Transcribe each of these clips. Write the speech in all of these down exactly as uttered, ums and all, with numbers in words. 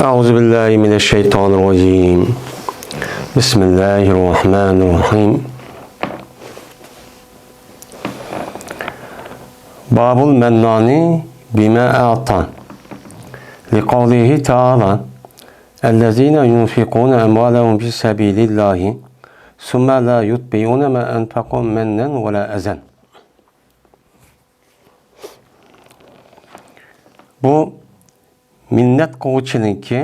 أعوذ بالله من الشيطان الرجيم. بسم الله الرحمن الرحيم. باب المنان بما أعطى. لقوله تعالى: الذين ينفقون أموالهم في سبيل الله ثم لا يتبعون ما أنفقوا منا ولا أذى. بۇ مىننەت قىلغۇچىنىڭكى،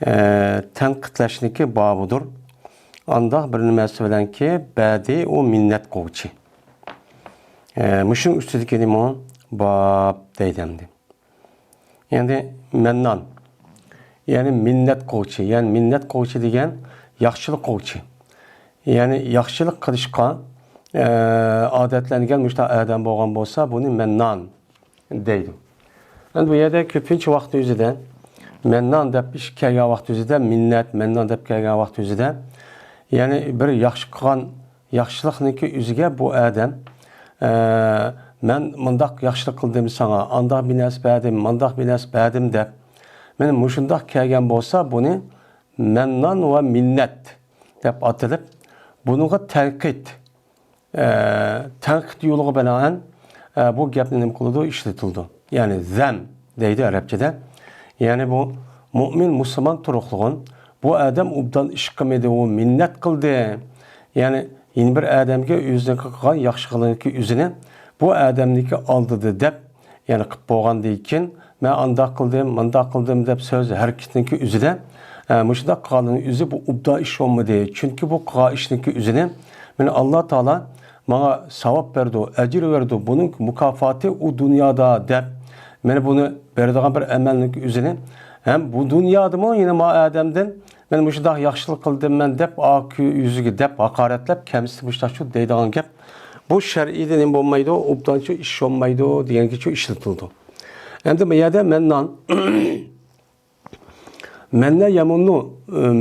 ئە، تەنقىدلەشنىڭكى بابىدۇر. ئانداق بىر نېمىسى بىلەنكى بەدى ئۇ مىننەت قىلغۇچى. ئە، مۇشۇنىڭ ئۈستىدىكى نېمە؟ باب دەيدۇ ئەمدى. يەنى مەننان. يەنى مىننەت قىلغۇچى. يەنى مىننەت قىلغۇچى دېگەن ياخشىلىق قىلغۇچى. يەنى ياخشىلىق قىلىشقا، ئە، ئادەتلەنگەن مۇشۇنداق ئادەم بولغان بولسا، بۇنى مەننان دەيدۇ. ئەمدى بۇ يەردە كۆپىنچە ۋاقىت ئۆزىدە مەننان دەپ ئىش كەلگەن ۋاقىت ئۆزىدە، مىننەت، مەننان دەپ كەلگەن ۋاقىت ئۆزىدە، يەنى بىر ياخشى قىلغان ياخشىلىقنىڭكى ئۆزىگە بۇ ئادەم، ئە، مەن مۇنداق ياخشىلىق قىلدىم ساڭا، ئانداق بىر نەرسە بەردىم، مانداق بىر نەرسە بەردىم دەپ، مانا مۇشۇنداق كەلگەن بولسا، بۇنى مەننان ۋە مىننەت دەپ ئاتىلىپ، بۇنىڭغا تەنقىد، ئە، تەنقىد يولىغا بىنائەن، ئە، بۇ گەپنى نېمە قىلىدۇ؟ ئىشلىتىلىدۇ. يەنى زەم دەيدۇ ئەرەبچىدە. يەنى بۇ مۇئمىن، مۇسۇلمان تۇرۇقلۇغۇن. بۇ ئادەم ئوبدان ئىش قىلمىدى، ئۇ مىننەت قىلدى. يەنى يەنە بىر ئادەمگە ئۆزىنىڭ قىلغان ياخشىلىقىنىڭكى ئۆزىنى بۇ ئادەمنىڭكى ئالدىدا دەپ، يەنى قىلىپ بولغاندىن كېيىن، مەن ئانداق قىلدىم، مانداق قىلدىم دەپ سۆز ھەرىكىتىنىڭكى ئۆزىدە، ئە، مۇشۇنداق قىلغاننىڭ ئۆزى بۇ ئوبدان ئىش بولمىدى. چۈنكى بۇ قىلغان ئىشنىڭكى ئۆزىنى مانا ئاللا تائالا ماڭا ساۋاب بەردى، ئەجىر بەردى، بۇنىڭ مۇكاپاتى ئۇ دۇنيادا دەپ، مانا بۇنى بېرىدىغان بىر ئەمەلنىڭكى ئۆزىنى ھەم بۇ دۇنيادىمۇ يەنە ما ئادەمدىن مەن مۇشۇنداق ياخشىلىق قىلدىم مەن دەپ، ئاكۇ يۈزىگە دەپ ھاقارەتلەپ، كەمسىتىپ مۇشۇنداقچۇ دەيدىغان گەپ. بۇ شەرئىيدە نېمە بولمايدۇ؟ ئوبدانچۇ ئىش بولمايدۇ دېگەنگىچۇ ئىشلىتىلىدۇ. ئەمدى بۇ يەردە مەننان، مەننە يەمۇننۇ،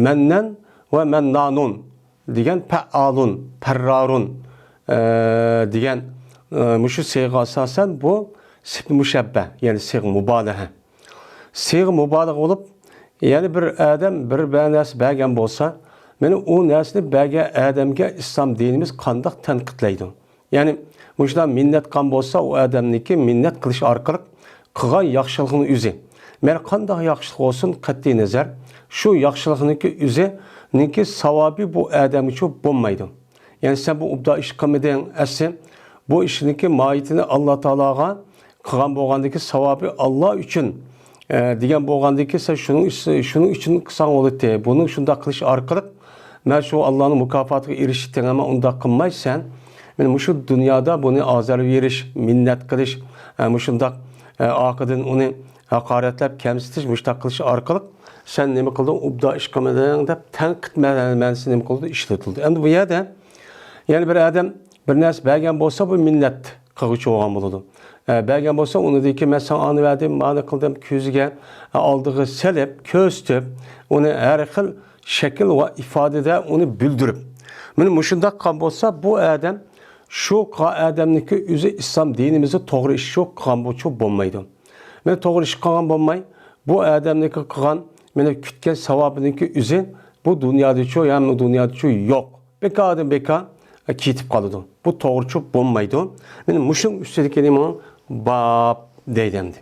مەننەن ۋە مەننانۇن دېگەن پەئالۇن، پەررارۇن، ئە، دېگەن، ئە، مۇشۇ سىيغىغا ئاساسەن بۇ سىفىت مۇشەببە، يەنى سىيغە مۇبالىغە. سىيغە مۇبالىغە بولۇپ، يەنى بىر ئادەم بىر بە-، نەرسە بەرگەن بولسا، مانا ئۇ نەرسىنى بەرگەن ئادەمگە ئىسلام دىنىمىز قانداق تەنقىدلەيدۇ؟ يەنى مۇشۇنداق مىننەت قىلغان بولسا، ئۇ ئادەمنىڭكى مىننەت قىلىش ئارقىلىق قىلغان ياخشىلىقىنىڭ ئۆزى، مەيلى قانداق ياخشىلىق بولسۇن، قەتئىينەزەر، شۇ ياخشىلىقنىڭكى ئۆزىنىڭكى ساۋابى بۇ ئادەمگىچۇ بولمايدۇ. يەنى سەن بۇ ئوبدان ئىش قىلمىدىڭ، ئەسلى بۇ ئىشنىڭكى ماھىيىتىنى ئاللا تائالاغا قىلغان بولغاندىكى ساۋابى ئاللا ئۈچۈن، ئە، دېگەن بولغاندىكى سەن شۇنىڭ ئۈس-، شۇنىڭ ئۈچۈن قىلساڭ بولاتتى. بۇنى شۇنداق قىلىش ئارقىلىق مەن شۇ ئاللانىڭ مۇكاپاتىغا ئېرىشتىڭ، ئەمما ئۇنداق قىلمايسەن. مانا مۇشۇ دۇنيادا بۇنى ئازار بېرىش، مىننەت قىلىش، ئە، مۇشۇنداق، ئە، ئارقىدىن ئۇنى ھاقارەتلەپ، كەمسىتىش، مۇشۇنداق قىلىش ئارقىلىق سەن نېمە قىلدىڭ، ئوبدان ئىش قىلمىدىڭ دەپ تەنقىد مە-، مەنىسى نېمە قىلىدۇ، ئىشلىتىلىدۇ. ئەمدى بۇ يەردە يەنە بىر ئادەم بىر نەرسە بەرگەن بولسا، بۇ مىننەت قىلغۇچى بولغان بولىدۇ. ئە، بەرگەن بولسا، ئۇنىڭدىن كېيىن مەن ساڭا ئانى بەردىم، مانى قىلدىم، كۆزىگە، ئە، ئالدىغا سېلىپ، كۆرسىتىپ، ئۇنى ھەر خىل شەكىل ۋە ئىپادىدە ئۇنى بىلدۈرۈپ. مانا مۇشۇنداق قىلغان بولسا، بۇ ئادەم شۇ قىلغان ئادەمنىڭكى ئۆزى ئىسلام دىنىمىزدا توغرا ئىش شۇ قىلغان بولچۇ بولمايدۇ. مانا توغرا ئىش قىلغان بولماي، بۇ ئادەمنىڭكى قىلغان، مانا كۈتكەن ساۋابىنىڭكى ئۆزى بۇ دۇنيادىچۇ، يا دۇنيادىچۇ يوق. بىكاردىن بىكار كېتىپ قالىدۇ. بۇ توغرىچۇ بولمايدۇ. مانا مۇشۇنىڭ ئۈستىدىكى نېمە؟ باب دەيدۇ ئەمدى.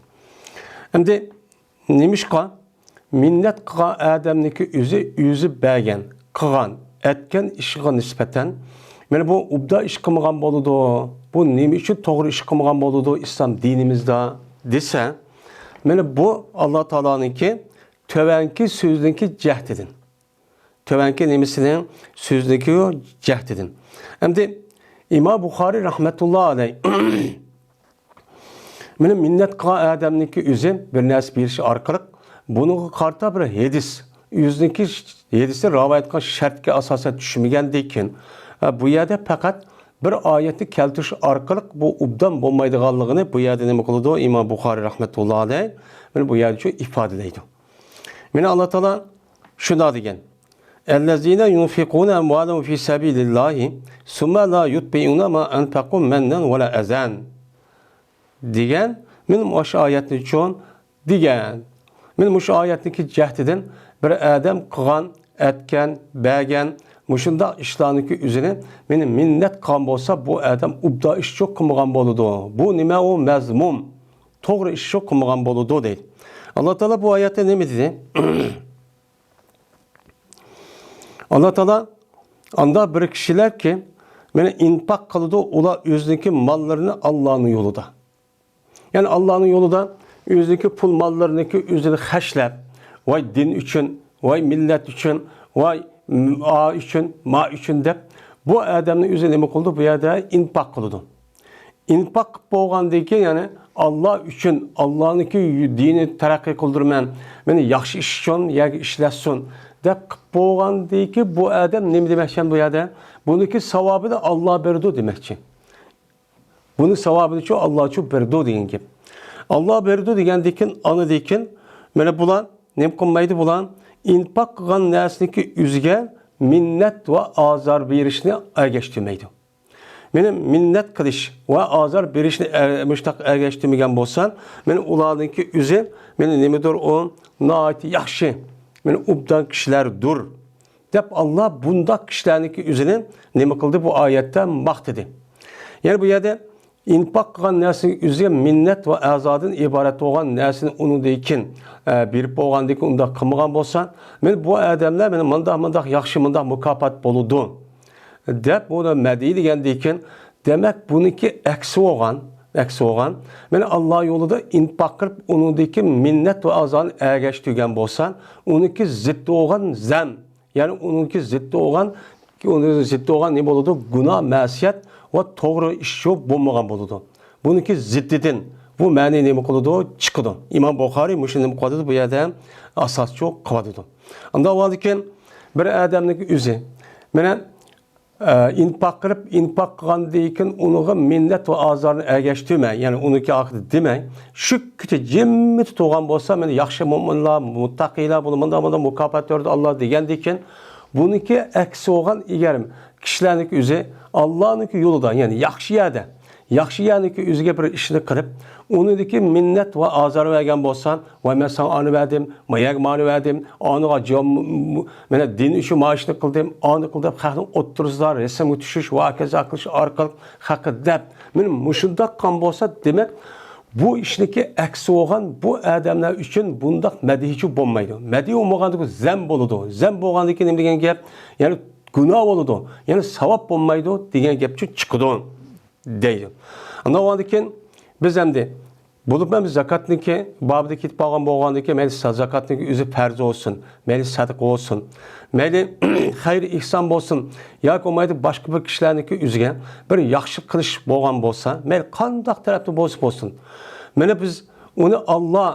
ئەمدى نېمىشقا مىننەت قىلغان ئادەمنىڭكى ئۆزى، ئۆزى بەرگەن، قىلغان، ئەتكەن ئىشىغا نىسبەتەن، مانا بۇ ئوبدان ئىش قىلمىغان بولىدۇ، بۇ نېمە ئۈچۈن توغرا ئىش قىلمىغان بولىدۇ ئىسلام دىنىمىزدا دېسە، مانا بۇ ئاللا تائالانىڭكى تۆۋەنكى سۆزىنىڭكى جەھىتىدىن. تۆۋەنكى نېمىسىنىڭ سۆزىنىڭكى جەھىتىدىن. ئەمدى ئىمام بۇخارىي رەھمەتۇللا ئەلەي مانا مىننەت قىلغان ئادەمنىڭكى ئۆزى بىر نەرسە بېرىش ئارقىلىق بۇنىڭغا قارىتا بىر ھەدىس، ئۆزىنىڭكى ھەدىسنى رىۋايەت قىلغان شەرتكە ئاساسەن چۈشمىگەندىن كېيىن، ئە، بۇ يەردە پەقەت بىر ئايەتنى كەلتۈرۈش ئارقىلىق بۇ ئوبدان بولمايدىغانلىقىنى بۇ يەردە نېمە قىلىدۇ؟ ئىمام بۇخارىي رەھمەتۇللا ئەلەي مانا بۇ يەردە شۇ ئىپادىلەيدۇ. مانا ئاللا تائالا شۇنداق دېگەن. الذين ينفقون أموالهم في سبيل الله ثم لا يتبعون ما أنفقوا منا ولا أذى دېگەن، مانا مۇشۇ ئايەتنى چۈشۈن دېگەن. مانا مۇشۇ ئايەتنىڭكى جەھىتىدىن بىر ئادەم قىلغان، ئەتكەن، بەرگەن مۇشۇنداق ئىشلارنىڭكى ئۆزىنى مانا مىننەت قىلغان بولسا، بۇ ئادەم ئوبدان ئىشچۇ قىلمىغان بولىدۇ. بۇ نېمە؟ ئۇ مەزمۇم، توغرا ئىشچۇ قىلمىغان بولىدۇ دەيدۇ. ئاللا تائالا بۇ ئايەتتە نېمە دېدى؟ ئاللا تائالا ئاندا بىر كىشىلەركى مانا ئىنپاق قىلىدۇ، ئۇلار ئۆزىنىڭكى ماللىرىنى ئاللانىڭ يولىدا. يەنى ئاللانىڭ يولىدا ئۆزىنىڭكى پۇل ماللىرىنىڭكى ئۆزىنى خەجلەپ، ۋاي دىن ئۈچۈن، ۋاي مىللەت ئۈچۈن، ۋاي ئا ئۈچۈن، ما ئۈچۈن دەپ، بۇ ئادەمنىڭ ئۆزى نېمە قىلىدۇ؟ بۇ يەردە ئىنپاق قىلىدۇ. ئىنپاق قىلىپ بولغاندىن كېيىن، يەنى ئاللا ئۈچۈن، ئاللانىڭكى دىنى تەرەققىي قىلدۇرىمەن، مېنى ياخشى ئىش ئۈچۈن يەرگە ئىشلەتسۇن دەپ قىلىپ بولغاندىن كېيىن، بۇ ئادەم نېمە دېمەكچى بۇ يەردە؟ بۇنىڭكى ساۋابىنى ئاللا بېرىدۇ دېمەكچى. بۇنى ساۋابىنىچۇ ئاللاچۇ بېرىدۇ دېگەن گەپ. ئاللا بېرىدۇ دېگەندىكىن، ئانىدىكىن، مانا بۇلار نېمە قىلمايدۇ؟ بۇلار ئىنپاق قىلغان نەرسىنىڭكى ئۆزىگە مىننەت ۋە ئازار بېرىشنى ئەگەشتۈرمەيدۇ. مېنى مىننەت قىلىش ۋە ئازار بېرىشنى ئە-، مۇشتاق ئەگەشتۈرمىگەن بولسا، مېنى ئۇلارنىڭكى ئۆزى، مېنى نېمىدۇر ئۇ، ناھايىتى ياخشى، مېنى ئوبدان كىشىلەردۇر. دەپ ئاللا بۇنداق كىشىلەرنىڭكى ئۆزىنى نېمە قىلدى؟ بۇ ئايەتتە ماختىدى. يەنى بۇ يەردە ئىنپاق قىلغان نەرسىنىڭ ئۆزىگە مىننەت ۋە ئەزادىن ئىبارەت بولغان نەرسىنى ئۇنىڭدىن كېيىن، ئە، بېرىپ بولغاندىن كېيىن ئۇنداق قىلمىغان بولسا، مېنى بۇ ئادەملەر مېنى مۇنداق، مۇنداق ياخشى، مۇنداق مۇكاپات بولىدۇ دەپ بۇنى مەدھىي دېگەندىن كېيىن، دېمەك، بۇنىڭكى ئەكسى بولغان، ئەكسى بولغان، مېنى ئاللا يولىدا ئىنپاق قىلىپ، ئۇنىڭدىكى مىننەت ۋە ئەزانى ئەگەشتۈرگەن بولسا، ئۇنىڭكى زىددى بولغان زەم، يەنى ئۇنىڭكى زىددى بولغان، ئۇنىڭ زىددى بولغان نېمە بولىدۇ؟ گۇناھ، مەسىيەت ۋە توغرا ئىش يوق بولمىغان بولىدۇ. بۇنىڭكى زىددىدىن بۇ مەنى نېمە قىلىدۇ؟ چىقىدۇ. ئىمام بۇخارىي مۇشۇنى نېمە قىلىۋاتىدۇ؟ بۇ يەردە ئاساسچۇ قىلىۋاتىدۇ. ئانداق بولغاندىكىن بىر ئادەمنىڭ ئۆزى، مانا، ئە، ئىنپاق قىلىپ، ئىنپاق قىلغاندىن كېيىن ئۇنىڭغا مىننەت ۋە ئازارنى ئەگەشتۈرمەي، يەنى ئۇنىڭكى ھەققىدە دېمەي، شۇ كېچە جىممىتى تۇرغان بولسا، مانا ياخشى مۆمىنلار، مۇتتەقىيلار، بۇنى مۇنداق، مۇنداق مۇكاپات بېرىدۇ ئاللا دېگەندىن كېيىن، بۇنىڭكى ئەكسى بولغان ئەگەر كىشىلەرنىڭكى ئۆزى ئاللانىڭكى يولىدا، يەنى ياخشى يەردە، ياخشى يەرنىڭكى ئۆزىگە بىر ئىشنى قىلىپ، ئۇنىڭدىكى مىننەت ۋە ئازار بەرگەن بولسا، ۋاي، مەن ساڭا ئانى بەردىم، ما يەرگە مانى بەردىم، ئانىغا جاۋاب، مانا دىن ئۈچۈن ما ئىشنى قىلدىم، ئانى قىلدىم دەپ خەقنىڭ ئوتتۇرىسىدا رەسىمگە چۈشۈش ۋە ھاكازا قىلىش ئارقىلىق خەققە دەپ، مانا مۇشۇنداق قىلغان بولسا، دېمەك، بۇ ئىشنىڭكى ئەكسى بولغان بۇ ئادەملەر ئۈچۈن بۇنداق مەدھىيچۇ بولمايدۇ. مەدھىي بولمىغاندىكى زەم بولىدۇ. زەم بولغاندىكى نېمە دېگەن گەپ؟ يەنى گۇناھ بولىدۇ. يەنى ساۋاب بولمايدۇ دېگەن گەپچۇ چىقىدۇ. دەيدۇ. ئاندىن ئۇنىڭدىن كېيىن بىز ئەمدى، بولۇپمۇ بىز زاكاتنىڭكى بابىدا كېتىپ قالغان بولغاندىكىن، مەيلى سا-، زاكاتنىڭكى ئۆزى پەرز بولسۇن، مەيلى سەدىقە بولسۇن، مەيلى خەير ئېھسان بولسۇن، ياكى بولمايدۇ باشقا بىر كىشىلەرنىڭكى ئۆزىگە بىر ياخشى قىلىش بولغان بولسا، مەيلى قانداق تەرەپتە بولسا بولسۇن، مانا بىز ئۇنى ئاللا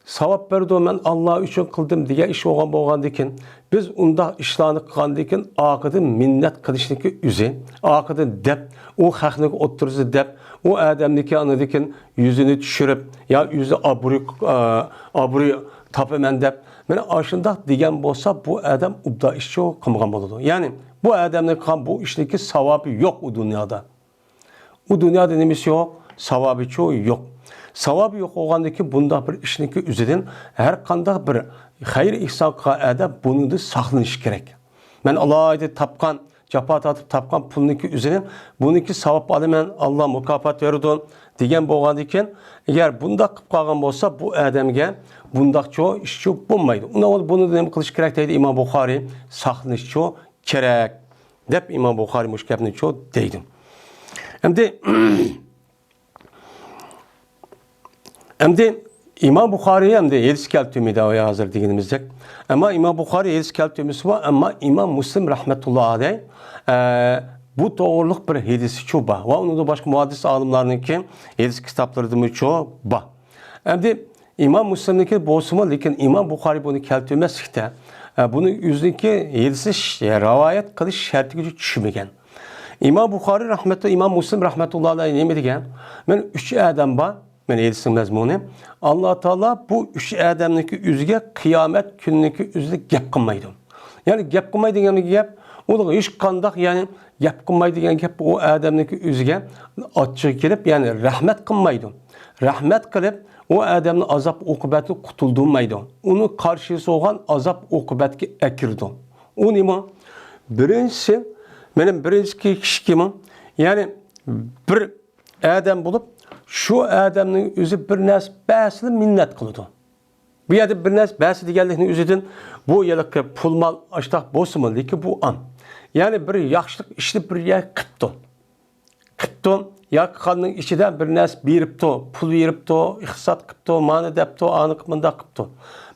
ساۋاب بېرىدۇ، مەن ئاللا ئۈچۈن قىلدىم دېگەن ئىش بولغان بولغاندىكىن، بىز ئۇنداق ئىشلارنى قىلغاندىكىن، ئارقىدىن مىننەت قىلىشنىڭكى ئۆزى، ئارقىدىن دەپ، ئۇ خەقنىڭ ئوتتۇرىسىدا دەپ، ئۇ ئادەمنىڭكى ئاندىن كېيىن يۈزىنى چۈشۈرۈپ، يا ئۆزى ئابرۇي، ئا، ئابرۇي تاپىمەن دەپ، مانا ئاشۇنداق دېگەن بولسا، بۇ ئادەم ئوبدان ئىشچۇ قىلمىغان بولىدۇ. يەنى بۇ ئادەمنىڭ قىلغان بۇ ئىشنىڭكى ساۋابى يوق ئۇ دۇنيادا. ئۇ دۇنيادا نېمىسى يوق؟ ساۋابىچۇ يوق. ساۋابى يوق بولغاندىن كېيىن بۇنداق بىر ئىشنىڭكى ئۆزىدىن ھەر قانداق بىر خەير ئېھسان قىلغان ئادەم بۇنىڭدىن ساقلىنىشى كېرەك. مەن ئالايىتە تاپقان، جاپا تارتىپ تاپقان پۇلنىڭكى ئۆزىنى بۇنىڭكى ساۋاب ئالىمەن، ئاللا مۇكاپات بېرىدۇ دېگەن بولغاندىن كېيىن، ئەگەر بۇنداق قىلىپ قالغان بولسا، بۇ ئادەمگە بۇنداقچۇ ئىشچۇ بولمايدۇ. ئۇنىڭ ئۈچۈن بۇنى نېمە قىلىش كېرەك دەيدۇ ئىمام بۇخارىي؟ ساقلىنىشچۇ كېرەك دەپ ئىمام بۇخارىي مۇشۇ گەپنىچۇ دەيدۇ. ئەمدى، ئەمدى ئىمام بۇخارىي ئەمدى ھەدىس كەلتۈرمىدى ھازىر دېگىنىمىزدەك. ئەمما ئىمام بۇخارىي ھەدىس كەلتۈرمىسىمۇ، ئەمما ئىمام مۇسلىم رەھمەتۇللا ئەلەيھ، ئە، بۇ توغرۇلۇق بىر ھەدىسىچۇ بار. ۋە ئۇنىڭدىن باشقا مۇھەددىس ئالىملارنىڭكى ھەدىس كىتابلىرىدىمۇچۇ بار. ئەمدى ئىمام مۇسلىمنىڭكى بولسىمۇ، لېكىن ئىمام بۇخارىي بۇنى كەلتۈرمەسلىكتە، ئە، بۇنى ئۆزىنىڭكى ھەدىسى ش-، رىۋايەت قىلىش شەرتىگە چۈشمىگەن. ئىمام بۇخارىي رەھمەتۇ-، ئىمام مۇسلىم رەھمەتۇللا ئەلەيھ نېمە دېگەن؟ مانا ئۈچ ئادەم بار، مانا ھەدىسنىڭ مەزمۇنى. ئاللا تائالا بۇ ئۈچ ئادەمنىڭكى ئۆزىگە قىيامەت كۈنىنىڭكى ئۆزىدە گەپ قىلمايدۇ. يەنى گەپ قىلمايدۇ دېگەن گەپ، ئۇلارغا ھېچقانداق، يەنى گەپ قىلمايدۇ دېگەن گەپ، ئۇ ئادەمنىڭكى ئۆزىگە ئاچچىقى كېلىپ، يەنى رەھمەت قىلمايدۇ. رەھمەت قىلىپ، ئۇ ئادەمنى ئازاب ئوقۇبەتتىن قۇتۇلدۇرمايدۇ. ئۇنى قارشىسى بولغان ئازاب ئوقۇبەتكە ئەكىرىدۇ. ئۇ نېمە؟ بىرىنچىسى، مېنىڭ بىرىنچى كىشىكىمۇ، يەنى بىر ئادەم بولۇپ، شۇ ئادەمنىڭ ئۆزى بىر نەرسە بەرسىلا مىننەت قىلىدۇ. بۇ يەردە بىر نەرسە بەرسە دېگەنلىكنىڭ ئۆزىدىن بۇ ھېلىقى پۇل مال ئاشتاق بولسىمۇ، لېكىن بۇ ئان. يەنى بىر ياخشىلىق ئىشنى بىر يەرگە قىپتۇ. قىپتۇ ياكى خاننىڭ ئىچىدە بىر نەرسە بېرىپتۇ، پۇل بېرىپتۇ، ئىقتىساد قىپتۇ، مانا دەپتۇ، ئانىقى مۇنداق قىپتۇ.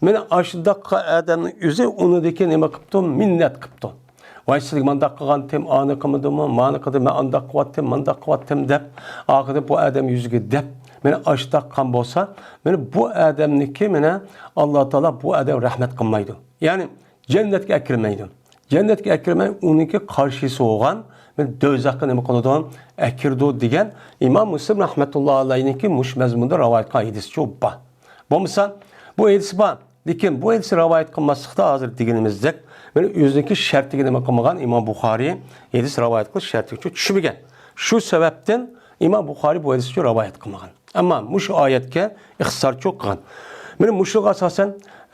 مانا ئاشۇنداق ئادەمنىڭ ئۆزى ئۇنىڭدىكى نېمە قىپتۇ؟ مىننەت قىپتۇ. ۋاي، سىزگە مانداق قىلغانتىم، ئانى قىلمىدىمۇ، مانى قىلدى، مەن ئانداق قىلىۋاتتىم، مانداق قىلىۋاتتىم دەپ، ئاخىرىدا بۇ ئادەم يۈزىگە دەپ، مانا ئاشۇنداق قىلغان بولسا، مانا بۇ ئادەمنىكى، مانا ئاللا تائالا بۇ ئادەمگە رەھمەت قىلمايدۇ. يەنى جەننەتكە ئەكىرمەيدۇ. جەننەتكە ئەكىرمەي، ئۇنىڭكى قارشىسى بولغان مانا دوزاخقا نېمە قىلىدۇ؟ ئەكىرىدۇ دېگەن ئىمام مۇسلىم رەھمەتۇللا ئەلەيھنىڭكى مۇشۇ مەزمۇندا رىۋايەت قىلغان ھەدىسى بار. بولمىسا، بۇ ھەدىس بار. لېكىن بۇ ھەدىسنى رىۋايەت قىلماسلىقتا ھازىر دېگىنىمىزدەك، مانا ئۆزىنىڭكى شەرتىگە نېمە قىلمىغان؟ ئىمام بۇخارىي ھەدىس رىۋايەت قىلىش شەرتىگە چۈشمىگەن. شۇ سەۋەبتىن ئىمام بۇخارىي بۇ ھەدىسنى رىۋايەت قىلمىغان. ئەمما مۇشۇ ئايەتكە ئىختىسارچۇ قىلغان. مانا مۇشۇغا ئاساسەن،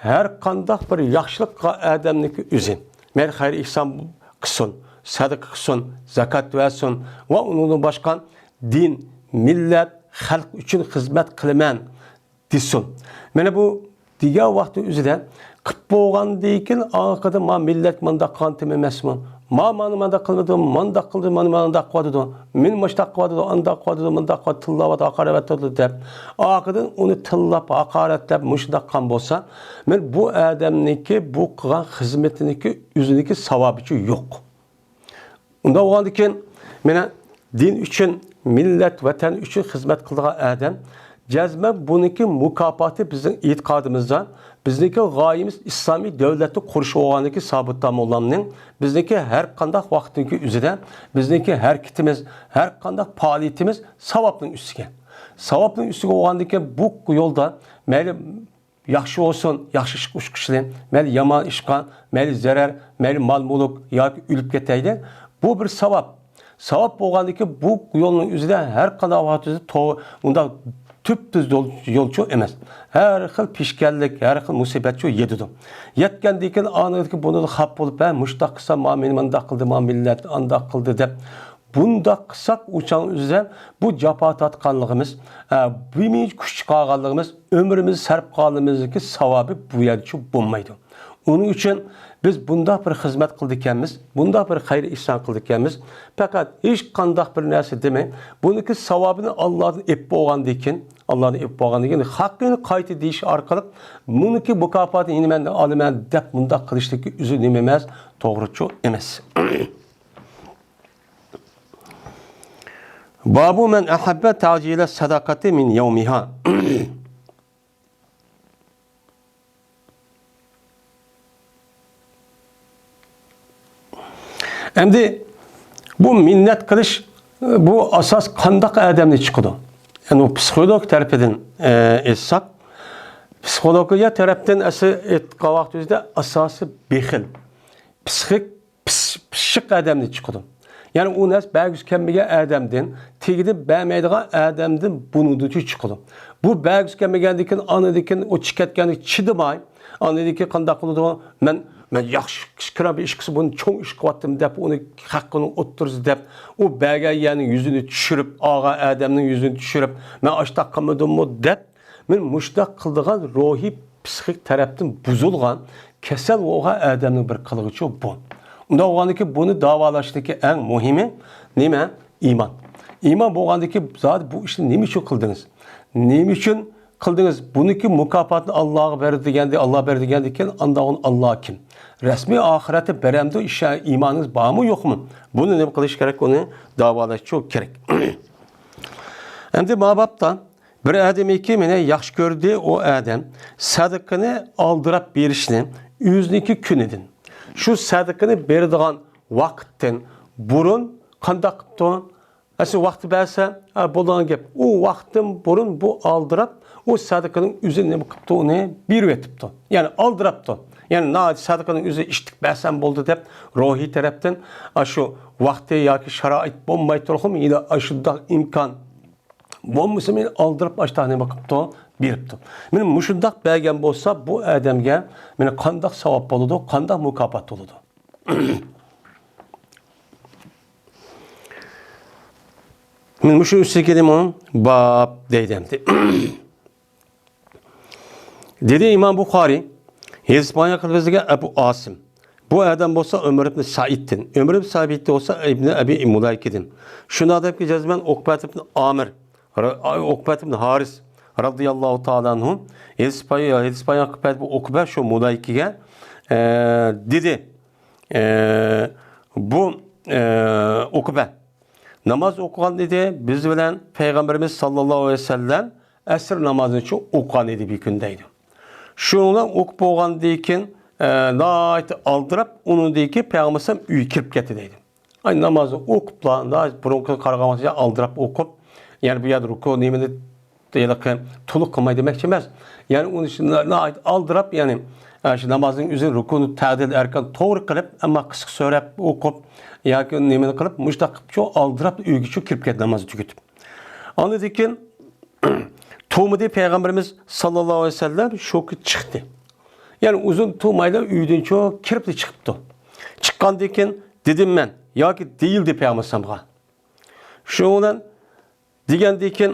ھەر قانداق بىر ياخشىلىق قىلغان ئادەمنىڭكى ئۆزى، مەيلى خەير ئېھسان قىلسۇن، سەدىقە قىلسۇن، زاكات بەرسۇن ۋە ئۇنىڭدىن باشقا دىن، مىللەت، خەلق ئۈچۈن خىزمەت قىلىمەن دېسۇن. مانا بۇ دېگەن ۋاقتى ئۆزىدە قىپ بولغاندىن كېيىن ئارقىدا ما مىللەت مانداق قىلغانتىم ئەمەسمۇ؟ ما مانا مانداق قىلمىدىم، مانداق قىلدى، مانا مانداق قىلىۋاتىدۇ. مېنى مۇشتاق قىلىۋاتىدۇ، ئانداق قىلىۋاتىدۇ، مانداق قىلىۋاتىدۇ، تىللاۋاتىدۇ، ھاقارەت ئەتىدۇ دەپ، ئارقىدىن ئۇنى تىللاپ، ھاقارەتلەپ، مۇشۇنداق قىلغان بولسا، مانا بۇ ئادەمنىڭكى بۇ قىلغان خىزمىتىنىڭكى ئۆزىنىڭكى ساۋابىچۇ يوق. ئۇنداق بولغاندىكىن، مانا دىن ئۈچۈن، مىللەت، ۋەتەن ئۈچۈن خىزمەت قىلىدىغان ئادەم جەزمەن بۇنىڭكى مۇكاپاتى بىزنىڭ ئېتىقادىمىزدا، بىزنىڭكى غايىمىز ئىسلامىي دۆلەتنى قۇرۇش بولغاندىكى سابىت داموللامنىڭ بىزنىڭكى ھەر قانداق ۋاقىتنىڭكى ئۆزىدە، بىزنىڭكى ھەرىكىتىمىز، ھەر قانداق پائالىيىتىمىز ساۋابنىڭ ئۈستىگە. ساۋابنىڭ ئۈستىگە بولغاندىكىن بۇ يولدا مەيلى ياخشى بولسۇن، ياخشى ئىشقا ئۇچقۇچىلى، مەيلى يامان ئىشقا، مەيلى زەرەر، مەيلى مال-مۈلۈك ياكى ئۆلۈپ كېتەيلى. بۇ بىر ساۋاب. ساۋاب بولغاندىكىن بۇ يولنىڭ ئۆزىدە ھەر قانداق ۋاقىتتا تو-، ئۇنداق تۈپتۈز يول، يولچۇ ئەمەس. ھەر خىل پېشكەللىك، ھەر خىل مۇسىبەتچۇ يېتىدۇ. يەتكەندىن كېيىن ئانىڭدىكى بۇنىڭدا خاپا بولۇپ، ھە، مۇشۇنداق قىلسا، ما مېنى مۇنداق قىلدى، ما مىللەت ئانداق قىلدى دەپ بۇنداق قىلساق، ئۇ چاغنىڭ ئۆزىدە بۇ جاپا تارتقانلىقىمىز، ئە، بىمۇ كۈچ چىقارغانلىقىمىز، ئۆمرىمىزنى سەرپ قىلغانلىقىمىزنىڭكى ساۋابى بۇ يەردىچۇ بولمايدۇ. ئۇنىڭ ئۈچۈن بىز بۇنداق بىر خىزمەت قىلىدىكەنمىز، بۇنداق بىر خەير ئېھسان قىلىدىكەنمىز، پەقەت ھېچقانداق بىر نەرسە دېمەي، بۇنىڭكى ساۋابىنى ئاللادىن ئېلىپ بولغاندىن كېيىن، ئاللادىن ئېلىپ بولغاندىن كېيىن، ھەققىنى قايتا دېيىش ئارقىلىق، بۇنىڭكى مۇكاپاتىنى يەنە مەن ئالىمەن دەپ مۇنداق قىلىشتىكى ئۆزى نېمە ئەمەس، توغرىچۇ ئەمەس. باب من أحب تعجيل الصدقة من يومها. ئەمدى بۇ مىننەت قىلىش، بۇ ئاساس قانداق ئادەمنى چىقىدۇ؟ يەنى ئۇ پسىخولوگ تەرىپىدىن، ئە، ئېيتساق، پسىخولوگىيە تەرەپتىن ئەسلى ئېيتقان ۋاقتىمىزدا ئاساسى بېخىل، پسىخىك پىس-، پىششىق ئادەمنى چىقىدۇ. يەنى ئۇ نەرسە بەرگۈسى كەلمىگەن ئادەمدىن، تېگىدىن بەرمەيدىغان ئادەمدىن بۇنىڭدىچۇ چىقىدۇ. بۇ بەرگۈسى كەلمىگەندىن كېيىن، ئانىدىن كېيىن ئۇ چىقىپ كەتكەندىن كېيىن چىدىماي، ئانىدىن كېيىن قانداق قىلىدۇ؟ مەن، مەن ياخشى ئىش، كىرا بىر ئىش قىلسا، بۇنى چوڭ ئىش قىلىۋاتتىم دەپ، ئۇنى خەقنىڭ ئوتتۇرىسىدا دەپ، ئۇ بەرگەن يەرنىڭ يۈزىنى چۈشۈرۈپ، ئالغان ئادەمنىڭ يۈزىنى چۈشۈرۈپ، مەن ئاشتاق قىلمىدىممۇ دەپ، مەن مۇشۇنداق قىلىدىغان روھىي پسىخىك تەرەپتىن بۇزۇلغان، كېسەل بولغان ئادەمنىڭ بىر قىلىقىچۇ بۇ. ئۇنداق بولغاندىكىن بۇنى داۋالاشتىكى ئەڭ مۇھىمى نېمە؟ ئىمان. ئىمان بولغاندىكىن زادى بۇ ئىشنى نېمە ئۈچۈن قىلدىڭىز؟ نېمە ئۈچۈن قىلدىڭىز؟ بۇنىڭكى مۇكاپاتىنى ئاللاغا بەردى دېگەندە، ئاللا بەردى دېگەندىكىن ئاندىن ئاللا كىم؟ رەسمىي ئاخىرەتتە بېرەمدۇ؟ ئىش-، ئىمانىڭىز بارمۇ يوقمۇ؟ بۇنى نېمە قىلىش كېرەك؟ ئۇنى داۋالاشچۇ كېرەك. ئەمدى ما بابتا بىر ئادەمكى مېنى ياخشى كۆردى، ئۇ ئادەم سەدىقىنى ئالدىراپ بېرىشنى ئۆزىنىڭكى كۈنىدىن، شۇ سەدىقىنى بېرىدىغان ۋاقىتتىن بۇرۇن قانداق قىپتۇ؟ ئەسلى ۋاقتى بەرسە، ھە، بولىدىغان گەپ. ئۇ ۋاقىتتىن بۇرۇن بۇ ئالدىراپ، ئۇ سەدىقىنىڭ ئۆزىنى نېمە قىپتۇ؟ ئۇنى بېرىۋېتىپتۇ. يەنى ئالدىراپتۇ. يەنى ناھايىتى سەدىقىنىڭ ئۆزى ئىشتىك بەرسەم بولدى دەپ روھىي تەرەپتىن ئاشۇ ۋاقتى ياكى شارائىت بولماي تۇرۇپمۇ يەنە ئاشۇنداق ئىمكان بولمىسا مېنى ئالدىراپ ئاشتاق نېمە قىپتۇ، بېرىپتۇ. مېنى مۇشۇنداق بەرگەن بولسا، بۇ ئادەمگە مېنى قانداق ساۋاب بولىدۇ، قانداق مۇكاپات بولىدۇ؟ مېنى مۇشۇ ئۈستىگە دېمۇ باب دەيدۇ ئەمدى. دېدى ئىمام بۇخارىي، ھەدىس بايان قىلىپ بىزگە ئەبۇ ئاسىم. بۇ ئادەم بولسا ئۆمەر ئىبن سەئىدتىن، ئۆمەر ئىبن سەئىدتىن بولسا ئىبن ئەبى مۇلەيكىدىن. شۇنداق دەپكى جەزمەن ئوقبەت ئىبن ئامىر را-، ئوقبەت ئىبن ھارىس رازىياللاھۇ تائالا ئەنھۇ ھەدىس باي-، ھەدىس بايان قىلىپ بەردى بۇ ئوقبە شۇ مۇلەيكىگە، ئە، دېدى، ئە، بۇ، ئە، ئوقبە ناماز ئوقۇغان ئىدى، بىز بىلەن پەيغەمبىرىمىز ساللاللاھۇ ئەلەيھى ۋەسەللەم ئەسىر نامازىنى شۇ ئوقۇغان ئىدى بىر كۈن دەيدۇ. شۇنىڭ بىلەن ئوقۇپ بولغاندىن كېيىن، ئە، ناھايىتى ئالدىراپ، ئۇنىڭدىن كېيىن پەيغەمبەر ئەلەيھىسسالام ئۆيگە كىرىپ كەتتى دەيدۇ. ئاي، نامازنى ئوقۇپلا، ناھايىتى بۇرۇنقىغا قارىغاندا ئالدىراپ ئوقۇپ، يەنى بۇ يەردە رۇكۇ نېمىنى ھېلىقى تولۇق قىلماي دېمەكچى ئەمەس. يەنى ئۇنى شۇ نا-، ناھايىتى ئالدىراپ، يەنى، ئە، شۇ نامازنىڭ ئۆزىنى رۇكۇنى تەدىل ئەركان توغرا قىلىپ، ئەمما قىسقا سۆرەپ ئوقۇپ ياكى نېمىنى قىلىپ، مۇشۇنداق قىلىپ شۇ ئالدىراپ ئۆيگە شۇ كىرىپ كەتتى نامازنى تۈگىتىپ. ئاندىن كېيىن تۇرمىدى پەيغەمبىرىمىز ساللاللاھۇ ئەلەيھى ۋەسەللەم شۇ كۈن چىقتى. يەنى ئۇزۇن تۇرمايلا ئۆيدىن شۇ كىرىپلا چىقىپتۇ. چىققاندىن كېيىن دېدىم مەن ياكى دېيىلدى پەيغەمبەر ئەلەيھىسسالامغا. شۇنىڭ بىلەن دېگەندىن كېيىن،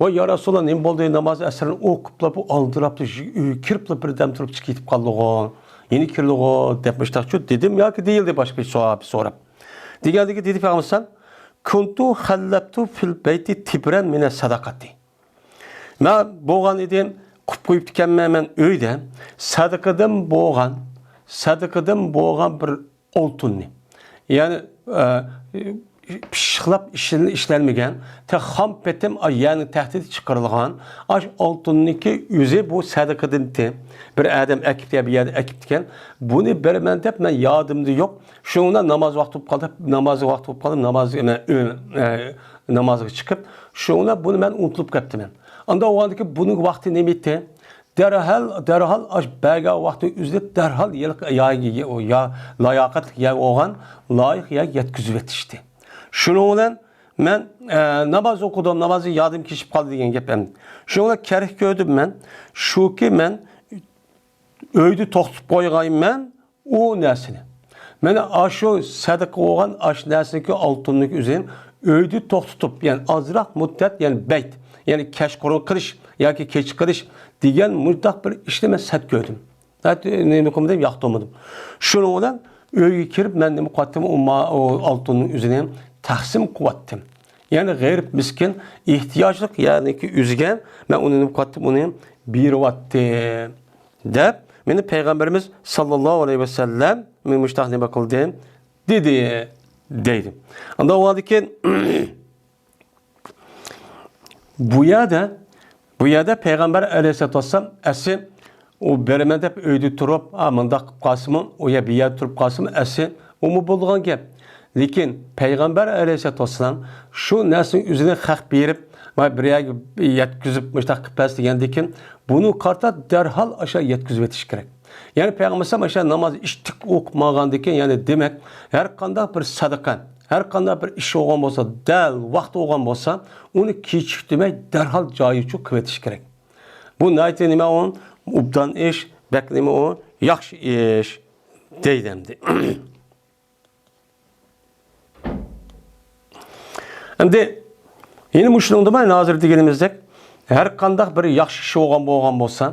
ۋاي يا رەسۇلاللا، نېمە بولدى؟ ناماز ئەسىرنى ئوقۇپلا بۇ ئالدىراپلا ئۆيگە كىرىپلا بىردەم تۇرۇپ چىقىپ كېتىپ قالدىغۇ؟ يەنە كىردىغۇ؟ دەپ مۇشتاقچۇ دېدىم ياكى دېيىلدى باشقا بىر سوئال سوراپ. دېگەندىكى دېدى پەيغەمبەر، كۇنتۇ خەللەپتۇ فىل بەيتى تىبرەن مىنە سەدەقەتى. مەن بولغان ئىدىم، قۇپ قويۇپتىكەنمەن مەن ئۆيدە سەدىقىدىن بولغان، سەدىقىدىن بولغان بىر ئالتۇننى. يەنى، ئە، پىششىقلاپ ئىشلە-، ئىشلەنمىگەن، تېخى خام پېتىم، ئا، يەرنىڭ تەھتىدە چىقىرىلغان ئاش ئالتۇننىڭكى ئۆزى بۇ سەدىقىدىن تى-، بىر ئادەم ئەكىپتى، بىر يەردە ئەكىپتىكەن. بۇنى بېرىمەن دەپ مەن يادىمدا يوق. شۇنىڭ بىلەن ناماز ۋاقتى بولۇپ قالدى، ناماز ۋاقتى بولۇپ قالدى، ناماز، ئە، ئە، نامازغا چىقىپ، شۇنىڭ بىلەن بۇنى مەن ئۇنتۇلۇپ كەپتىمەن. ئاندا بولغاندىكىن بۇنىڭ ۋاقتى نېمە ئىدى؟ دەرھال، دەرھال ئاش بەرگەن ۋاقتى ئۆزىدە دەرھال يېلىق-، يا، يا، يا، لاياقەتلىك يەرگە بولغان لايىق يەرگە يەتكۈزۈۋېتىشتى. شۇنىڭ بىلەن مەن، ئە، ناماز ئوقۇدۇم، نامازنى يادىم كېچىپ قالدى دېگەن گەپ ئەمدى. شۇنىڭ بىلەن كەرك كۆردۈم مەن. شۇكى مەن ئۆيدە توختىتىپ قويغايمەن ئۇ نەرسىنى. مانا ئاشۇ سەدىقە بولغان ئاش نەرسىنىڭكى ئالتۇننىڭكى ئۆزىنى ئۆيدە توختىتىپ، يەنى ئازراق مۇددەت، يەنى بەيت، يەنى كەچقۇرۇن قىلىش ياكى كېچە قىلىش دېگەن مۇنداق بىر ئىشنى مەن سەت كۆردۈم. نېمە قىلمىدىم، ياقتۇرمىدىم. شۇنىڭ بىلەن ئۆيگە كىرىپ، مەن نېمە قىلىۋەتتىم، ئۇ ما-، ئۇ ئالتۇننىڭ ئۆزىنى تەقسىم قىلىۋەتتىم. يەنى غېرىب، مىسكىن، ئېھتىياجلىق يەرنىڭكى ئۆزىگە مەن ئۇنى نېمە قىلىۋەتتىم، ئۇنى بېرىۋەتتىم. دەپ، مېنى پەيغەمبىرىمىز ساللاللاھۇ ئەلەيھى ۋەسەللەم مېنى مۇشۇنداق نېمە قىلدى، دېدى، دەيدۇ. ئاندىن ئۇنىڭدىن كېيىن بۇ يەردە، بۇ يەردە پەيغەمبەر ئەلەيھىسسالاتۇ ۋەسسالام ئەسلى ئۇ بېرىمەن دەپ ئۆيدە تۇرۇپ، ئا، مۇنداق قىلىپ قالسىمۇ، ئۇ يەر بۇ يەردە تۇرۇپ قالسىمۇ، ئەسلى ئۇمۇ بولىدىغان گەپ. لېكىن پەيغەمبەر ئەلەيھىسسالاتۇ ۋەسسالام شۇ نەرسىنىڭ ئۆزىنى خەق بېرىپ، ۋە بىر يەرگە يەتكۈزۈپ، مۇشۇنداق قىلىپ بەرسە دېگەندىن كېيىن، بۇنىڭغا قارىتا دەرھال ئاشۇ يەتكۈزۈۋېتىش كېرەك. يەنى پەيغەمبەر ئەلەيھىسسالام ئاشۇ ناماز ئىشتىك ئوقۇپ ماڭغاندىن كېيىن، يەنى دېمەك، ھەر قانداق بىر سەدىقە، ھەر قانداق بىر ئىش بولغان بولسا، دەل ۋاقتى بولغان بولسا، ئۇنى كېچىكتۈرمەي دەرھال جايىچۇ قىلىۋېتىش كېرەك. بۇ ناھايىتى نېمە ئۇ؟ ئوبدان ئىش، بەك نېمە ئۇ؟ ياخشى ئىش دەيدۇ ئەمدى. ئەمدى يەنە مۇشۇنىڭدا مانا ھازىر دېگىنىمىزدەك، ھەر قانداق بىر ياخشى ئىش بولغان، بولغان بولسا،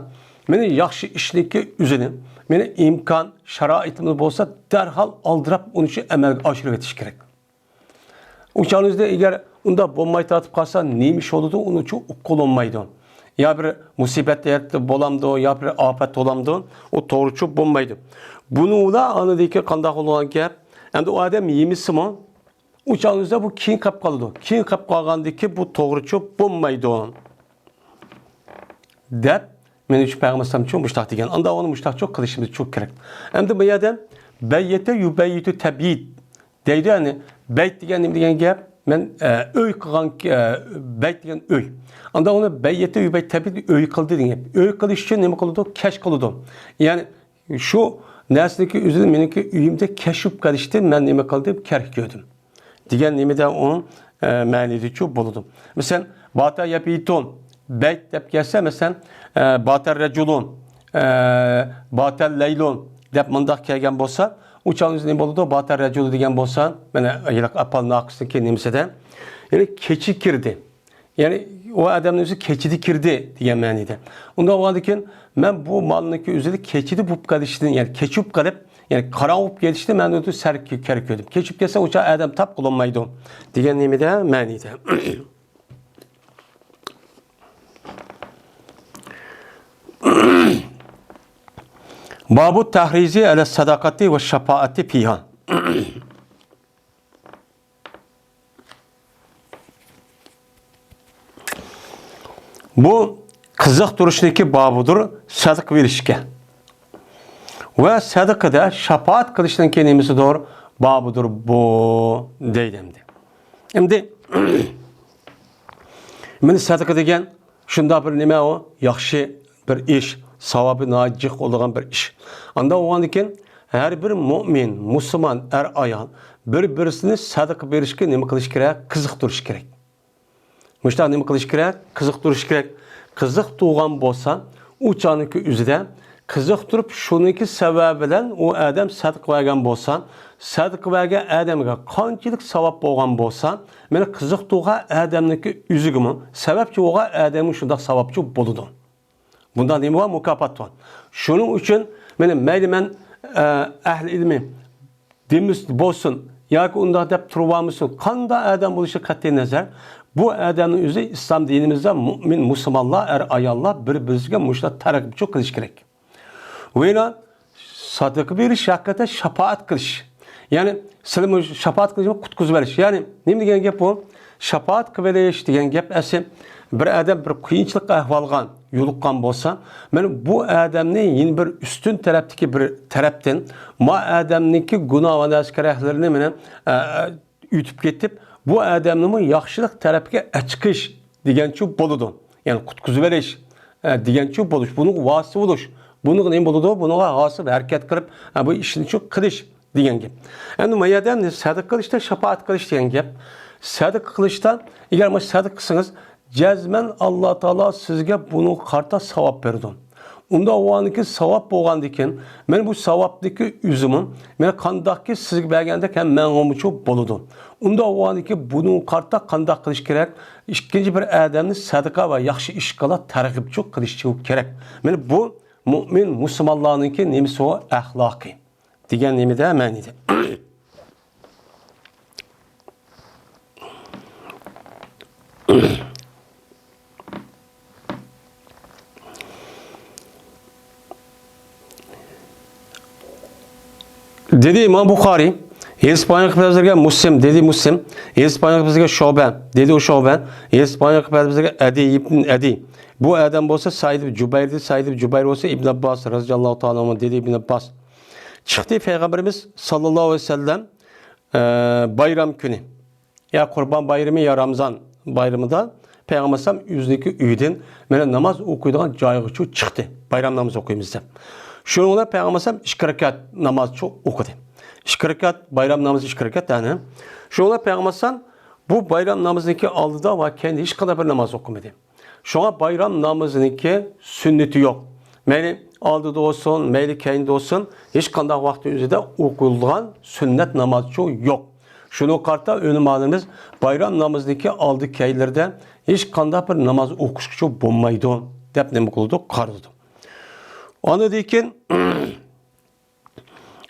مانا ياخشى ئىشنىڭكى ئۆزىنى، مانا ئىمكان، شارائىتىمىز بولسا، دەرھال ئالدىراپ ئۇنى شۇ ئەمەلگە ئاشۇرۇۋېتىش كېرەك. ئۇ چاغنىڭىزدا ئەگەر ئۇنداق بولماي تارتىپ قالسا، نېمە ئىش بولىدۇ، ئۇنى شۇ ئۇقۇپ بولالمايدۇ. يا بىر مۇسىبەت بولامدۇ، يا بىر ئاپەت بولامدۇ، ئۇ توغرا چۈشۈپ بولمايدۇ. بۇنى ئۇلار ئاندىن كېيىن قانداق بولغان گەپ؟ ئەمدى ئۇ ئادەم يېمىسىمۇ، ئۇ چاغنىڭىزدا بۇ كېيىن قېلىپ قالىدۇ. كېيىن قېلىپ قالغاندىن كېيىن بۇ توغرا چۈشۈپ بولمايدۇ، دەپ، مېنىڭچە پەيغەمبەر ئەلەيھىسسالامچۇ مۇشتاق دېگەن. ئاندا ئۇنى مۇشتاقچۇ قىلىشىمىزچۇ كېرەك. ئەمدى بۇ يەردە بەييەتە يۇبەييىتۇ تەبيىت دەيدۇ، يەنى بەيت دېگەن نېمە دېگەن گەپ؟ مەن، ئە، ئۆي قىلغان، ئە، بەيت دېگەن ئۆي. ئاندا ئۇنى بەييەتە يۇبەييىت تەبيىت ئۆي قىلدى دېگەن گەپ. ئۆي قىلىش ئۈچۈن نېمە قىلىدۇ؟ كەچ قىلىدۇ. يەنى شۇ نەرسىنىڭكى ئۆزىدىن مېنىڭكى ئۆيۈمدە كەچ بولۇپ قېلىشتىن مەن نېمە قىلدىم؟ كەرك كۆردۈم. دېگەن نېمىدە ئۇ، ئە، مەنىدىچۇ بولىدۇ. مەسىلەن، باتا يەبىتۇ بەيت دەپ كەلسە، مەسىلەن، ئە، باتا رەجۇلۇ، ئە، باتا لەيلۇ دەپ مۇنداق كەلگەن بولسا، ئۇ چاغدا نېمە بولىدۇ؟ باتا رەجۇلۇ دېگەن بولسا، مانا، ھېلىقى ئەپئال ناقىسنىڭكى نېمىسىدە، يەنى كېچە كىردى. يەنى ئۇ ئادەمنىڭ ئۆزى كېچىدە كىردى دېگەن مەنىدە. ئۇنداق بولغاندىكىن، مەن بۇ مالنىڭكى ئۆزىدە كېچىدە بولۇپ قېلىشىدىن، يەنى كېچە بولۇپ قېلىپ، يەنى قاراڭغۇ بولۇپ كېلىشىدىن مەن ئۇنى سەل كەر كۆردۈم. كېچە بولۇپ كەلسە، ئۇ چاغ ئادەم تاپقىلى بولمايدۇ دېگەن نېمىدە، مەنىدە. بابۇ تەھرىزى ئەلە سەدەقەتى ۋە شەپائەتى فىھا. بۇ قىزىقتۇرۇشنىڭكى بابىدۇر سەدىقە بېرىشكە. ۋە سەدىقىدە شاپائەت قىلىشنىڭكى نېمىسىدۇر؟ بابىدۇر بۇ، دەيدۇ ئەمدى. ئەمدى مانا سەدىقە دېگەن شۇنداق بىر نېمە ئۇ؟ ياخشى بىر ئىش، ساۋابى ناھايىتى جىق بولىدىغان بىر ئىش. ئانداق بولغاندىكىن، ھەر بىر مۇئمىن، مۇسۇلمان، ئەر-ئايال بىر-بىرسىنى سەدىقە بېرىشكە نېمە قىلىش كېرەك؟ قىزىقتۇرۇش كېرەك. مۇشۇنداق نېمە قىلىش كېرەك؟ قىزىقتۇرۇش كېرەك. قىزىق تۇرغان بولسا، ئۇ چاغنىڭكى ئۆزىدە قىزىقتۇرۇپ، شۇنىڭكى سەۋەبى بىلەن ئۇ ئادەم سەدىقە بەرگەن بولسا، سەدىقە بەرگەن ئادەمگە قانچىلىك ساۋاب بولغان بولسا، مانا قىزىق تۇرغان ئادەمنىڭكى ئۆزىگىمۇ، سەۋەبچى بولغان ئادەمگە شۇنداق ساۋابچۇ بولىدۇ. بۇنداق نېمە بار؟ مۇكاپات بار. شۇنىڭ ئۈچۈن مانا مەيلى مەن، ئە، ئەھلى ئىلمى دېمىس بولسۇن ياكى ئۇنداق دەپ تۇرۇۋالمىسۇن، قانداق ئادەم بولۇشى قەتئىي نەزەر، بۇ ئادەمنىڭ ئۆزى ئىسلام دىنىمىزدا مۇئمىن مۇسۇلمانلار، ئەر-ئاياللار بىر-بىرىگە مۇشۇنداق تەرغىبچۇ قىلىش كېرەك. ۋەيلا سەدىقە بېرىش ھەقىقەتەن شاپائەت قىلىش. يەنى سىلىمۇ شاپائەت قىلىش، قۇتقۇزۇۋېلىش. يەنى نېمە دېگەن گەپ بۇ؟ شاپائەت قىلىۋېلىش دېگەن گەپ ئەسلى بىر ئادەم بىر قىيىنچىلىق ئەھۋالغا يولۇققان بولسا، مانا بۇ ئادەمنى يەنە بىر ئۈستۈن تەرەپتىكى بىر تەرەپتىن ما ئادەمنىڭكى گۇناھ ۋە نەسكەرەكلىرىنى مانا، ئە، ئۆتۈپ كېتىپ، بۇ ئادەمنىمۇ ياخشىلىق تەرەپكە ئەچىقىش دېگەنچۇ بولىدۇ. يەنى قۇتقۇزۇۋېلىش، ئە، دېگەنچۇ بولۇش. بۇنىڭغا ۋاسىتە بولۇش. بۇنىڭغا نېمە بولىدۇ؟ بۇنىڭغا ھاسىل ھەرىكەت قىلىپ، ئە، بۇ ئىشنىچۇ قىلىش دېگەن گەپ. ئەمدى ما يەردە سەدىقە قىلىشتا، شاپائەت قىلىش دېگەن گەپ. سەدىقە قىلىشتا، ئەگەر مانا سەدىقە قىلسىڭىز، جەزمەن ئاللا تائالا سىزگە بۇنىڭغا قارىتا ساۋاب بېرىدۇ. ئۇنداق بولغاندىكىن، ساۋاب بولغاندىكىن، مانا بۇ ساۋابنىكى ئۆزىمۇ، مانا قانداقكى سىزگە بەرگەندەك ھەم ماڭىمۇچۇ بولىدۇ. ئۇنداق بولغاندىكىن، بۇنىڭغا قارىتا قانداق قىلىش كېرەك؟ ئىككىنچى بىر ئادەمنى سەدىقە ۋە ياخشى ئىشقىلا تەرغىبچۇ قىلىشچۇ كېرەك. مانا بۇ مۇئمىن مۇسۇلمانلارنىڭكى نېمىسى ئۇ؟ ئەخلاقى. دېگەن نېمىدە مەنىدە. دېدى ئىمام بۇخارى، ھەدىس بايان قىلىپ بەرگەن مۇسلىم، دېدى مۇسلىم، ھەدىس بايان قىلىپ بەرگەن شۇبە، دېدى ئۇ شۇبە، ھەدىس بايان قىلىپ بەرگەن ئەدى ئىبن ئەدى. بۇ ئادەم بولسا سەئىد ئىبن جۇبەير، سەئىد ئىبن جۇبەير بولسا ئىبن ئابباس رەزىياللاھۇ تائالا ئەنھۇ، دېدى ئىبن ئابباس. چىقتى پەيغەمبىرىمىز ساللاللاھۇ ئەلەيھى ۋەسەللەم، ئە، بايرام كۈنى. يا قۇربان بايرىمى، يا رامزان بايرىمىدا پەيغەمبەر ئەلەيھىسسالام ئۆزىنىڭكى ئۆيىدىن مانا ناماز ئوقۇيدىغان جايغىچۇ چىقتى. بايرام نامىزى ئوقۇيمىز دەپ. شۇنىڭ بىلەن پەيغەمبەر ئەلەيھىسسالام ئىككى رەكەت نامازچۇ ئوقۇدى. ئىككى رەكەت، بايرام نامىزى ئىككى رەكەت، يەنى. شۇنىڭ بىلەن پەيغەمبەر ئەلەيھىسسالام بۇ بايرام نامىزىنىڭكى ئالدىدا ۋە كەينىدە ھېچقانداق بىر ناماز ئوقۇمىدى. شۇڭا بايرام نامىزىنىڭكى سۈننىتى يوق. مەيلى ئالدىدا بولسۇن، مەيلى كەينىدە بولسۇن، ھېچقانداق ۋاقىتنىڭ ئۆزىدە ئوقۇلغان سۈننەت نامازچۇ يوق. شۇنىڭغا قارىتا ئۆلىمالىرىمىز بايرام نامىزىنىڭكى ئالدى كەينلىرىدە ھېچقانداق بىر ناماز ئوقۇشقىچۇ بولمايدۇ دەپ نېمە قىلىدۇ؟ قارىلىدۇ. ئاندىن كېيىن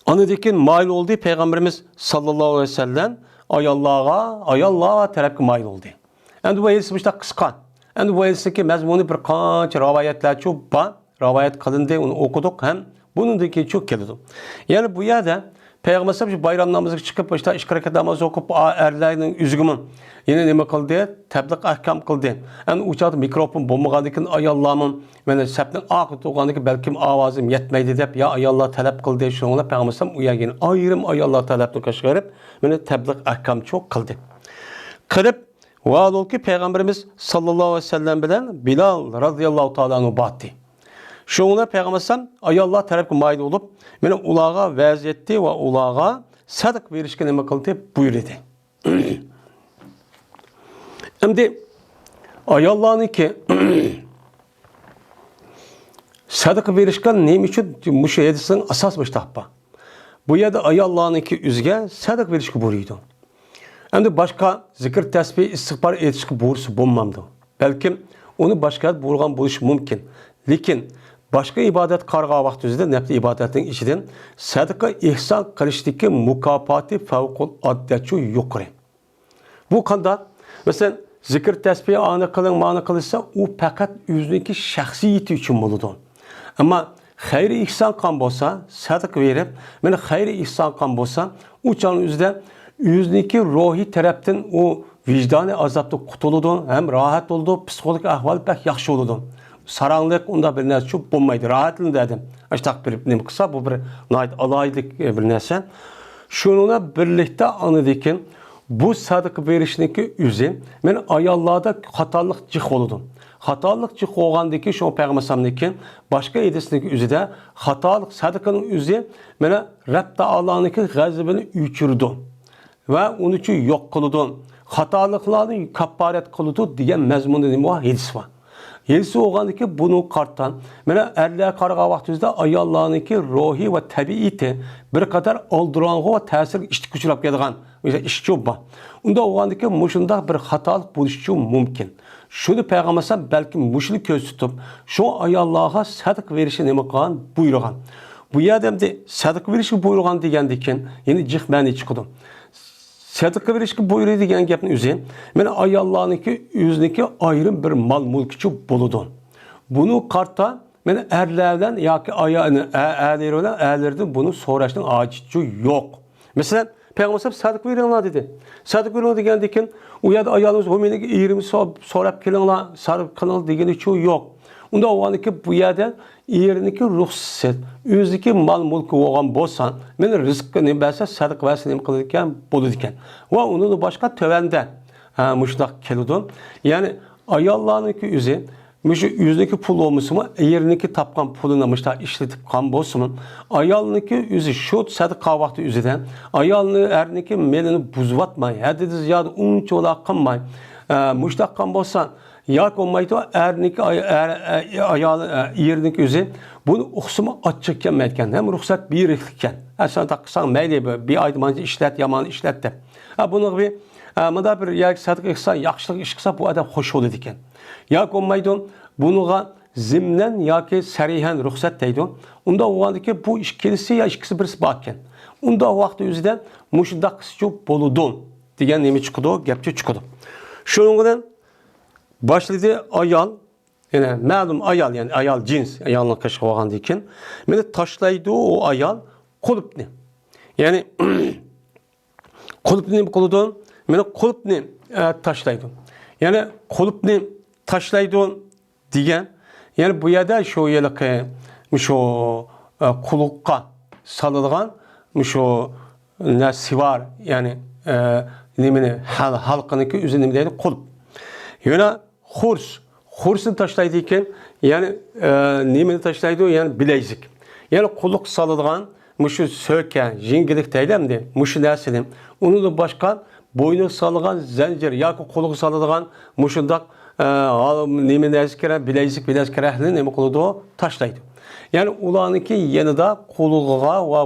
ئاندىن كېيىن مايىل بولدى پەيغەمبىرىمىز ساللاللاھۇ ئەلەيھى ۋەسەللەم ئاياللارغا، ئاياللار تەرەپكە مايىل بولدى. ئەمدى بۇ ھەدىس مۇشۇنداق قىسقا. ئەمدى بۇ ھەدىسنىڭكى مەزمۇنى بىر قانچە رىۋايەتلەرچۇ بار، رىۋايەت قىلىندى، ئۇنى ئوقۇدۇق ھەم بۇنىڭدىن كېيىنچۇ كېلىدۇ. يەنى بۇ يەردە پەيغەمبەر ئەلەيھىسسالام شۇ بايرام نامىزىغا چىقىپ، مۇشۇنداق ئىككى رەكەت ناماز ئوقۇپ، ئا-، ئەرلەرنىڭ ئۆزىگىمۇ يەنە نېمە قىلدى؟ تەبلىغ ئەھكام قىلدى. ئەمدى ئۇ چاغدا مىكروفون بولمىغاندىكىن ئاياللارمۇ مانا سەپنىڭ ئارقىدا تۇرغاندىكىن بەلكىم ئاۋازىم يەتمەيدۇ دەپ، يا ئاياللار تەلەپ قىلدى. شۇنىڭ بىلەن پەيغەمبەر ئەلەيھىسسالام ئۇ يەرگە يەنە ئايرىم ئاياللار تەلەپنى قىلىشقا قېرىپ، مانا تەبلىغ ئەھكامچۇ قىلدى. قىلىپ، ۋاھالۇكى پەيغەمبىرىمىز ساللاللاھۇ ئەلەيھى ۋەسەللەم بىلەن بىلال رازىياللاھۇ تائالا ئەنھۇ باردى. شۇنىڭ بىلەن پەيغەمبەر ئەلەيھىسسالام ئاياللار تەرەپكە مايىل بولۇپ، مانا ئۇلارغا ۋەز ئېيتتى ۋە ئۇلارغا سەدىقە بېرىشكە نېمە قىلدى؟ بۇيرۇدى. ئەمدى ئاياللارنىڭكى سەدىقە بېرىشكە نېمە ئۈچۈن مۇشۇ ھەدىسنىڭ ئاساس مۇشتاق بار. بۇ يەردە ئاياللارنىڭكى ئۆزىگە سەدىقە بېرىشكە بۇيرۇيدۇ. ئەمدى باشقا زىكىر، تەسبىھ، ئىستىغپار ئېيتىشقا بۇيرۇسا بولمامدۇ؟ بەلكىم ئۇنى باشقا يەردە بۇيرۇغان بولۇشى مۇمكىن. لېكىن باشقا ئىبادەت قارىغان ۋاقتىمىزدا نەپلى ئىبادەتنىڭ ئىچىدىن سەدىقە ئېھسان قىلىشتىكى مۇكاپاتى پەۋقۇلئاددەچۇ يۇقىرى. بۇ قانداق؟ مەسىلەن، زىكىر، تەسبىھ، ئانى قىلىڭ، مانى قىلىشسا، ئۇ پەقەت ئۆزىنىڭكى شەخسىيىتى ئۈچۈن بولىدۇ. ئەمما خەير ئېھسان قىلغان بولسا، سەدىقە بېرىپ، مانا خەير ئېھسان قىلغان بولسا، ئۇ چاغنىڭ ئۆزىدە ئۆزىنىڭكى روھىي تەرەپتىن ئۇ ۋىجدانىي ئازابتىن قۇتۇلىدۇ، ھەم راھەت بولىدۇ، پسىخولوگىك ئەھۋالى بەك ياخشى بولىدۇ. ساراڭلىق ئۇنداق بىر نەرسە شۇ بولمايدۇ، راھەتلىنىدۇ ئادەم. ئاشتاق بېرىپ نېمە قىلسا، بۇ بىر ناھايىتى ئالاھىدىلىك، ئە، بىر نەرسە. شۇنىڭ بىلەن بىرلىكتە ئاندىن كېيىن بۇ سەدىقە بېرىشنىڭكى ئۆزى، مانا ئاياللاردا خاتالىق جىق بولىدۇ. خاتالىق جىق بولغاندىن كېيىن شۇ پەيغەمبەر ئەلەيھىسسالامنىڭكى باشقا ھەدىسىنىڭكى ئۆزىدە خاتالىق سەدىقىنىڭ ئۆزى، مانا رەب تائالانىڭكى غەزىپىنى ئۆچۈرىدۇ ۋە ئۇنى شۇ يوق قىلىدۇ، خاتالىقلارنى كاپپارەت قىلىدۇ دېگەن مەزمۇندا نېمە بار؟ ھەدىس بار. ھەدىس بولغاندىكىن بۇنىڭغا قارىتا، مانا ئەرلەرگە قارىغان ۋاقتىمىزدا ئاياللارنىڭكى روھى ۋە تەبىئىتى بىر قەدەر ئالدىراڭغۇ ۋە تەسىرگە ئىشتىك ئۇچراپ كەلگەن ئىشچۇ بار. ئۇنداق بولغاندىكىن مۇشۇنداق بىر خاتالىق بولۇشى مۇمكىن. شۇنى پەيغەمبەر ئەلەيھىسسالام بەلكىم مۇشۇنى كۆزدە تۇتۇپ، شۇ ئاياللارغا سەدىقە بېرىشنى نېمە قىلغان؟ بۇيرۇغان. بۇ يەردە ئەمدى سەدىقە بېرىشكە بۇيرۇغان دېگەندىكىن يەنە جىق مەنە چىقىدۇ. سەدىقە بېرىشكە بۇيرۇدى دېگەن گەپنىڭ ئۆزى، مانا ئاياللارنىڭكى ئۆزىنىڭكى ئايرىم بىر مال مۈلكىچۇ بولىدۇ. بۇنى قارىتا، مانا ئەرلەر بىلەن ياكى ئايا-، ئە-، ئەرلىرى بىلەن ئەرلىرىدىن بۇنى سوراشنىڭ ھاجىتى يوق. مەسىلەن، پەيغەمبەر سەدىقە بېرىڭلار دېدى. سەدىقە بېرىڭ دېگەندىن كېيىن، ئۇ يەردە ئايالىمىز، ھو، مېنىڭ ئېرىمنى سو-، سوراپ كېلىڭلار، سەدىقە قىلىڭلار دېگىنىچۇ يوق. ئۇنداق بولغاندىكىن بۇ يەردە ئېرىنىڭكى رۇخسىتىسىز، ئۆزىنىڭكى مال مۈلكى بولغان بولسا، مانا رىزقىنى بەرسە، سەدىقە بەرسە نېمە قىلىدىكەن؟ بولىدىكەن. ۋە ئۇنىڭدىن باشقا تۆۋەندە، ھە، مۇشۇنداق كېلىدۇ. يەنى ئاياللارنىڭكى ئۆزى، مۇشۇ ئۆزىنىڭكى پۇلى بولمىسىمۇ، ئېرىنىڭكى تاپقان پۇلىنى مۇشۇنداق ئىشلىتىپ قالغان بولسىمۇ، ئايالنىڭكى ئۆزى شۇ سەدىقە ۋاقتى ئۆزىدە، ئايالنى، ئەرنىڭكى مېلىنى بۇزۇۋاتماي، ھەددىدىن زىيادە ئۇنچىۋالا قىلماي، ھە، مۇشۇنداق قىلغان بولسا، ياكى بولمايدۇ، ئەرنىڭكى ئاي-، ئەر-، ئە-، ئايال، ئە، ئېرىنىڭكى ئۆزى بۇنى ئۇقسىمۇ ئاچچىق كەلمەيدىكەن، ھەم رۇخسەت بېرىكلىككەن. ئەسلىدە تاقىساڭ مەيلى، بىر، بىر ئايدا مانچە ئىشلەت، يامان ئىشلەت دەپ. ھە، بۇنىڭغا بىر، ئە، مۇنداق بىر ياكى سەدىقە ئىش قىلسا، ياخشىلىق ئىش قىلسا، بۇ ئادەم خوش بولىدىكەن. ياكى بولمايدۇ، بۇنىڭغا زىمنەن ياكى سەرىھەن رۇخسەت دەيدۇ. ئۇنداق بولغاندىكىن بۇ ئىككىلىسى يا ئىككىسى بىرسى باركەن. ئۇنداق ۋاقىت ئۆزىدە مۇشۇنداق قىلسىچۇ بولىدۇ دېگەن نېمە چىقىدۇ؟ گەپچۇ چىقىدۇ. شۇنىڭ بىلەن باشلىدى ئايال، يەنە مەلۇم ئايال، يەنى ئايال جىنس، ئايالنىڭ قېشىغا بارغاندىن كېيىن، مېنى تاشلايدۇ ئۇ ئايال قۇلۇپنى. يەنى قۇلۇپنى نېمە قىلىدۇ؟ مېنى قۇلۇپنى، ئە، تاشلايدۇ. يەنى قۇلۇپنى تاشلايدۇ دېگەن، يەنى بۇ يەردە شۇ ھېلىقى، مۇشۇ، ئە، قۇلۇققا سالىدىغان مۇشۇ نە سىۋار، يەنى، ئە، نېمىنى، ھال-، ھالقىنىڭكى ئۆزى نېمە دەيدۇ؟ قۇلۇپ. يەنە خۇرس. خۇرسنى تاشلايدىكەن، يەنى، ئە، نېمىنى تاشلايدۇ؟ يەنى بىلەيزىك. يەنى قۇلىققا سالىدىغان مۇشۇ سۆكە، يەڭگىلىك دەيلى ئەمدى، مۇشۇ نەرسىنى. ئۇنىڭدىن باشقا بوينىغا سالىدىغان زەنجىر ياكى قولىغا سالىدىغان مۇشۇنداق، ئە، ھال-، نېمە نەرسە كېرەك، بىلەيزىك، بىلەيزىك كېرەكلىكنى نېمە قىلىدۇ؟ تاشلايدۇ. يەنى ئۇلارنىڭكى يېنىدا قۇلىقىغا ۋە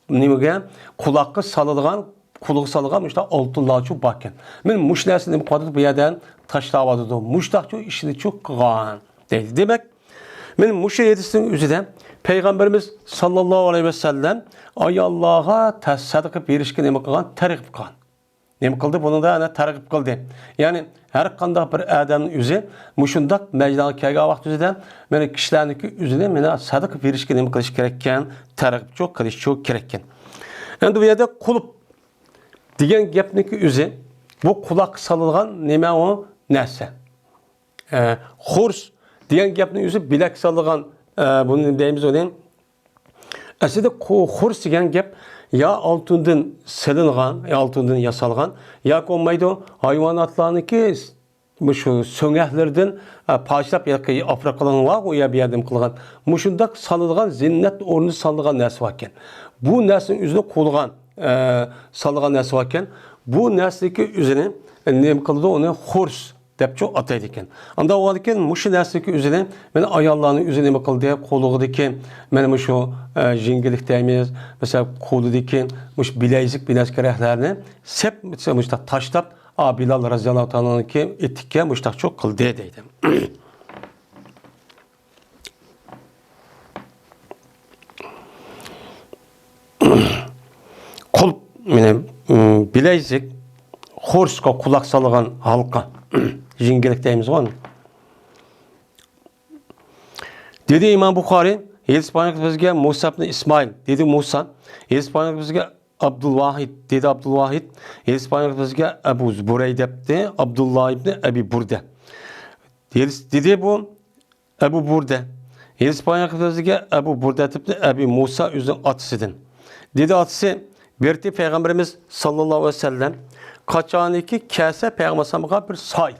نېمىگە، قۇلاققا سالىدىغان، قۇلىقىغا سالىدىغان مۇشۇنداق ئالتۇنلارچۇ باركەن. مېنى مۇشۇ نەرسىنى نېمە قىلىۋاتىدۇ، بۇ يەردىن تاشلاۋاتىدۇ. مۇشۇنداقچۇ ئىشنىچۇ قىلغان دەيدۇ. دېمەك، مېنى مۇشۇ ھەدىسنىڭ ئۆزىدە پەيغەمبىرىمىز ساللاللاھۇ ئەلەيھى ۋەسەللەم ئاياللارغا تە-، سەدىقە بېرىشكە نېمە قىلغان؟ تەرغىب قىلغان. نېمە قىلدى؟ بۇنىڭدا ئەنە تەرغىب قىلدى. يەنى ھەر قانداق بىر ئادەمنىڭ ئۆزى مۇشۇنداق مەيدانغا كەلگەن ۋاقتى ئۆزىدە مانا كىشىلەرنىڭكى ئۆزىنى مانا سەدىقە بېرىشكە نېمە قىلىش كېرەككەن؟ تەرغىبچۇ قىلىشچۇ كېرەككەن. ئەمدى بۇ يەردە قۇلۇپ دېگەن گەپنىڭكى ئۆزى، بۇ قۇلاققا سالىدىغان نېمە ئۇ نەرسە؟ ئە، خۇرس دېگەن گەپنىڭ ئۆزى بىلەككە سالىدىغان، ئە، بۇنى نېمە دەيمىز ئۇنى؟ ئەسلىدە قۇ-، خۇرس دېگەن گەپ يا ئالتۇندىن سېلىنغان، يا ئالتۇندىن ياسالغان، ياكى بولمايدۇ، ھايۋاناتلارنىڭكى مۇشۇ سۆڭەكلىرىدىن، ئە، پارچىلاپ ياكى ئاپىرىپ قىلغان بار، ئۇ يەر بۇ يەردە نېمە قىلغان. مۇشۇنداق سالىدىغان زىننەت ئورنىدا سالىدىغان نەرسە باركەن. بۇ نەرسىنىڭ ئۆزىنى قۇلىغان، ئە، سالىدىغان نەرسە باركەن. بۇ نەرسىنىڭكى ئۆزىنى، ئە، نېمە قىلىدۇ؟ ئۇنى خۇرس دەپچۇ ئاتايدىكەن. ئانداق بولغاندىكىن مۇشۇ نەرسىنىڭكى ئۆزىنى، مانا ئاياللارنىڭ ئۆزى نېمە قىلدى؟ قولىغىدىكى مانا مۇشۇ، ئە، يەڭگىللىك دەيمىز، مەسىلەن، قولىدىكى مۇشۇ بىلەيزۈك، بىلەزكە رەخلەرنى سەپ مۇشۇنداق تاشلاپ، ئا، بىلال رەزىياللاھۇ تائالا ئەنھۇگە ئېتىككە مۇشۇنداقچۇ قىلدى دەيدۇ. قۇل، مانا، م، بىلەيزۈك، خورسقا قۇلاق سالغان ھالقا، يەڭگىللىك دەيمىزغۇ ئۇنى. دېدى ئىمام بۇخارىي، ھەدىس بايان قىلىپ بىزگە مۇسا ئىبنى ئىسمائىل، دېدى مۇسا، ھەدىس بايان قىلىپ بىزگە ئابدۇلۋاھىد، دېدى ئابدۇلۋاھىد، ھەدىس بايان قىلىپ بىزگە ئەبۇ بۇرەيدە دەپتى، ئابدۇللا ئىبنى ئەبى بۇردە. ھەدىس، دېدى بۇ ئەبۇ بۇردە. ھەدىس بايان قىلىپ بىزگە ئەبۇ بۇردە ئىبنى ئەبى مۇسا ئۆزىنىڭ ئاتىسىدىن. دېدى ئاتىسى، بىر پەيغەمبىرىمىز ساللاللاھۇ ئەلەيھى ۋەسەللەم قاچانكى كەلسە پەيغەمبەر ئەلەيھىسسالامغا بىر سائىل،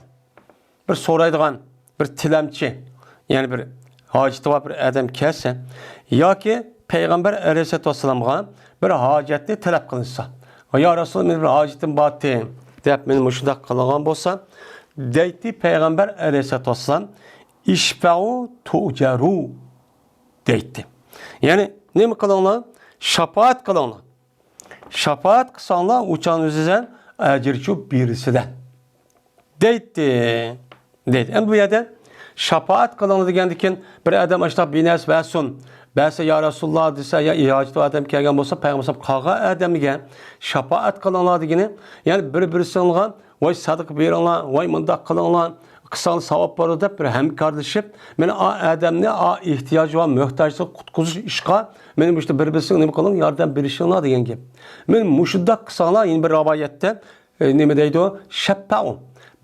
بىر سورايدىغان، بىر تىلەمچى، يەنى بىر ھاجىتى بار بىر ئادەم كەلسە ياكى پەيغەمبەر ئەلەيھىسسالاتۇ ۋەسسالامغا بىر ھاجەتنى تەلەپ قىلىنسا، يا رەسۇلاللا، مېنىڭ بىر ھاجىتىم بارتى دەپ مېنى مۇشۇنداق قىلغان بولسا، دەيتتى پەيغەمبەر ئەلەيھىسسالاتۇ ۋەسسالام، ئىشفەئۇ تۇئجەرۇ دەيتتى. يەنى نېمە قىلىڭلار؟ شاپائەت قىلىڭلار. شاپائەت قىلساڭلار ئۇچان ئۆزىدىن ئەجىرچۇ بېرىسىدە دەيتتى. دەيدۇ. ئەمدى بۇ يەردە شاپائەت قىلىڭلار دېگەندىكىن بىر ئادەم ئاشۇنداق بىر نەرسە بەرسۇن. بەرسە يا رەسۇلاللا دېسە، يا ھاجىتى ئادەم كەلگەن بولسا، پەيغەمبەر قالغان ئادەمگە شاپائەت قىلىڭلار دېگىنى، يەنى بىر-بىرسىڭلار ۋاي سەدىقە بېرىڭلار، ۋاي مۇنداق قىلىڭلار، قىلساڭلار ساۋاب بارىدۇ دەپ بىر ھەمكارلىشىپ، مانا ئا ئادەمنى، ئا ئېھتىياجى بار مۆھتاجلىقتىن قۇتقۇزۇش ئىشقا، مانا مۇشۇ بىر-بىرسىڭلار نېمە قىلىڭ، ياردەم بېرىشىڭلار دېگەن گەپ. مانا مۇشۇنداق قىلساڭلار، يەنە بىر رىۋايەتتە، ئە، نېمە دەيدۇ؟ شەپپەئۇ.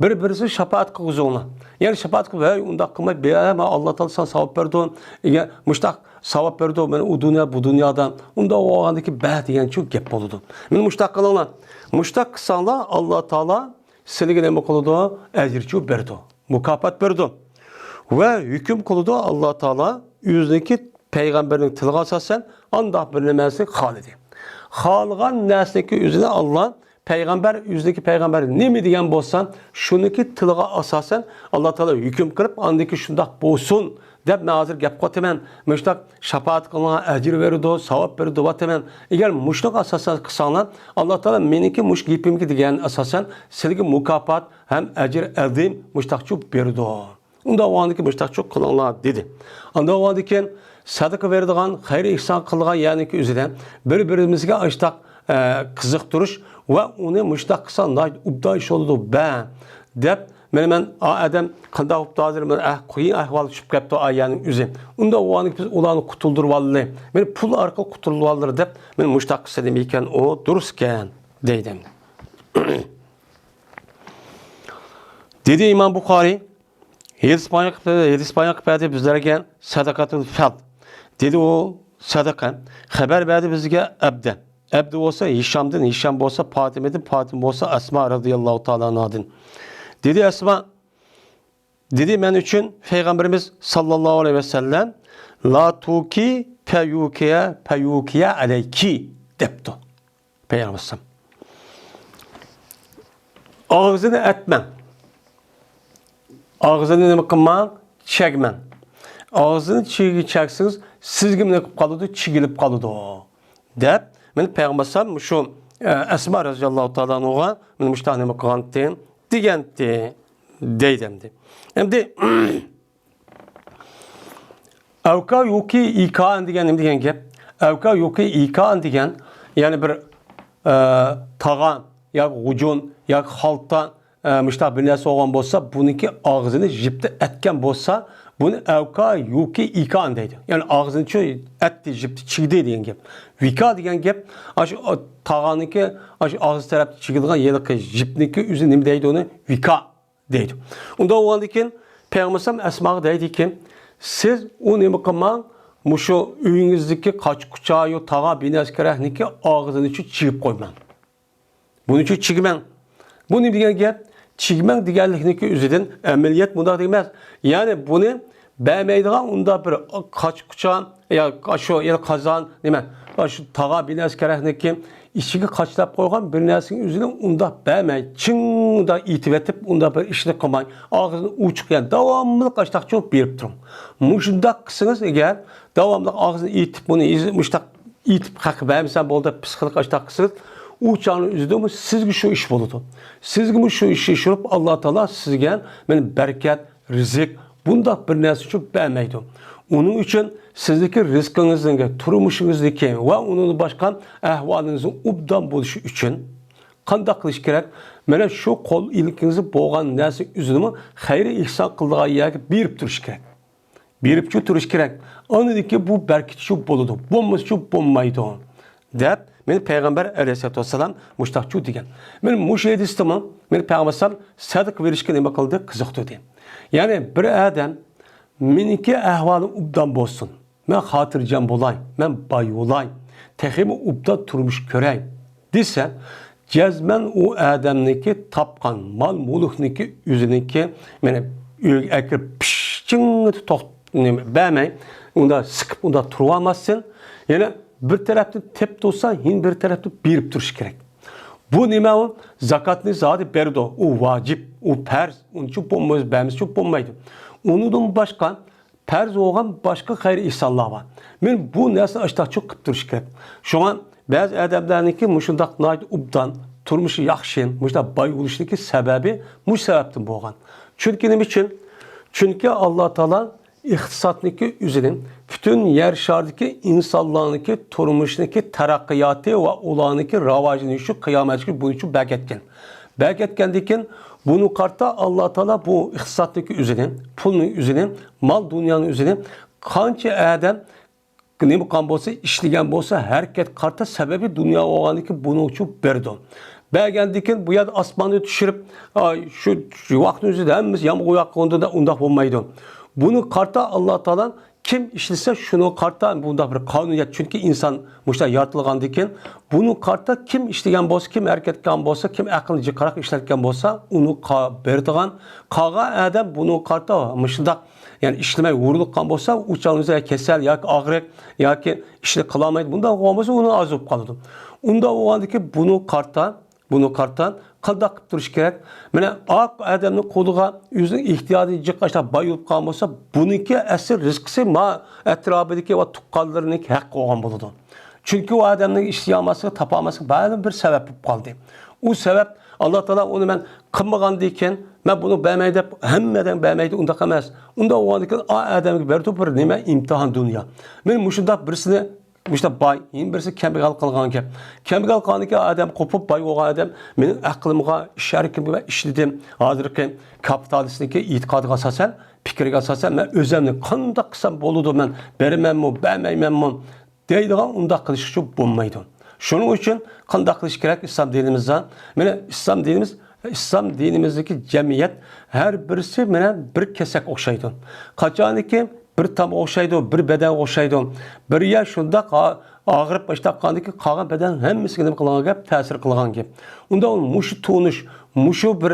بىر-بىرسى شاپائەت قىلغۇزۇڭلار. يەنى شاپائەت قىلىپ، ھەي، ئۇنداق قىلماي، بە، مانا ئاللا تائالا ساڭا ساۋاب بەردى، ئىگە، مۇشتاق ساۋاب بەردى، مانا ئۇ دۇنيا، بۇ دۇنيادا. ئۇنداق بولغاندىكى بە دېگەنچۇ گەپ بولىدۇ. مانا مۇشتاق قىلىڭلار. مۇشتاق قىلساڭلار، ئاللا تائالا سىلىگە نېمە قىلىدۇ؟ ئەجىرچۇ بېرىدۇ. مۇكاپات بېرىدۇ. ۋە ھۆكۈم قىلىدۇ ئاللا تائالا ئۆزىنىڭكى پەيغەمبىرىنىڭ تىلىغا ئاساسەن ئانداق بىر نەرسىنى خالىدى. خالىغان نەرسىنىڭكى ئۆزىنى ئاللا پەيغەمبەر، ئۆزىنىڭكى پەيغەمبەر نېمە دېگەن بولسا، شۇنىڭكى تىلىغا ئاساسەن ئاللا تائالا ھۆكۈم قىلىپ، ئاندىن كېيىن شۇنداق بولسۇن دەپ مەن ھازىر گەپ قىلىۋاتىمەن. مۇشۇنداق شاپائەت قىلغان ئەجىر بېرىدۇ، ساۋاب بېرىدۇ دەۋاتىمەن. ئەگەر مۇشۇنىڭغا ئاساسەن قىلساڭلار، ئاللا تائالا مېنىڭكى مۇشۇ گېپىمگە دېگەن ئاساسەن سىلىگە مۇكاپات ھەم ئەجىر ئەزىم مۇشتاقچۇ بېرىدۇ. ئۇنداق بولغاندىكىن مۇشتاقچۇ قىلىڭلار دېدى. ئانداق بولغاندىكىن سەدىقە بېرىدىغان، خەير ئېھسان قىلىدىغان يەرنىڭكى ئۆزىدە بىر-بىرىمىزگە ئاشتاق، ئە، قىزىقتۇرۇش ۋە ئۇنى مۇشتاق قىلساڭ ناھايىتى ئوبدان ئىش بولىدۇ بە دەپ، مانا مەن ئا ئادەم قانداق بوپتۇ ھازىر، مانا ئەھ، قىيىن ئەھۋالغا چۈشۈپ كەپتۇ ئا يەرنىڭ ئۆزى. ئۇنداق بولغاندىكىن بىز ئۇلارنى قۇتۇلدۇرۇۋالىلى. مانا پۇل ئارقىلىق قۇتۇلدۇرۇۋالىلى دەپ، مانا مۇشتاق قىلسا نېمە ئىكەن ئۇ دۇرۇس ئىكەن دەيدۇ. دېدى ئىمام بۇخارىي، ھەدىس بايان قىلىپ، ھەدىس بايان قىلىپ بەردى بىزلەرگە سەدىقەتۇل فەرد. دېدى ئۇ سەدىقە. خەۋەر بەردى بىزگە ئەبدە. ئەبدە بولسا ھىشامدىن، ھىشام بولسا پاتىمىدىن، پاتىمە بولسا ئەسما رەزىياللاھۇ تائالا ئەنھادىن. دېدى ئەسما، دېدى مەن ئۈچۈن پەيغەمبىرىمىز ساللاللاھۇ ئەلەيھى ۋەسەللەم، لا تۇكى پەيۇكىيە، پەيۇكىيە ئەلەيكى دەپتۇ. پەيغەمبەر ئەلەيھىسسالام. ئاغزىنى ئەتمەڭ. ئاغزىنى نېمە قىلماڭ؟ چەگمەڭ. ئاغزىنى چىگى چەگسىڭىز، سىزگە نېمە قىلىپ قالىدۇ؟ چىگىلىپ قالىدۇ. دەپ، مانا پەيغەمبەر ئەلەيھىسسالام مۇشۇ، ئە، ئەسما رەزىياللاھۇ تائالا ئەنھۇغا مانا مۇشۇنداق نېمە قىلغانتى، دېگەنتى، دەيدۇ ئەمدى. ئەمدى، ئەۋكا يۇكى ئىكائەن دېگەن نېمە دېگەن گەپ؟ ئەۋكا يۇكى ئىكائەن دېگەن، يەنى بىر، ئە، تاغا ياكى غۇجۇن ياكى خالتا، ئە، مۇشۇنداق بىر نەرسە بولغان بولسا، بۇنىڭكى ئاغزىنى جىپتە ئەتكەن بولسا، بۇنى ئەۋكا يۇكى ئىكائەن دەيدۇ. يەنى ئاغزىنى چۈ ئەتتى، جىپتە چىگدى دېگەن گەپ. ۋىكا دېگەن گەپ، ئاشۇ، ئا، تاغانىڭكى، ئاشۇ ئاغزى تەرەپتە چىگىدىغان ھېلىقى جىپنىڭكى ئۆزى نېمە دەيدۇ ئۇنى؟ ۋىكا دەيدۇ. ئۇنداق بولغاندىكىن پەيغەمبەر ئەسماغا دەيدىكى، سىز ئۇ نېمە قىلماڭ، مۇشۇ ئۆيىڭىزدىكى قاچا-قۇچا، يو تاغا بىنەسكە رەھنىكى ئاغزىنى چۈ چىگىپ قويماڭ. بۇنى چۈ چىگمەڭ. بۇ نېمە دېگەن گەپ؟ چىگمەڭ دېگەنلىكنىڭكى ئۆزىدىن ئەمەلىيەت مۇنداق دېگەن ئەمەس. يەنى بۇنى بەرمەيدىغان ئۇنداق بىر قاچا-قۇچا، يا شۇ، يا قازان، نېمە، شۇ تاغا بىر نەرسە كېرەكمىكىن، ئىچىگە قاچىلاپ قويغان بىر نەرسىنىڭ ئۆزىنى ئۇنداق بەرمەي، چىڭدا ئېتىۋېتىپ، ئۇنداق بىر ئىشنى قىلماي، ئاغزىنى ئوچۇق، يەنى داۋاملىق ئاشتاق چوپ بېرىپ تۇرۇڭ. مۇشۇنداق قىلسىڭىز ئەگەر، داۋاملىق ئاغزىنى ئېتىپ، بۇنى مۇشتاق ئېتىپ، ھەق بەرمىسەم بولدى، پىسخىك ئاشتاق قىلسىڭىز، ئۇ چاغنىڭ ئۆزىدىمۇ سىزگە شۇ ئىش بولىدۇ. سىزگىمۇ شۇ ئىش يوشۇرۇپ، ئاللا تائالا سىزگە مانا بەرىكەت، رىزىق، بۇنداق بىر نەرسە ئۈچۈن بەرمەيدۇ. ئۇنىڭ ئۈچۈن سىزدىكى رىزقىڭىزنىڭكى، تۇرمۇشىڭىزدىكى ۋە ئۇنىڭدىن باشقا ئەھۋالىڭىزنىڭ ئوبدان بولۇشى ئۈچۈن قانداق قىلىش كېرەك؟ مانا شۇ قول ئىلكىڭىزدە بولغان نەرسە ئۆزىنىمۇ خەير ئېھسان قىلىدىغان يەرگە بېرىپ تۇرۇش كېرەك. بېرىپچۇ تۇرۇش كېرەك. ئاندىن كېيىن بۇ بەرىكىتچۇ بولىدۇ، بولمىسىچۇ بولمايدۇ، دەپ مانا پەيغەمبەر ئەلەيھىسسالاتۇ ۋەسسالام مۇشتاقچۇ دېگەن. مانا مۇشۇ ھەدىستىمۇ مانا پەيغەمبەر ئەلەيھىسسالام سەدىقە بېرىشكە نېمە قىلدى؟ قىزىقتۇردى. يەنى بىر ئادەم مېنىڭكى ئەھۋالىم ئوبدان بولسۇن، مەن خاتىرجەم بولاي، مەن باي بولاي، تېخىمۇ ئوبدان تۇرمۇش كۆرەي دېسە، جەزمەن ئۇ ئادەمنىڭكى تاپقان مال-مۈلۈكنىڭكى ئۆزىنىڭكى، مانا ئۆيگە ئەكىرىپ پىششىڭ توق-، نېمە، بەرمەي، ئۇندا سىقىپ، ئۇندا تۇرۇۋالماستىن، يەنە بىر تەرەپتىن تېپىپ تۇرسا، يەنە بىر تەرەپتىن بېرىپ تۇرۇش كېرەك. بۇ نېمە ئۇ؟ زاكاتنى زادى بېرىدۇ. ئۇ ۋاجىپ، ئۇ پەرز. ئۇنى چوپ بولمايدۇ، بەرمىسە چوپ بولمايدۇ. ئۇنىڭدىن باشقا پەرز بولغان باشقا خەير ئېھسانلار بار. مانا بۇ نەرسىنى ئاشتاق چوپ قىلىپ تۇرۇش كېرەك. شۇڭا بەزى ئادەملەرنىڭكى مۇشۇنداق ناھايىتى ئوبدان، تۇرمۇشى ياخشى، مۇشۇنداق باي بولۇشىدىكى سەۋەبى مۇشۇ سەۋەبتىن بولغان. چۈنكى نېمە ئۈچۈن؟ چۈنكى ئاللا تائالا ئىقتىسادنىڭكى ئۆزىنى پۈتۈن يەر شارىدىكى ئىنسانلارنىڭكى تۇرمۇشىنىڭكى تەرەققىياتى ۋە ئۇلارنىڭكى راۋاجلىنىشى قىيامەتكە بۇنىڭ ئۈچۈن بەركەتكەن. بەركەتكەندىكىن بۇنى قارىتا ئاللا تائالا بۇ ئىقتىسادنىڭكى ئۆزىنى، پۇلنىڭ ئۆزىنى، مال دۇنيانىڭ ئۆزىنى قانچە ئادەم نېمە قىلغان بولسا، ئىشلىگەن بولسا، ھەرىكەت قارىتا سەۋەبى دۇنيا بولغاندىكىن بۇنىڭ ئۈچۈن بېرىدۇ. بەرگەندىكىن بۇ يەردە ئاسماننى چۈشۈرۈپ، ئاي، شۇ، شۇ ۋاقىتنىڭ ئۆزىدە ھەممىسى يامغۇر ياغقىلى ئۇنداق بولمايدۇ. بۇنى قارىتا ئاللا تائالا كىم ئىشلىسە، شۇنىڭغا قارىتا بۇنداق بىر قانۇنىيەت. چۈنكى ئىنسان مۇشۇنداق يارىتىلغاندىكىن، بۇنى قارىتا كىم ئىشلىگەن بولسا، كىم ھەرىكەت قىلغان بولسا، كىم ئەقلىنى جىقراق ئىشلەتكەن بولسا، ئۇنى قا-، بېرىدىغان، قالغان ئادەم بۇنى قارىتا مۇشۇنداق، يەنى ئىشلىمەي ھۇرۇلۇپ قالغان بولسا، ئۇ چاغنىڭ ئۆزىدە كېسەل ياكى ئاغرىق ياكى ئىشنى قىلالمايدۇ. بۇنداق بولغان بولسا، ئۇنىڭ ئاز بولۇپ قالىدۇ. ئۇنداق بولغاندىكىن بۇنى قارىتا، بۇنى قارىتا قانداق قىلىپ تۇرۇش كېرەك؟ مانا، ئاق ئادەمنىڭ قولىغا ئۆزىنىڭ ئېھتىياجى جىق ئاشۇنداق باي بولۇپ قالغان بولسا، بۇنىڭكى ئەسلى رىزقىسى ما ئەتراپىدىكى ۋە تۇغقانلىرىنىڭكى ھەق بولغان بولىدۇ. چۈنكى ئۇ ئادەمنىڭ ئىشلىيالماسلىقى، تاپالماسلىقى بەلگىلىم بىر سەۋەب بولۇپ قالدى. ئۇ سەۋەب ئاللا تائالا ئۇنى مەن قىلمىغاندىكىن، مەن بۇنى بەرمەي دەپ ھەممە ئادەم بەرمەيدۇ، ئۇنداق ئەمەس. ئۇنداق بولغاندىكىن ئا ئادەمگە بېرىدۇ بىر نېمە ئىمتىھان دۇنيا. مانا مۇشۇنداق بىرسىنى مۇشۇنداق باي، يەنە بىرسى كەمبەغەل قىلغان گەپ. كەمبەغەل قىلغاندىكىن ئادەم قوپۇپ، باي بولغان ئادەم مېنىڭ ئەقلىمغا، ئىش ھەرىكىتىمگە ئىشلىدىم. ھازىرقى كاپىتالىستنىڭكى ئېتىقادىغا ئاساسەن، پىكرىگە ئاساسەن، مەن ئۆزۈمنى قانداق قىلسام بولىدۇ، مەن بېرىمەنمۇ، بەرمەيمەنمۇ؟ دەيدىغان ئۇنداق قىلىش ئۈچۈن بولمايدۇ. شۇنىڭ ئۈچۈن قانداق قىلىش كېرەك ئىسلام دىنىمىزدا؟ مانا ئىسلام دىنىمىز، ئىسلام دىنىمىزدىكى جەمئىيەت ھەر بىرسى مانا بىر كېسەك ئوخشايدۇ. قاچانكى بىر تامغا ئوخشايدۇ، بىر بەدەنگە ئوخشايدۇ. بىر يەر شۇنداق ئا-، ئاغرىپ باشلاپ قالغاندىكىن قالغان بەدەن ھەممىسىگە نېمە قىلغان گەپ؟ تەسىر قىلغان گەپ. ئۇنداق مۇشۇ تونۇش، مۇشۇ بىر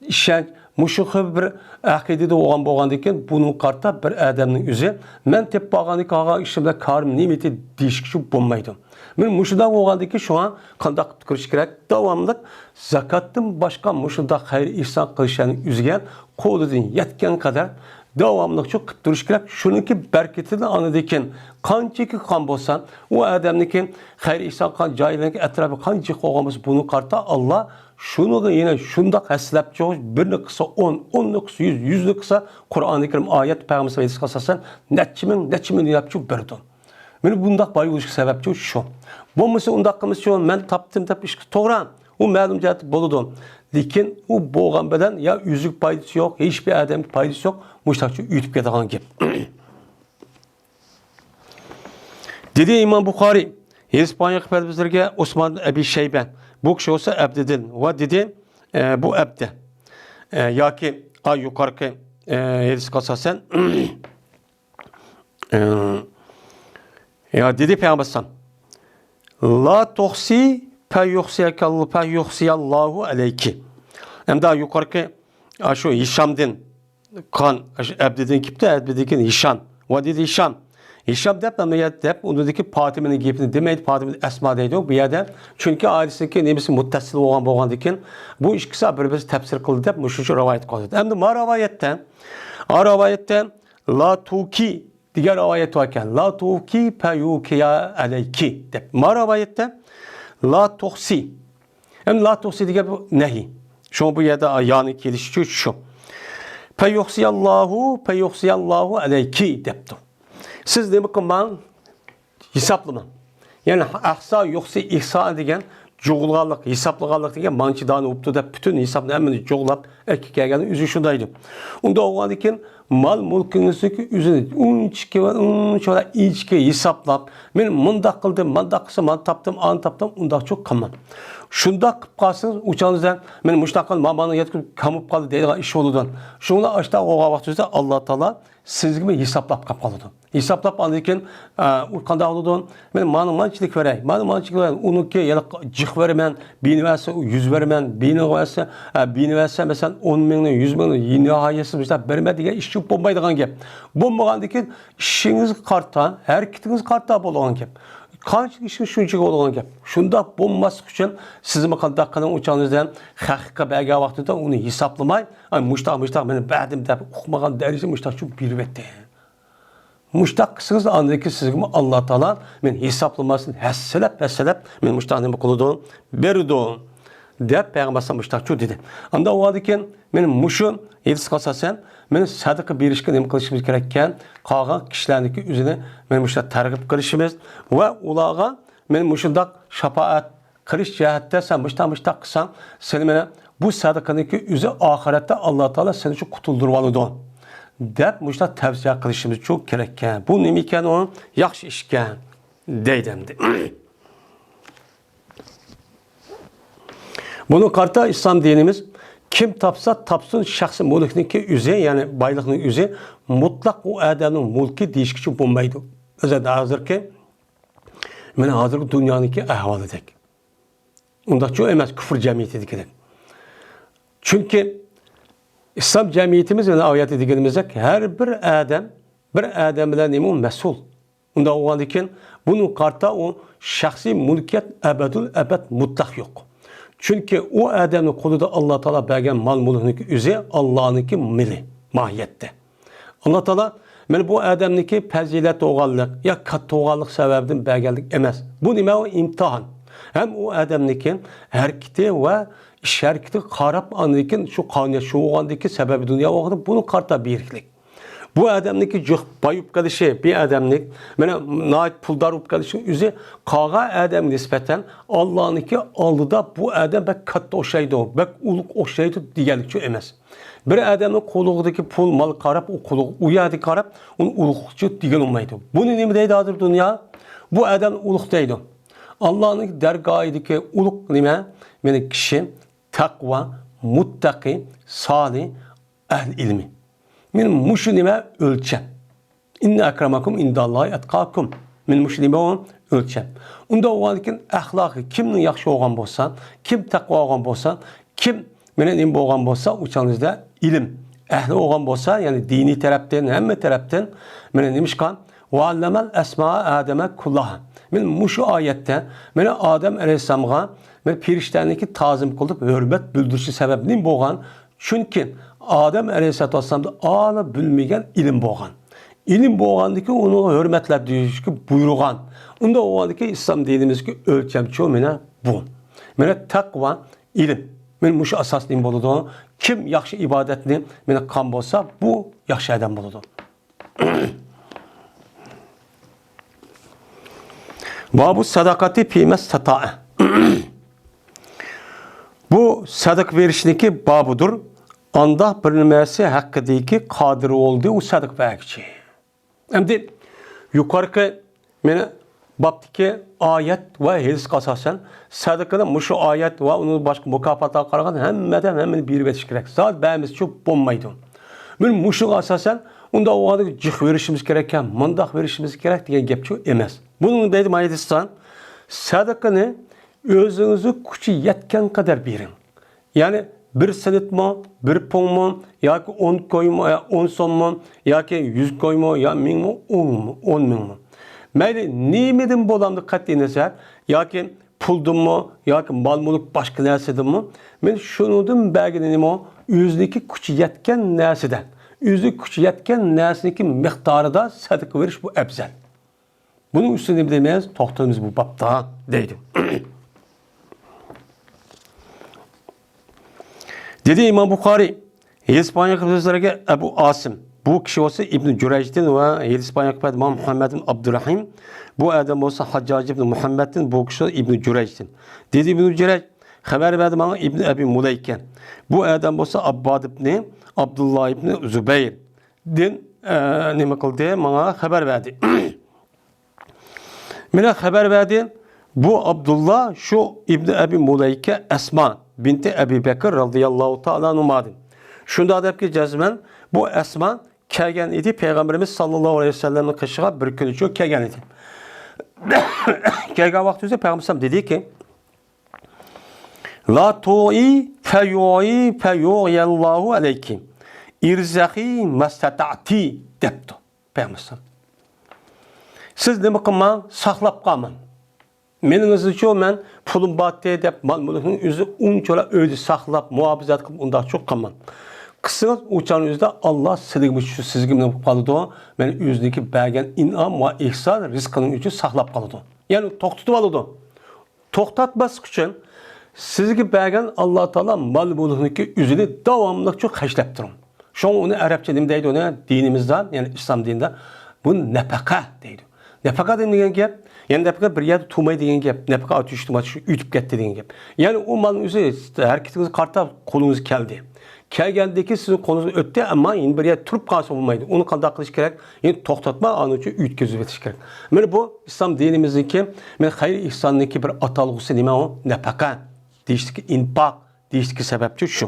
ئىشەنچ، مۇشۇ خىل بىر ئەقىدىدە بولغان بولغاندىكىن، بۇنىڭغا قارىتا بىر ئادەمنىڭ ئۆزى، مەن تېپىپ بارغاندىكىن قالغان ئىشىم بىلەن كارىم نېمىتى دېيىشكىچە بولمايدۇ. مانا مۇشۇنداق بولغاندىكىن، شۇڭا قانداق قىلىپ تۇرۇش كېرەك؟ داۋاملىق زاكاتتىن باشقا مۇشۇنداق خەير ئېھسان قىلىشلارنى ئۆزىگە قولىدىن يەتكەن قەدەر داۋاملىقچە قىلىپ تۇرۇش كېرەك. شۇنىڭكى بەرىكىتىدىن ئاندىن كېيىن قانچىكى قىلغان بولسا، ئۇ ئادەمنىڭكى خەير ئېھسان قىلغان جايلىرىنىڭكى ئەتراپى قانچىكى قىلغان بولسا، بۇنىڭغا قارىتا ئاللا شۇنىڭغا يەنە شۇنداق ھەسسىلەپ چوغ، بىرنى قىلسا ئون، ئوننى قىلسا يۈز، يۈزنى قىلسا، قۇرئانى كەرىم ئايەت، پەيغەمبەر ھەدىسكە ئاساسەن نەچچە مىڭ، نەچچە مىليون دەپ چوغ بېرىدۇ. مانا بۇنداق باي بولۇشقا سەۋەبچى شۇ. بولمىسا ئۇنداق قىلمىسا شۇ، مەن تاپتىم دەپ ئىشقا توغرا. ئۇ مەلۇم جەھەتتە بولىدۇ. لېكىن ئۇ بولغان بىلەن يا ئۆزىگە پايدىسى يوق، ھېچبىر ئادەمگە پايدىسى يوق، مۇشۇنداقچە ئۆتۈپ كېتىدىغان گەپ. دېدى ئىمام بۇخارى، ھەدىس بايان قىلىپ بەردى بىزلەرگە ئوسمان ئەبى شەيبە. بۇ كىشى بولسا ئەبدىدىن ۋە دېدى، ئە، بۇ ئەبدە. ئە، ياكى، ئا، يۇقىرىقى، ئە، ھەدىسكە ئاساسەن، ئە، يا دېدى پەيغەمبەر ئەلەيھىسسالام، «لا تۇخسى فيخسيك، فيخسي الله عليك.» ئەمدى يۇقىرىقى، ئا، شۇ ھىشامدىن قان، ئاشۇ ئەبدىدىن كېلىپتۇ، ئەبدىدىن كېيىن ھىشام. ۋە دېدى ھىشام، ھىشام دەپ، ئەمما يەردە دەپ، ئۇنىڭدىكى پاتىمىنىڭ گېپىنى دېمەيدۇ، پاتىمە ئەسما دەيدۇ. بۇ يەردە چۈنكى ئائىلىسىنىڭكى نېمىسى مۇتتەسىل بولغان، بولغاندىكىن، بۇ ئىككىسى بىر-بىرسى تەپسىر قىلدى دەپ، مۇشۇنچە رىۋايەت قىلدى. ئەمدى ما رىۋايەتتە، ئا رىۋايەتتە لا تۇكى دېگەن رىۋايەت بار ئىكەن. لا تۇكى پەيۇكىيا ئەلەيكى دەپ. ما رىۋايەتتە لا تۇخسى. ئەمدى لا تۇخسى دېگەن بۇ نەھى. شۇڭا بۇ يەردە يانى كېلىشىچۇ شۇ. پەيۇخسىياللاھۇ، پەيۇخسىياللاھۇ ئەلەيكى دەپتۇ. سىز نېمە قىلماڭ؟ ھېسابلىماڭ. يەنى ئەھسا يۇخسى ئىھسا دېگەن جۇغلىغانلىق، ھېسابلىغانلىق دېگەن مانچە دانە بوپتۇ دەپ پۈتۈن ھېسابنى ھەممىنى جۇغلاپ ئەككە كەلگەن ئۆزى شۇندايدۇ. ئۇنداق بولغاندىن كېيىن مال مۈلكىڭىزنىكى ئۆزىنى ئۇنچىكى ۋە ئۇنچىۋالا ئىنچىكە ھېسابلاپ، مەن مۇنداق قىلدىم، مانداق قىلسام، مانا تاپتىم، ئانا تاپتىم، ئۇنداقچۇ قىلماڭ. شۇنداق قىلىپ قالسىڭىز، ئۇ چاغىڭىزدا مەن مۇشۇنداق قىلدىم، مانا مانا يەتكۈزۈپ كامۇپ قالدى دەيدىغان ئىش بولىدۇ. شۇڭا ئاشۇنداق بولغان ۋاقتىڭىزدا ئاللا تائالا سىزگىمۇ ھېسابلاپ قاپ قالىدۇ. ھېسابلاپ ئاندىن كېيىن، ئە، ئۇ قانداق بولىدۇ؟ مەن مانا مانچىلىك بېرەي، مانا مانچىلىك بېرەي. ئۇنىڭكى يەنە جىق بېرىمەن، بىنى بەرسە يۈز بېرىمەن، بىنى بەرسە، ئە، بىنى بەرسە مەسىلەن ئون مىڭنى، يۈز مىڭنى، نىھايەتسىز مۇشۇنداق بېرىمەن دېگەن ئىش بولمايدىغان گەپ. بولمىغاندىن كېيىن ئىشىڭىزگە قارىتا، ھەرىكىتىڭىزگە قارىتا بولىدىغان گەپ. قانچىلىك ئىشىڭىز شۇنچىلىك بولىدىغان گەپ. شۇنداق بولماسلىق ئۈچۈن سىزمۇ قانداق قىلىڭ، ئۇ چاغىڭىزدا خەققە بەرگەن ۋاقتىدا ئۇنى ھېسابلىماي، ئاي، مۇشتاق، مۇشتاق، مەن بەردىم دەپ ئۇقمىغان دەرىجىدە مۇشتاق چۈشۈپ بېرىۋەتتى. مۇشتاق قىلسىڭىز، ئاندىن كېيىن سىزگىمۇ ئاللا تائالا مەن ھېسابلىماستىن ھەسسىلەپ، ھەسسىلەپ مەن مۇشتاق نېمە قىلىدۇ، بېرىدۇ، دەپ پەيغەمبەر ئەلەيھىسسالام مۇشتاق چۈشۈپ دېدى. ئاندا ئۇ ھالدىكىن مەن مۇشۇ ھەدىسكە ئاساسەن مەن سەدىقە بېرىشكە نېمە قىلىشىمىز كېرەككەن؟ قالغان كىشىلەرنىڭكى ئۆزىنى مەن مۇشۇنداق تەرغىب قىلىشىمىز ۋە ئۇلارغا مەن مۇشۇنداق شاپائەت قىلىش جەھەتتە سەن مۇشتاق، مۇشتاق قىلساڭ، سېنى مانا بۇ سەدىقىنىڭكى ئۆزى ئاخىرەتتە ئاللا تائالا سېنى شۇ قۇتۇلدۇرۇۋالىدۇ، دەپ مۇشۇنداق تەۋسىيە قىلىشىمىز شۇ كېرەككەن. بۇ نېمە ئىكەن؟ ئۇ ياخشى ئىشكەن، دەيدۇ ئەمدى. بۇنىڭغا قارىتا ئىسلام دىنىمىز كىم تاپسا تاپسۇن، شەخسىي مۈلۈكنىڭكى ئۆزى، يەنى بايلىقنىڭ ئۆزى مۇتلەق ئۇ ئادەمنىڭ مۈلكى دېيىشكىچە بولمايدۇ. ئۆزى ھازىرقى مانا ھازىرقى دۇنيانىڭكى ئەھۋالىدەك. ئۇنداقچۇ ئەمەس، كۇفر جەمئىيىتىدىكىدەك. چۈنكى ئىسلام جەمئىيىتىمىز، يەنە ئايەتتە دېگىنىمىزدەك، ھەر بىر ئادەم، بىر ئادەم بىلەن نېمە ئۇ مەسئۇل. ئۇنداق بولغاندىكىن، بۇنىڭغا قارىتا ئۇ شەخسىي مۈلكىيەت ئەبەدۇل ئەبەد مۇتلەق يوق. چۈنكى ئۇ ئادەمنىڭ قولىدا ئاللا تائالا بەرگەن مال مۈلۈكنىڭكى ئۆزى ئاللانىڭكى مېلى ماھىيەتتە. ئاللا تائالا مانا بۇ ئادەمنىڭكى پەزىلەت بولغانلىق يا كاتتا بولغانلىق سەۋەبىدىن بەرگەنلىك ئەمەس. بۇ نېمە؟ ئۇ ئىمتىھان. ھەم ئۇ ئادەمنىڭكى ھەرىكىتى ۋە ئىش ھەرىكىتىگە قاراپ، ئاندىن كېيىن شۇ قانۇنىيەت شۇ بولغاندىن كېيىن سەۋەبى دۇنيا بولغاندا بۇنى قارىتا بېرىكلىك. بۇ ئادەمنىڭكى جىق بايىپ قېلىشى، بۇ ئادەمنىڭ مانا ناھايىتى پۇلدار بولۇپ قېلىشى ئۆزى قالغان ئادەمگە نىسبەتەن ئاللانىڭكى ئالدىدا بۇ ئادەم بەك كاتتا ئوخشايدۇ، بەك ئۇلۇغ ئوخشايدۇ دېگەنلىكچۇ ئەمەس. بىر ئادەمنىڭ قولىدىكى پۇل، مال قاراپ، ئۇ قولىغا، ئۇ يەردىگە قاراپ، ئۇنى ئۇلۇغچۇ دېگىلى بولمايدۇ. بۇنى نېمە دەيدۇ ھازىر دۇنيا؟ بۇ ئادەم ئۇلۇغ دەيدۇ. ئاللانىڭ دەرگاھىدىكى ئۇلۇغ نېمە؟ مېنىڭ كىشى، تەقۋا، مۇتتەقى، سالىھ، ئەھلى ئىلمى. مېنىڭ مۇشۇ نېمە ئۆلچەم. ئىننە ئەكرەمەكۇم ئىندەللاھى ئەتقاكۇم. مېنىڭ مۇشۇ نېمە ئۇ ئۆلچەم. ئۇنداق بولغاندىكىن ئەخلاقى كىمنىڭ ياخشى بولغان بولسا، كىم تەقۋا بولغان بولسا، كىم مانا نېمە بولغان بولسا، ئۇ چاغىڭىزدا ئىلىم ئەھلى بولغان بولسا، يەنى دىنىي تەرەپتىن، ھەممە تەرەپتىن، مانا نېمىشقا، ۋەئەللەمەل ئەسمائە ئادەمە كۇللاھا. مانا مۇشۇ ئايەتتە، مانا ئادەم ئەلەيھىسسالامغا مانا پېرىشتەنىڭكى تازىم قىلىپ ھۆرمەت بىلدۈرۈشى سەۋەب نېمە بولغان؟ چۈنكى ئادەم ئەلەيھىسسالاتۇ ۋەسسالامدا ئالىي بىلمىگەن ئىلىم بولغان. ئىلىم بولغاندىكىن ئۇنىڭغا ھۆرمەتلەپ دېيىشكە بۇيرۇغان. ئۇنداق بولغاندىكىن ئىسلام دىنىمىزدىكى ئۆلچەمچۇ مانا بۇ. مانا تەقۋا، ئىلىم. مانا مۇشۇ ئاساس نېمە بولىدۇ؟ كىم ياخشى ئىبادەتنى مانا قىلغان بولسا، بۇ ياخشى ئادەم بولىدۇ. بابۇ سەدەقەتى فىمەستەتائە. بۇ سەدىقە بېرىشنىڭكى بابىدۇر. ئانداق بىر نېمىسى ھەققىدىكى قادىر بولدى ئۇ سەدىقە بەرگۈچى. ئەمدى يۇقىرىقى مانا بابتىكى ئايەت ۋە ھەدىسكە ئاساسەن سەدىقىنى مۇشۇ ئايەت ۋە ئۇنىڭ باشقا مۇكاپاتلارغا قارىغان ھەممىدىن ھەممىنى بېرىۋېتىش كېرەك. زادى بەرمىسىچۇ بولمايدۇ. مانا مۇشۇغا ئاساسەن ئۇنداق بولغاندا جىق بېرىشىمىز كېرەككەن، مۇنداق بېرىشىمىز كېرەك دېگەن گەپچۇ ئەمەس. بۇنىڭ دەيدۇ مانا ھەدىستان، سەدىقىنى ئۆزىڭىزنىڭ كۈچى يەتكەن قەدەر بېرىڭ. يەنى بىر سېنىتمۇ، بىر پۇڭمۇ، ياكى ئون كويمۇ، يا ئون سوممۇ، ياكى يۈز كويمۇ، يا مىڭمۇ، ئونمۇ، ئون مىڭمۇ. مەيلى نېمىدىن بولامدۇ، قەتئىي نەزەر، ياكى پۇلدىنمۇ ياكى مال-مۈلۈك، باشقا نەرسىدىنمۇ، مەن شۇنىڭدىن بەرگىنىمۇ ئۆزىنىڭكى كۈچى يەتكەن نەرسىدە، ئۆزى كۈچى يەتكەن نەرسىنىڭكى مىقدارىدا سەدىقە بېرىش بۇ ئەپزەل. بۇنىڭ ئۈستىدە نېمە دەيمىز؟ توختىلىمىز بۇ بابتا، دەيدۇ. دېدى ئىمام بۇخارىي، ھېلىسپانىيە قىپەتلەرگە ئەبۇ ئاسىم، بۇ كىشى بولسا ئىبنى جۈرەيجدىن ۋە ھېلىسپانىيە قىپەت مۇھەممەد ئىبن ئابدۇرەھىم، بۇ ئادەم بولسا ھەججاج ئىبنى مۇھەممەدتىن، بۇ كىشى ئىبنى جۈرەيجدىن. دېدى ئىبنى جۈرەيج، خەۋەر بەردى ماڭا ئىبنى ئەبى مۇلەيكە. بۇ ئادەم بولسا ئابباد ئىبنى ئابدۇللا ئىبنى زۇبەيردىن، ئە، نېمە قىلدى؟ ماڭا خەۋەر بەردى. مانا خەۋەر بەردى. بۇ ئابدۇللا شۇ ئىبنى ئەبى مۇلەيكە ئەسما بىنتى ئەبى بەكىر رازىياللاھۇ تائالا ئەنھۇمادىن. شۇنداق دەپكى جەزمەن، بۇ ئەسما كەلگەن ئىدى، پەيغەمبىرىمىز ساللاللاھۇ ئەلەيھى ۋەسەللەمنىڭ قېشىغا بىر كۈن ئۈچۈن كەلگەن ئىدى. كەلگەن ۋاقتىمىزدا پەيغەمبەر دېدىكى، لا تۇئى فەيۇئى فەيۇئىيەللاھۇ ئەلەيكى، ئىرزەخى مەستەتەئتى، دەپتۇ پەيغەمبەر. سىز نېمە قىلماڭ، ساقلاپ قالماڭ. مېنىڭ ئىزىمچۇ، مەن پۇلۇم بارتى دەپ، مال-مۈلۈكنىڭ ئۆزى ئۇنچىۋالا ئۆيدە ساقلاپ، مۇھاپىزەت قىلىپ، ئۇنداقچۇ قىلماڭ. قىلسىڭىز، ئۇ چاغنىڭ ئۆزىدە ئاللا سىزگىمۇ شۇ، سىزگىمۇ نېمە قىلىپ قالىدۇ؟ مەن ئۆزىنىڭكى بەرگەن ئىنئام ۋە ئېھسان رىزقىنىڭ ئۈچۈن ساقلاپ قالىدۇ. يەنى توختىتىۋالىدۇ. توختاتماسلىق ئۈچۈن سىزگە بەرگەن ئاللا تائالا مال-مۈلۈكنىڭكى ئۆزىنى داۋاملىقچۇ خەجلەپ تۇرۇڭ. شۇڭا ئۇنى ئەرەبچە نېمە دەيدۇ ئۇنى؟ دىنىمىزدا، يەنى ئىسلام دىنىدا بۇ نەپەقە دەيدۇ. نەپەقە دېگەن گەپ، يەنى نەپەقە بىر يەردە تۇرماي دېگەن گەپ. نەپەقە ئاتۇشتۇما ئۆتۈپ كەتتى دېگەن گەپ. يەنى ئۇ مالنىڭ ئۆزى ھەرىكىتىڭىزگە قارىتا قولىڭىزغا كەلدى. كەلگەندىن كېيىن سىزنىڭ قولىڭىزغا ئۆتتى، ئەمما يەنە بىر يەردە تۇرۇپ قالسا بولمايدۇ. ئۇنى قانداق قىلىش كېرەك؟ يەنى توختاتما، ئانىڭ ئۈچۈن ئۆتكۈزۈۋېتىش كېرەك. مانا بۇ ئىسلام دىنىمىزنىڭكى، مانا خەير ئېھساننىڭكى بىر ئاتالغۇسى نېمە ئۇ؟ نەپەقە دېيىشتىكى، ئىنپاق دېيىشتىكى سەۋەبچۇ شۇ.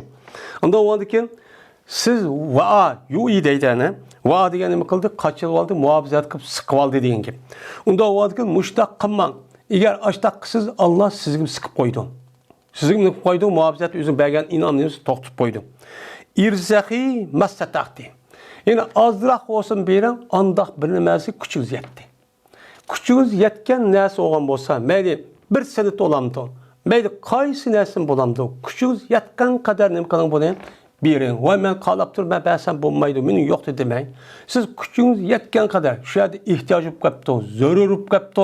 ئۇنداق بولغاندىكىن سىز ۋەئا يۇئى دەيدۇ ئەنە. ۋەئا دېگەن نېمە قىلدى؟ قاچىلىۋالدى، مۇھاپىزەت قىلىپ سىقىۋالدى دېگەن گەپ. ئۇنداق بولغاندىكىن مۇشۇنداق قىلماڭ. ئەگەر ئاشتاق قىلسىز، ئاللا سىزگىمۇ سىقىپ قويىدۇ. سىزگىمۇ سىقىپ قويىدۇ، مۇھاپىزەت ئۆزىنىڭ بەرگەن ئىنئامىنى توختىتىپ قويىدۇ. ئىرزەخى مەستەتەئتى. يەنى ئازراق بولسۇن بېرىڭ، ئانداق بىر نېمەسى كۈچىڭىز يەتتى. كۈچىڭىز يەتكەن نەرسە بولغان بولسا، مەيلى بىر سېنىت بولامدۇ، مەيلى قايسى نەرسىدىن بولامدۇ، كۈچىڭىز يەتكەن قەدەر نېمە قىلىڭ بۇنى، بېرىڭ. ۋاي، مەن قالاپ تۇرۇپ، مەن بەرسەم بولمايدۇ، مېنىڭ يوق دېمەڭ. سىز كۈچىڭىز يەتكەن قەدەر، شۇ يەردە ئېھتىياج بولۇپ قاپتۇ، زۆرۈر بولۇپ قاپتۇ،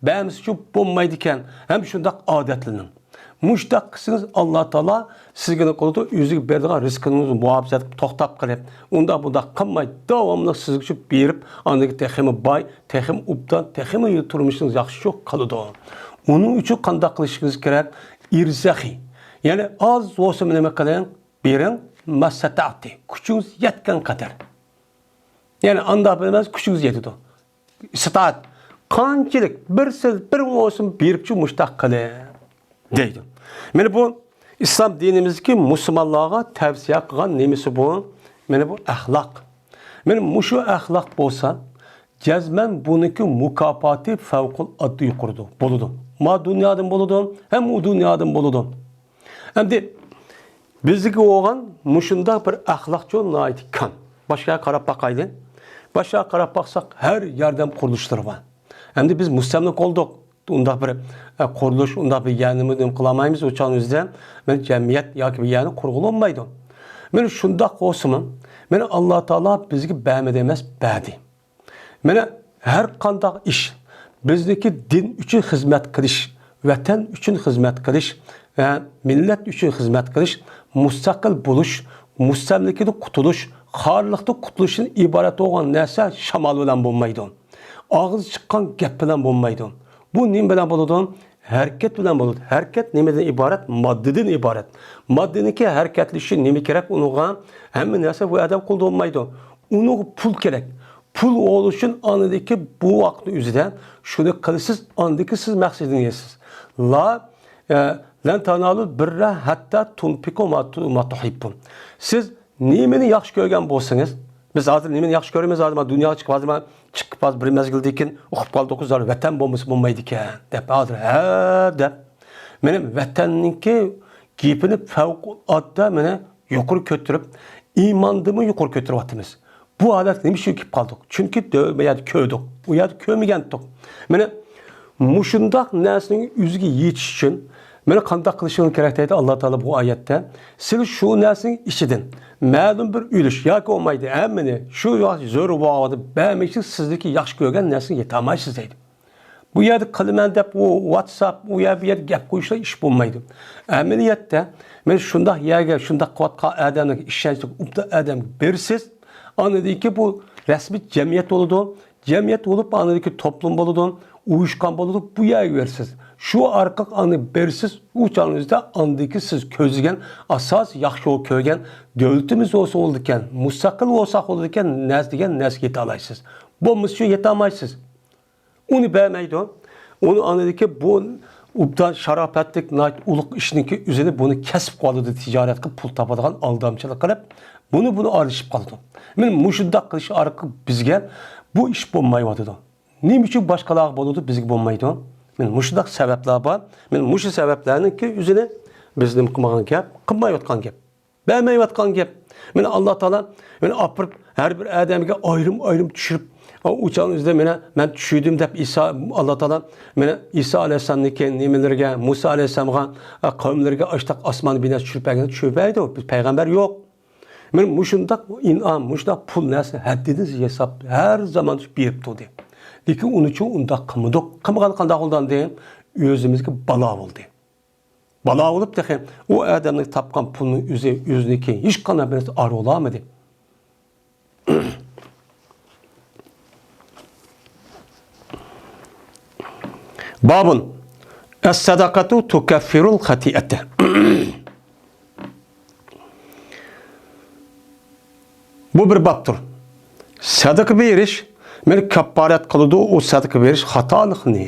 بەرمىسىچۇ بولمايدىكەن، ھەم شۇنداق ئادەتلىنىڭ. مۇشۇنداق قىلسىڭىز، ئاللا تائالا سىزگە نېمە قىلىدۇ؟ ئۆزىگە بېرىدىغان رىزقىڭىزنى مۇھاپىزەت قىلىپ، توختاپ قېلىپ، ئۇنداق بۇنداق قىلماي، داۋاملىق سىزگىچە بېرىپ، ئاندىن كېيىن تېخىمۇ باي، تېخىمۇ ئوبدان، تېخىمۇ تۇرمۇشىڭىز ياخشىچۇ قىلىدۇ. ئۇنىڭ ئۈچۈن قانداق قىلىشىڭىز كېرەك؟ ئىرزەخى. يەنى ئاز بولسىمۇ نېمە قىلىڭ؟ بېرىڭ، مەستەتەئتى، كۈچىڭىز يەتكەن قەدەر. يەنى ئانداق بىلمەس، كۈچىڭىز يېتىدۇ. ئىستىتائەت. قانچىلىك؟ بىر سىز، بىر بولسۇن بېرىپچۇ مۇشتاق قىلىڭ، دەيدۇ. مانا بۇ ئىسلام دىنىمىزدىكى مۇسۇلمانلارغا تەۋسىيە قىلغان نېمىسى بۇ؟ مانا بۇ ئەخلاق. مانا مۇشۇ ئەخلاق بولسا، جەزمەن بۇنىڭكى مۇكاپاتى فەۋقۇلئاددە يۇقىرىدۇ، بولىدۇ. ما دۇنيادىن بولىدۇ، ھەم ئۇ دۇنيادىن بولىدۇ. ئەمدى بىزگە بولغان مۇشۇنداق بىر ئەخلاقچۇ ناھايىتى كەم. باشقا يەرگە قاراپ باقايلى. باشقا يەرگە قاراپ باقساق، ھەر يەردە قۇرۇلۇشلار بار. ئەمدى بىز مۇستەملىكە بولدۇق. ئۇنداق بىر، ئە، قۇرۇلۇش، ئۇنداق بىر يەرنىمۇ نېمە قىلالمايمىز. ئۇ چاغنىڭ ئۆزىدە مەن جەمئىيەت ياكى بىر يەرنى قۇرغىلى بولمايدۇ. مانا شۇنداق بولسىمۇ، مانا ئاللا تائالا بىزگە بەرمىدى ئەمەس، بەردى. مانا ھەر قانداق ئىش، بىزنىڭكى دىن ئۈچۈن خىزمەت قىلىش، ۋەتەن ئۈچۈن خىزمەت قىلىش ۋە مىللەت ئۈچۈن خىزمەت قىلىش، مۇستەقىل بولۇش، مۇستەملىكىدىن قۇتۇلۇش، خارلىقتىن قۇتۇلۇشتىن ئىبارەت بولغان نەرسە شامال بىلەن بولمايدۇ. ئاغزى چىققان گەپ بىلەن بولمايدۇ. بۇ نېمە بىلەن بولىدۇ؟ ھەرىكەت بىلەن بولىدۇ. ھەرىكەت نېمىدىن ئىبارەت؟ ماددىدىن ئىبارەت. ماددىنىڭكى ھەرىكەتلىشى نېمە كېرەك ئۇنىڭغا؟ ھەممە نەرسە بۇ ئادەم قولدا بولمايدۇ. ئۇنىڭغا پۇل كېرەك. پۇل بولۇش ئۈچۈن ئاندىكى بۇ ۋاقىتنىڭ ئۆزىدە شۇنى قىلىسىز، ئاندىكى سىز مەقسىتىنى يېتىسىز. لا، ئە، لەن تانالۇل بىررە ھەتتا تۇنفىقۇ ما تۇ-، ما تۇھىببۇن. سىز نېمىنى ياخشى كۆرگەن بولسىڭىز، بىز ھازىر نېمىنى ياخشى كۆرىمىز؟ ھازىر مانا دۇنياغا چىقىپ، ھازىر مانا چىقىپ، ھازىر بىر مەزگىلدىن كېيىن ئۇقۇپ قالدۇق، ھازىر ۋەتەن بولمىسا بولمايدىكەن دەپ، ھازىر ھە دەپ، مېنىڭ ۋەتەننىڭكى گېپىنى پەۋقۇلئاددە مانا يۇقىرى كۆتۈرۈپ، ئىماندىنمۇ يۇقىرى كۆتۈرۈۋاتىمىز. بۇ ھالەتكە نېمە ئۈچۈن كېلىپ قالدۇق؟ چۈنكى دۆ-، بۇ يەردە كۆردۇق. ئۇ يەردە كۆرمىگەنتۇق. مانا مۇشۇنداق نەرسىنىڭ ئۆزىگە يېتىش ئۈچۈن مانا قانداق قىلىشىڭىز كېرەك دەيدۇ ئاللا تائالا بۇ ئايەتتە. سىلەر شۇ نەرسىنىڭ ئىچىدىن مەلۇم بىر ئۈلۈش ياكى بولمايدۇ، ھەممىنى شۇ ۋاقىت زۆرۈر بولغاندا بەرمەيسىز، سىزدىكى ياخشى كۆرگەن نەرسىگە يېتەلمەيسىز دەيدۇ. بۇ يەردە قىلىمەن دەپ، ئۇ ۋاتساپ، ئۇ يەر، بۇ يەردە گەپ قويۇشلا ئىش بولمايدۇ. ئەمەلىيەتتە، مەن شۇنداق يەرگە، شۇنداق قىلىۋاتقان ئادەمگە، ئىشەنچلىك ئوبدان ئادەمگە بېرىسىز، ئاندىن كېيىن بۇ رەسمىي جەمئىيەت بولىدۇ. جەمئىيەت بولۇپ، ئاندىن كېيىن توپلۇم بولىدۇ، ئۇيۇشقان بولىدۇ، بۇ يەرگە بېرىسىز. شۇ ئارقىلىق ئاندىن بېرىسىز، ئۇ چاغنىڭ ئۆزىدە ئاندىن كېيىن سىز كۆزلىگەن، ئاساس ياخشى كۆرگەن دۆلىتىمىز بولسا بولىدىكەن، مۇستەقىل بولساق بولىدىكەن، نەرسە دېگەن نەرسىگە يېتەلەيسىز. بولمىسا شۇ يېتەلمەيسىز. ئۇنى بەرمەيدۇ. ئۇنى ئاندىكى بۇ ئوبدان شاراپەتلىك ناھايىتى ئۇلۇغ ئىشنىڭكى ئۆزىنى بۇنى كەسىپ قىلىۋالىدۇ، تىجارەت قىلىپ پۇل تاپىدىغان ئالدامچىلىق قىلىپ، بۇنى، بۇنى ئارىلىشىپ قالىدۇ. مانا مۇشۇنداق قىلىش ئارقىلىق بىزگە بۇ ئىش بولمايۋاتىدۇ. نېمە ئۈچۈن باشقىلارغا بولىدۇ، بىزگە بولمايدۇ؟ مانا مۇشۇنداق سەۋەبلەر بار. مانا مۇشۇ سەۋەبلەرنىڭكى ئۆزىنى بىز نېمە قىلمىغان گەپ، قىلمايۋاتقان گەپ. بەرمەيۋاتقان گەپ. مانا ئاللا تائالا مانا ئاپىرىپ ھەر بىر ئادەمگە ئايرىم-ئايرىم چۈشۈرۈپ، ئۇ چاغنىڭ ئۆزىدە مانا مەن چۈشۈردۈم دەپ ئىسا، ئاللا تائالا مانا ئىسا ئەلەيھىسسالامنىڭكى نېمىلىرىگە، مۇسا ئەلەيھىسسالامغا، قەۋملىرىگە ئاشتاق ئاسمان بىناسى چۈشۈرۈپ بەرگەن، چۈشۈرۈپ بەردى. بىز پەيغەمبەر يوق. مانا مۇشۇنداق ئىنئام، مۇشۇنداق پۇل نەرسە ھەددىدىن زىيادە ھەر زامان بېرىپ تۇردى. لېكىن ئۇنى چۇ ئۇنداق قىلمىدۇق. قىلمىغان قانداق بولدى ئاندىن؟ ئۆزىمىزگە بالا بولدى. بالا بولۇپ تېخى ئۇ ئادەمنىڭ تاپقان پۇلىنىڭ ئۆزى، ئۆزىنىڭكى ھېچقانداق بىر نەرسە ئارىۋالالمىدى. بابۇن. ئەس-سەدەقەتۇ تۇكەففىرۇل خەتىئەتە. بۇ بىر بابتۇر. سەدىقە بېرىش مانا كاپپارەت قىلىدۇ، ئۇ سەدىقە بېرىش خاتالىقنى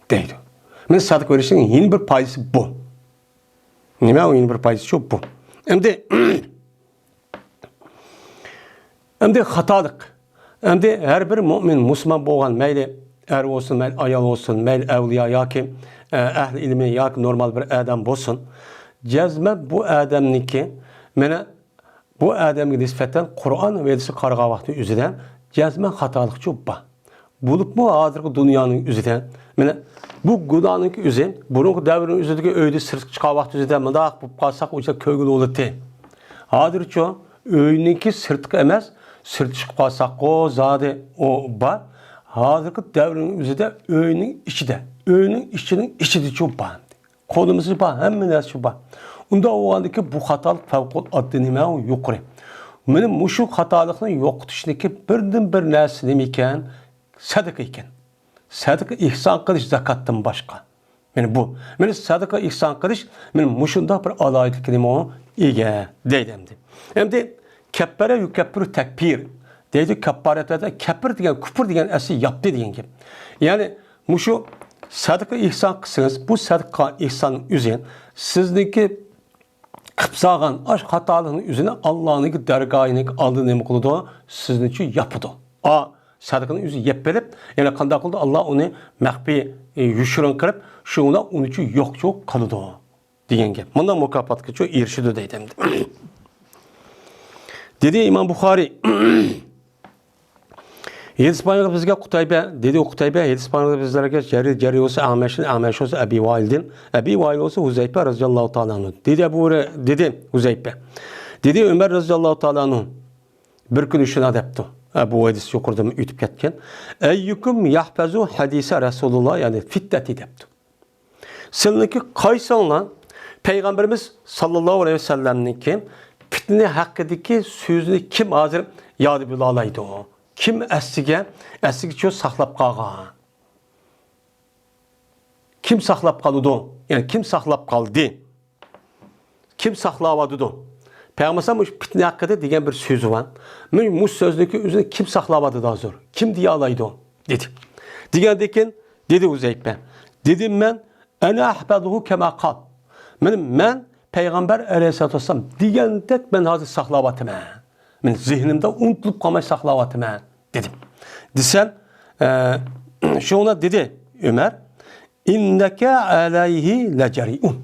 دەيدۇ. مانا سەدىقە بېرىشنىڭ يەنە بىر پايدىسى بۇ. نېمە ئۇ يەنە بىر پايدىسى شۇ بۇ. ئەمدى ئەمدى خاتالىق. ئەمدى ھەر بىر مۆمىن، مۇسۇلمان بولغان، مەيلى ئەر بولسۇن، مەيلى ئايال بولسۇن، مەيلى ئەۋلىيا ياكى، ئە، ئەھلى ئىلمى ياكى نورمال بىر ئادەم بولسۇن، جەزمەن بۇ ئادەمنىڭكى، مانا بۇ ئادەمگە نىسبەتەن قۇرئان ۋە ھەدىسكە قارىغان ۋاقتى ئۆزىدە جەزمەن خاتالىقچۇ بار. بولۇپمۇ ھازىرقى دۇنيانىڭ ئۆزىدە، مانا بۇ گۇناھنىڭكى ئۆزى، بۇرۇنقى دەۋرنىڭ ئۆزىدىكى ئۆيدە سىرتقا چىققان ۋاقتى ئۆزىدە مۇنداق بولۇپ قالساق، ئۇ يەر كۆرگىلى بولاتتى. ھازىرچۇ ئۆينىڭكى سىرتقا ئەمەس، سىرتقا چىقىپ قالساققۇ زادى ئۇ بار. ھازىرقى دەۋرنىڭ ئۆزىدە ئۆينىڭ ئىچىدە، ئۆينىڭ ئىچىنىڭ ئىچىدىچۇ بار. قولىمىزدا بار، ھەممە نەرسە بار. ئۇنداق بولغاندىكىن بۇ خاتالىق پەۋقۇلئاددە نېمە، يۇقىرى. مانا مۇشۇ خاتالىقنى يوقىتىشنىكى بىردىنبىر نەرسە نېمە ئىكەن؟ سەدىقە ئىكەن. سەدىقە ئېھسان قىلىش زاكاتتىن باشقا. مانا بۇ. مانا سەدىقە ئېھسان قىلىش، مانا مۇشۇنداق بىر ئالاھىدىلىككە نېمە ئىگە دەيدۇ ئەمدى. ئەمدى كەپپەرە يۇكەپپىرۇ تەكپىر دەيدۇ، كەپپارەتلەردە كەپىر دېگەن، كۇپۇر دېگەن ئەسلى ياپتى دېگەن گەپ. يەنى مۇشۇ سەدىقە ئېھسان قىلسىڭىز، بۇ سەدىقە ئېھساننىڭ ئۆزى سىزنىڭكى قىلىپ سالغان ئاش خاتالىقنىڭ ئۆزىنى ئاللانىڭكى دەرگاھىنىڭ ئالدىدا نېمە قىلىدۇ؟ سىزنىچۇ ياپىدۇ. ئا، سەدىقىنىڭ ئۆزى يەپ بېرىپ، يەنە قانداق قىلىدۇ؟ ئاللا ئۇنى مەخپىي، ئى، يوشۇرۇن قىلىپ، شۇڭا ئۇنىچۇ يوقچۇ قىلىدۇ. دېگەن گەپ. مۇنداق مۇكاپاتقىچۇ ئېرىشىدۇ دەيدۇ ئەمدى. دېدى ئىمام بۇخارىي. ھەدىس بايانغا بىزگە قۇتەيبە، دېدى ئۇ قۇتەيبە، ھەدىس بايانغا بىزلەرگە جەرى، جەرى بولسا ئەڭمەشتىن، ئەڭمەش بولسا ئەبى ۋائىلدىن، ئەبى ۋائىل بولسا ھۇزەيپە رەزىياللاھۇ تائالا ئەنھۇ. دېدى ئەبۇ ھۇرەيرە، دېدى ھۇزەيپە. دېدى ئۆمەر رەزىياللاھۇ تائالا ئەنھۇ. بىر كۈنى شۇنداق دەپتۇ. ئە، بۇ ھەدىس يۇقىرىدىمۇ ئۆتۈپ كەتكەن. ئەييۇكۇم يەھفەزۇ ھەدىسە رەسۇلۇللا، يەنى فىتنەتى دەپتۇ. سىلىنىڭكى قايسىڭلار پەيغەمبىرىمىز ساللاللاھۇ ئەلەيھى ۋەسەللەمنىڭكى پىتنە ھەققىدىكى سۆزىنى كىم ھازىر ياد بىلالايدۇ؟ كىم ئەسلىگە، ئەسلىگىچۇ ساقلاپ قالغان؟ كىم ساقلاپ قالىدۇ؟ يەنى كىم ساقلاپ قالدى؟ كىم ساقلاۋاتىدۇ؟ پەيغەمبەر مۇشۇ پىتنە ھەققىدە دېگەن بىر سۆزى بار. مۇ-، مۇشۇ سۆزنىڭكى ئۆزىنى كىم ساقلاۋاتىدۇ ھازىر؟ كىم دېيەلايدۇ؟ دېدى. دېگەندىكىن دېدى ھۇزەيپە. دېدىم مەن، «ئەنە ئەھفەزۇھۇ كەما قال.» مەن، مەن پەيغەمبەر ئەلەيھىسسالاتۇ ۋەسسالام دېگەندەك مەن ھازىر ساقلاۋاتىمەن. مەن زېھنىمدە ئۇنتۇلۇپ قالماي ساقلاۋاتىمەن، دېدىم. دېسەم، ئە، شۇڭا دېدى ئۆمەر، «ئىننەكە ئەلەيھى لەجەرىئۇن.»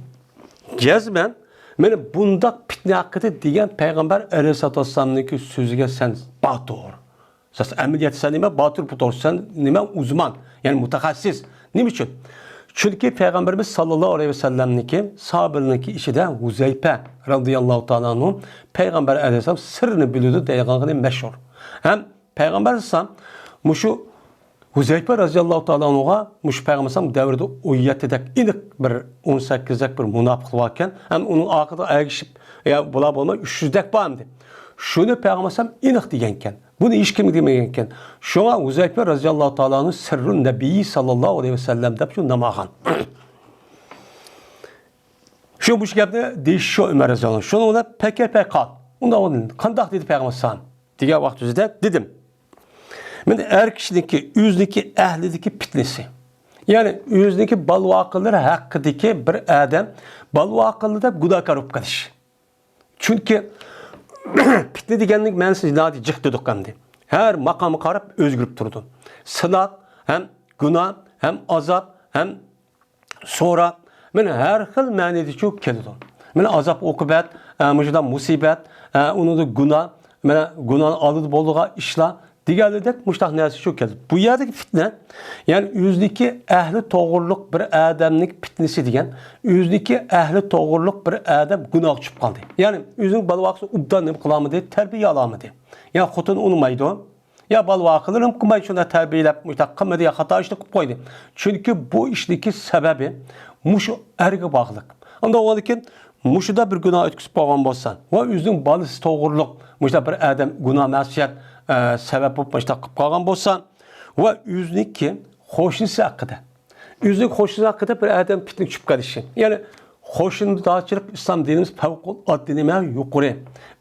جەزمەن، مانا بۇنداق پىتنە ھەققىدە دېگەن پەيغەمبەر ئەلەيھىسسالاتۇ ۋەسسالامنىڭكى سۆزىگە سەن باتۇر. سەن ئەمەلىيەتتە سەن نېمە؟ باتۇر پۇتۇر، سەن نېمە؟ ئۇزمان، يەنى مۇتەخەسسىس. نېمە ئۈچۈن؟ چۈنكى پەيغەمبىرىمىز ساللاللاھۇ ئەلەيھى ۋەسەللەمنىڭكى ساھابىلىرىنىڭكى ئىچىدە ھۇزەيپە رەزىياللاھۇ تائالا ئەنھۇ پەيغەمبەر ئەلەيھىسسالام سىرىنى بىلىدۇ دەيدىغانلىقى مەشھۇر. ھەم پەيغەمبەر ئەلەيھىسسالام مۇشۇ ھۇزەيپە رەزىياللاھۇ تائالا ئەنھۇغا مۇشۇ پەيغەمبەر ئەلەيھىسسالام دەۋرىدە ئون يەتتىدەك ئېنىق بىر، ئون سەككىزدەك بىر مۇناپىقلار باركەن. ھەم ئۇنىڭ ئارقىدىغا ئەگىشىپ، يا بۇلار بولماي ئۈچ يۈزدەك بار ئىدى. شۇنى پەيغەمبەر ئەلەيھىسسالام ئېنىق دېگەنكەن. بۇنى ھېچكىم دېمىگەنكەن. شۇڭا ھۇزەيپە رەزىياللاھۇ تائالا ئەنھۇ سىررۇن نەبىيي ساللاللاھۇ ئەلەيھى ۋەسەللەم دەپ شۇ نام ئالغان. شۇ مۇشۇ گەپنى دېيىش شۇ ئۆمەر رەزىياللاھۇ ئەنھۇ. شۇنىڭ بىلەن پەكەيفە قال. ئۇنداق قانداق دېدى پەيغەمبەر ئەلەيھىسسالام؟ دېگەن ۋاقىت ئۆزىدە دېدىم. مانا ئەر كىشىنىڭكى ئۆزىنىڭكى ئەھلىدىكى پىتنىسى. يەنى ئۆزىنىڭكى بالا-ۋاقىلىرى ھەققىدىكى بىر ئادەم بالا-ۋاقىللىرى دەپ گۇناھكار بولۇپ قېلىش. چۈنكى پىتنە دېگەننىڭ مەنىسى ناھايىتى جىق دېدۇق ئەمدى. ھەر ماقامغا قاراپ ئۆزگىرىپ تۇرىدۇ. سىناق ھەم گۇناھ ھەم ئازاب ھەم سوراق، مانا ھەر خىل مەنىدىچۇ كېلىدۇ. مانا ئازاب-ئوقۇبەت، ئە، مۇشۇنداق مۇسىبەت، ئە، ئۇنىڭدا گۇناھ، مانا گۇناھنىڭ ئالدىدا بولىدىغان ئىشلار دېگەنلىرىدەك مۇشۇنداق نەرسىچۇ كېلىدۇ. بۇ يەردىكى پىتنە، يەنى ئۆزىنىڭكى ئەھلى توغرىلىق بىر ئادەمنىڭ پىتنىسى دېگەن، ئۆزىنىڭكى ئەھلى توغرىلىق بىر ئادەم گۇناھقا چۈشۈپ قالدى. يەنى ئۆزىنىڭ بالا-ۋاقىسى ئوبدان نېمە قىلالمىدى، تەربىيە ئالالمىدى. يا خوتۇن ئۇنىمايدۇ. يا بالا-ۋاقىلىرىم قىلماي شۇنداق تەربىيەلەپ، مۇشۇنداق قىلمىدى، يا خاتا ئىشنى قىلىپ قويدى. چۈنكى بۇ ئىشنىڭكى سەۋەبى مۇشۇ ئەرگە باغلىق. ئانداق بولغاندىكىن مۇشۇدا بىر گۇناھ ئۆتكۈزۈپ قويغان بولسا ۋە ئۆزىنىڭ بالىسى توغرۇلۇق مۇشۇنداق بىر ئادەم گۇناھ مەسىيەت، ئە، سەۋەب بولۇپ مۇشۇنداق قىلىپ قالغان بولسا ۋە ئۆزىنىڭكى قوشنىسى ھەققىدە، ئۆزىنىڭ قوشنىسى ھەققىدە بىر ئادەم پىتنىگە چۈشۈپ قېلىشى. يەنى قوشنىدارچىلىق ئىسلام دىنىمىز پەۋقۇلئاددە نېمە يۇقىرى.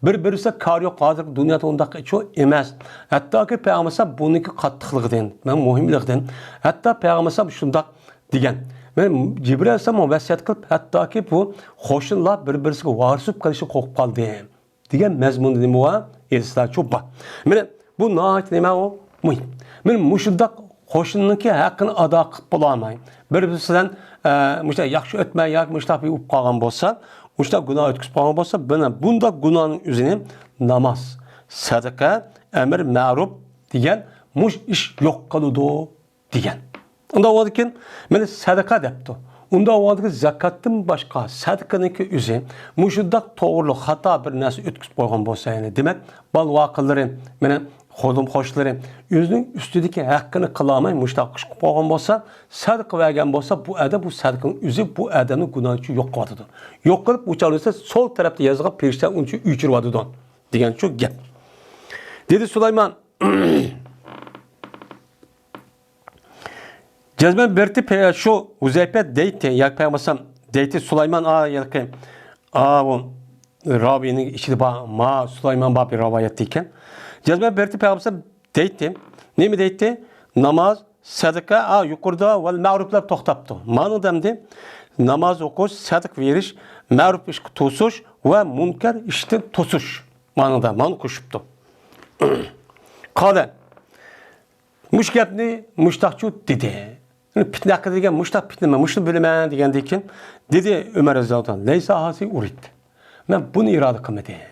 بىر-بىرسىگە كارى يوق، ھازىرقى دۇنيادا ئۇنداق ئىچۇ ئەمەس. ھەتتاكى پەيغەمبەر بۇنىڭكى قاتتىقلىقىدىن، مۇھىملىقىدىن، ھەتتا پەيغەمبەر شۇنداق دېگەن. مەن جىبرىل ئەلەيھىسسالام ۋەسىيەت قىلىپ، ھەتتاكى بۇ قوشنىلار بىر-بىرسىگە ۋارىس بولۇپ قېلىشى قورقۇپ قالدى. دېگەن مەزمۇندا نېمە بار؟ ئېلىشلارچۇ بار. مانا بۇ ناھايىتى نېمە ئۇ؟ مۇھىم. مانا مۇشۇنداق قوشنىنىڭكى ھەققىنى ئادا قىلىپ بولالماي، بىر-بىرسى بىلەن، ئە، مۇشۇنداق ياخشى ئۆتمەي ياكى مۇشۇنداق بىر بولۇپ قالغان بولسا، مۇشۇنداق گۇناھ ئۆتكۈزۈپ قالغان بولسا، مانا بۇنداق گۇناھنىڭ ئۆزىنى ناماز، سەدىقە، ئەمر مەرۇپ دېگەن مۇش ئىش يوق قىلىدۇ. دېگەن. ئۇنداق بولغاندىكىن، مانا سەدىقە دەپتۇ. ئۇنداق بولغاندىكىن، زاكاتتىن باشقا سەدىقىنىڭكى ئۆزى مۇشۇنداق توغرىلىق خاتا بىر نەرسە ئۆتكۈزۈپ قويغان بولسا، يەنى دېمەك، بالا-ۋاقىلىرى، مانا خۇدۇم-خوشلىرى ئۆزىنىڭ ئۈستىدىكى ھەققىنى قىلالماي مۇشۇنداق ئىش قىلىپ قويغان بولسا، سەدىقە بەرگەن بولسا، بۇ ئادەم بۇ سەدىقىنىڭ ئۆزى بۇ ئادەمنىڭ گۇناھىنى يوق قىلىۋاتىدۇ. يوق قىلىپ، ئۇ چاغدا سول تەرەپتە يازغان پەرىشتە ئۇنى ئۆچۈرۈۋاتىدۇ. دېگەن شۇ گەپ. دېدى سۇلايمان. جەزمەن بىرتى پە-، شۇ ھۇزەيپە دەيتتى، ياكى پەيغەمبەر دەيتتى، سۇلايمان، ئا، ياكى، ئا، بۇ راۋىينىڭ ئىچىدە بار، ما، سۇلايمان بار بىر رىۋايەتتە ئىكەن. جەزمەن بىرتى پەيغەمبەر دەيتتى. نېمە دەيتتى؟ ناماز، سەدىقە، ئا، يۇقىرىدا ۋەل مەرۇپلار توختاپتۇ. مانا دەمدى ناماز ئوقۇش، سەدىقە بېرىش، مەرۇپ ئىشقا توسۇش ۋە مۇنكەر ئىشتىن توسۇش. مانىدا، مانا قوشۇپتۇ. قالە. مۇشۇ گەپنى مۇشتاقچۇ دېدى. پىتنە ھەققىدە دېگەن، مۇشتاق پىتنە، مەن مۇشۇنى بىلىمەن دېگەندىن كېيىن، دېدى ئۆمەر رەزىياللاھۇ ئەنھۇ، لەيسە ھازى ئۇرىد. مەن بۇنى ئىرادە قىلمىدىم.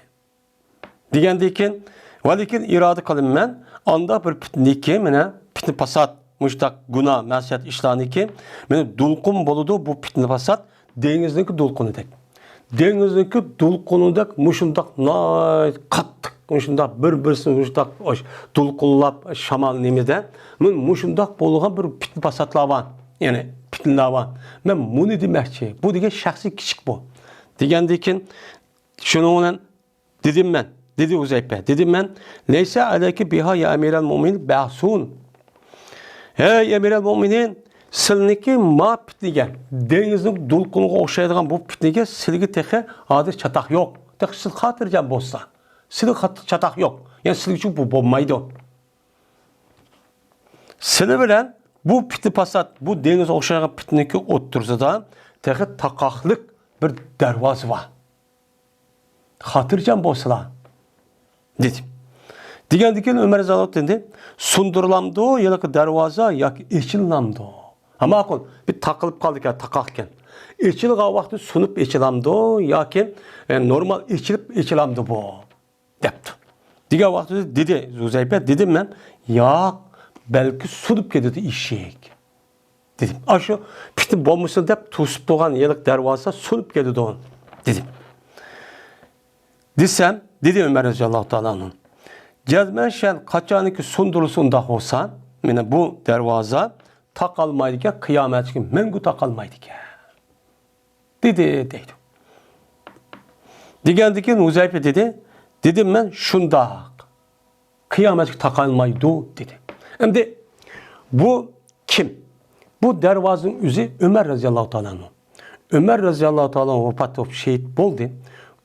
دېگەندىن كېيىن، ۋەلىكىن ئىرادە قىلىمەن، ئانداق بىر پىتنىكى، مانا، پىتنە پاسات، مۇشتاق گۇناھ، مەسىيەت ئىشلارنىكى، مانا، دولقۇن بولىدۇ، بۇ پىتنە پاسات دېڭىزنىڭكى دولقۇنىدەك. دېڭىزنىڭكى دولقۇنىدەك مۇشۇنداق ناھايىتى قاتتىق، مۇشۇنداق بىر-بىرسىنى مۇشۇنداق دولقۇنلاپ، شامال نېمىدە، مۇ-، مۇشۇنداق بولغان بىر پىتنە پاساتلار بار. يەنى پىتنىلەر بار. مەن مۇنى دېمەكچى. بۇ دېگەن شەخسىي كىچىك بۇ. دېگەندىن كېيىن شۇنىڭ بىلەن دېدىم مەن، دېدى ھۇزەيپە، دېدىم مەن، لەيسە ئەلەيكە بىھا يا ئەمىرەل مۇئمىنىن بەسۇن. ھەي ئەمىرەل مۇئمىنىن، سىلنىڭكى ما پىتنىگە، دېڭىزنىڭ دولقۇنىغا ئوخشايدىغان بۇ پىتنىگە سىلگە تېخى ھازىر چاتاق يوق. تېخى سىز خاتىرجەم بولسا، سىلگە خات-، چاتاق يوق. يەنى سىلگە چۈ بۇ بولمايدۇ. سىلى بىلەن بۇ پىتنە پاسات، بۇ دېڭىزغا ئوخشايدىغان پىتنىكى ئوتتۇرىسىدا تېخى تاقاقلىق بىر دەرۋازا بار. خاتىرجەم بولسىلا، دېدى. دېگەندىن كېيىن ئۆمەر رەزىياللاھۇ ئەنھۇ دېدى، سۇندۇرۇلامدۇ ياكى دەرۋازا ياكى ئېچىلامدۇ؟ ھە، ماقۇل، بىر تاقىلىپ قالدىكەن، تاقاقكەن. ئېچىلغان ۋاقتى سۇنۇپ ئېچىلامدۇ ياكى، ئە، نورمال ئېچىلىپ ئېچىلامدۇ بۇ؟ دەپتۇ. دېگەن ۋاقتىدا دېدى ھۇزەيپە، دېدىم مەن، ياق، بەلكى سۇنۇپ كېتىدۇ ئىشىك، دېدىم. ئاشۇ پىتنە بولمىسۇن دەپ توسۇپ تۇرغان ھېلىقى دەرۋازا سۇنۇپ كېتىدۇ، دېدىم. دېسەم، دېدى ئۆمەر رەزىياللاھۇ تائالا ئەنھۇ، جەزمەن شەن قاچانكى سۇندۇرۇلسا ئۇنداق بولسا، مانا بۇ دەرۋازا تاقالمايدىكەن، قىيامەتكە مەڭگۈ تاقالمايدىكەن، دېدى، دەيدۇ. دېگەندىن كېيىن ھۇزەيپە دېدى، دېدىم مەن، شۇنداق، قىيامەتكە تاقالمايدۇ، دېدى. ئەمدى بۇ كىم؟ بۇ دەرۋازىنىڭ ئۆزى ئۆمەر رەزىياللاھۇ تائالا ئەنھۇ. ئۆمەر رەزىياللاھۇ تائالا ئەنھۇ ۋاپات بولۇپ شېھىت بولدى.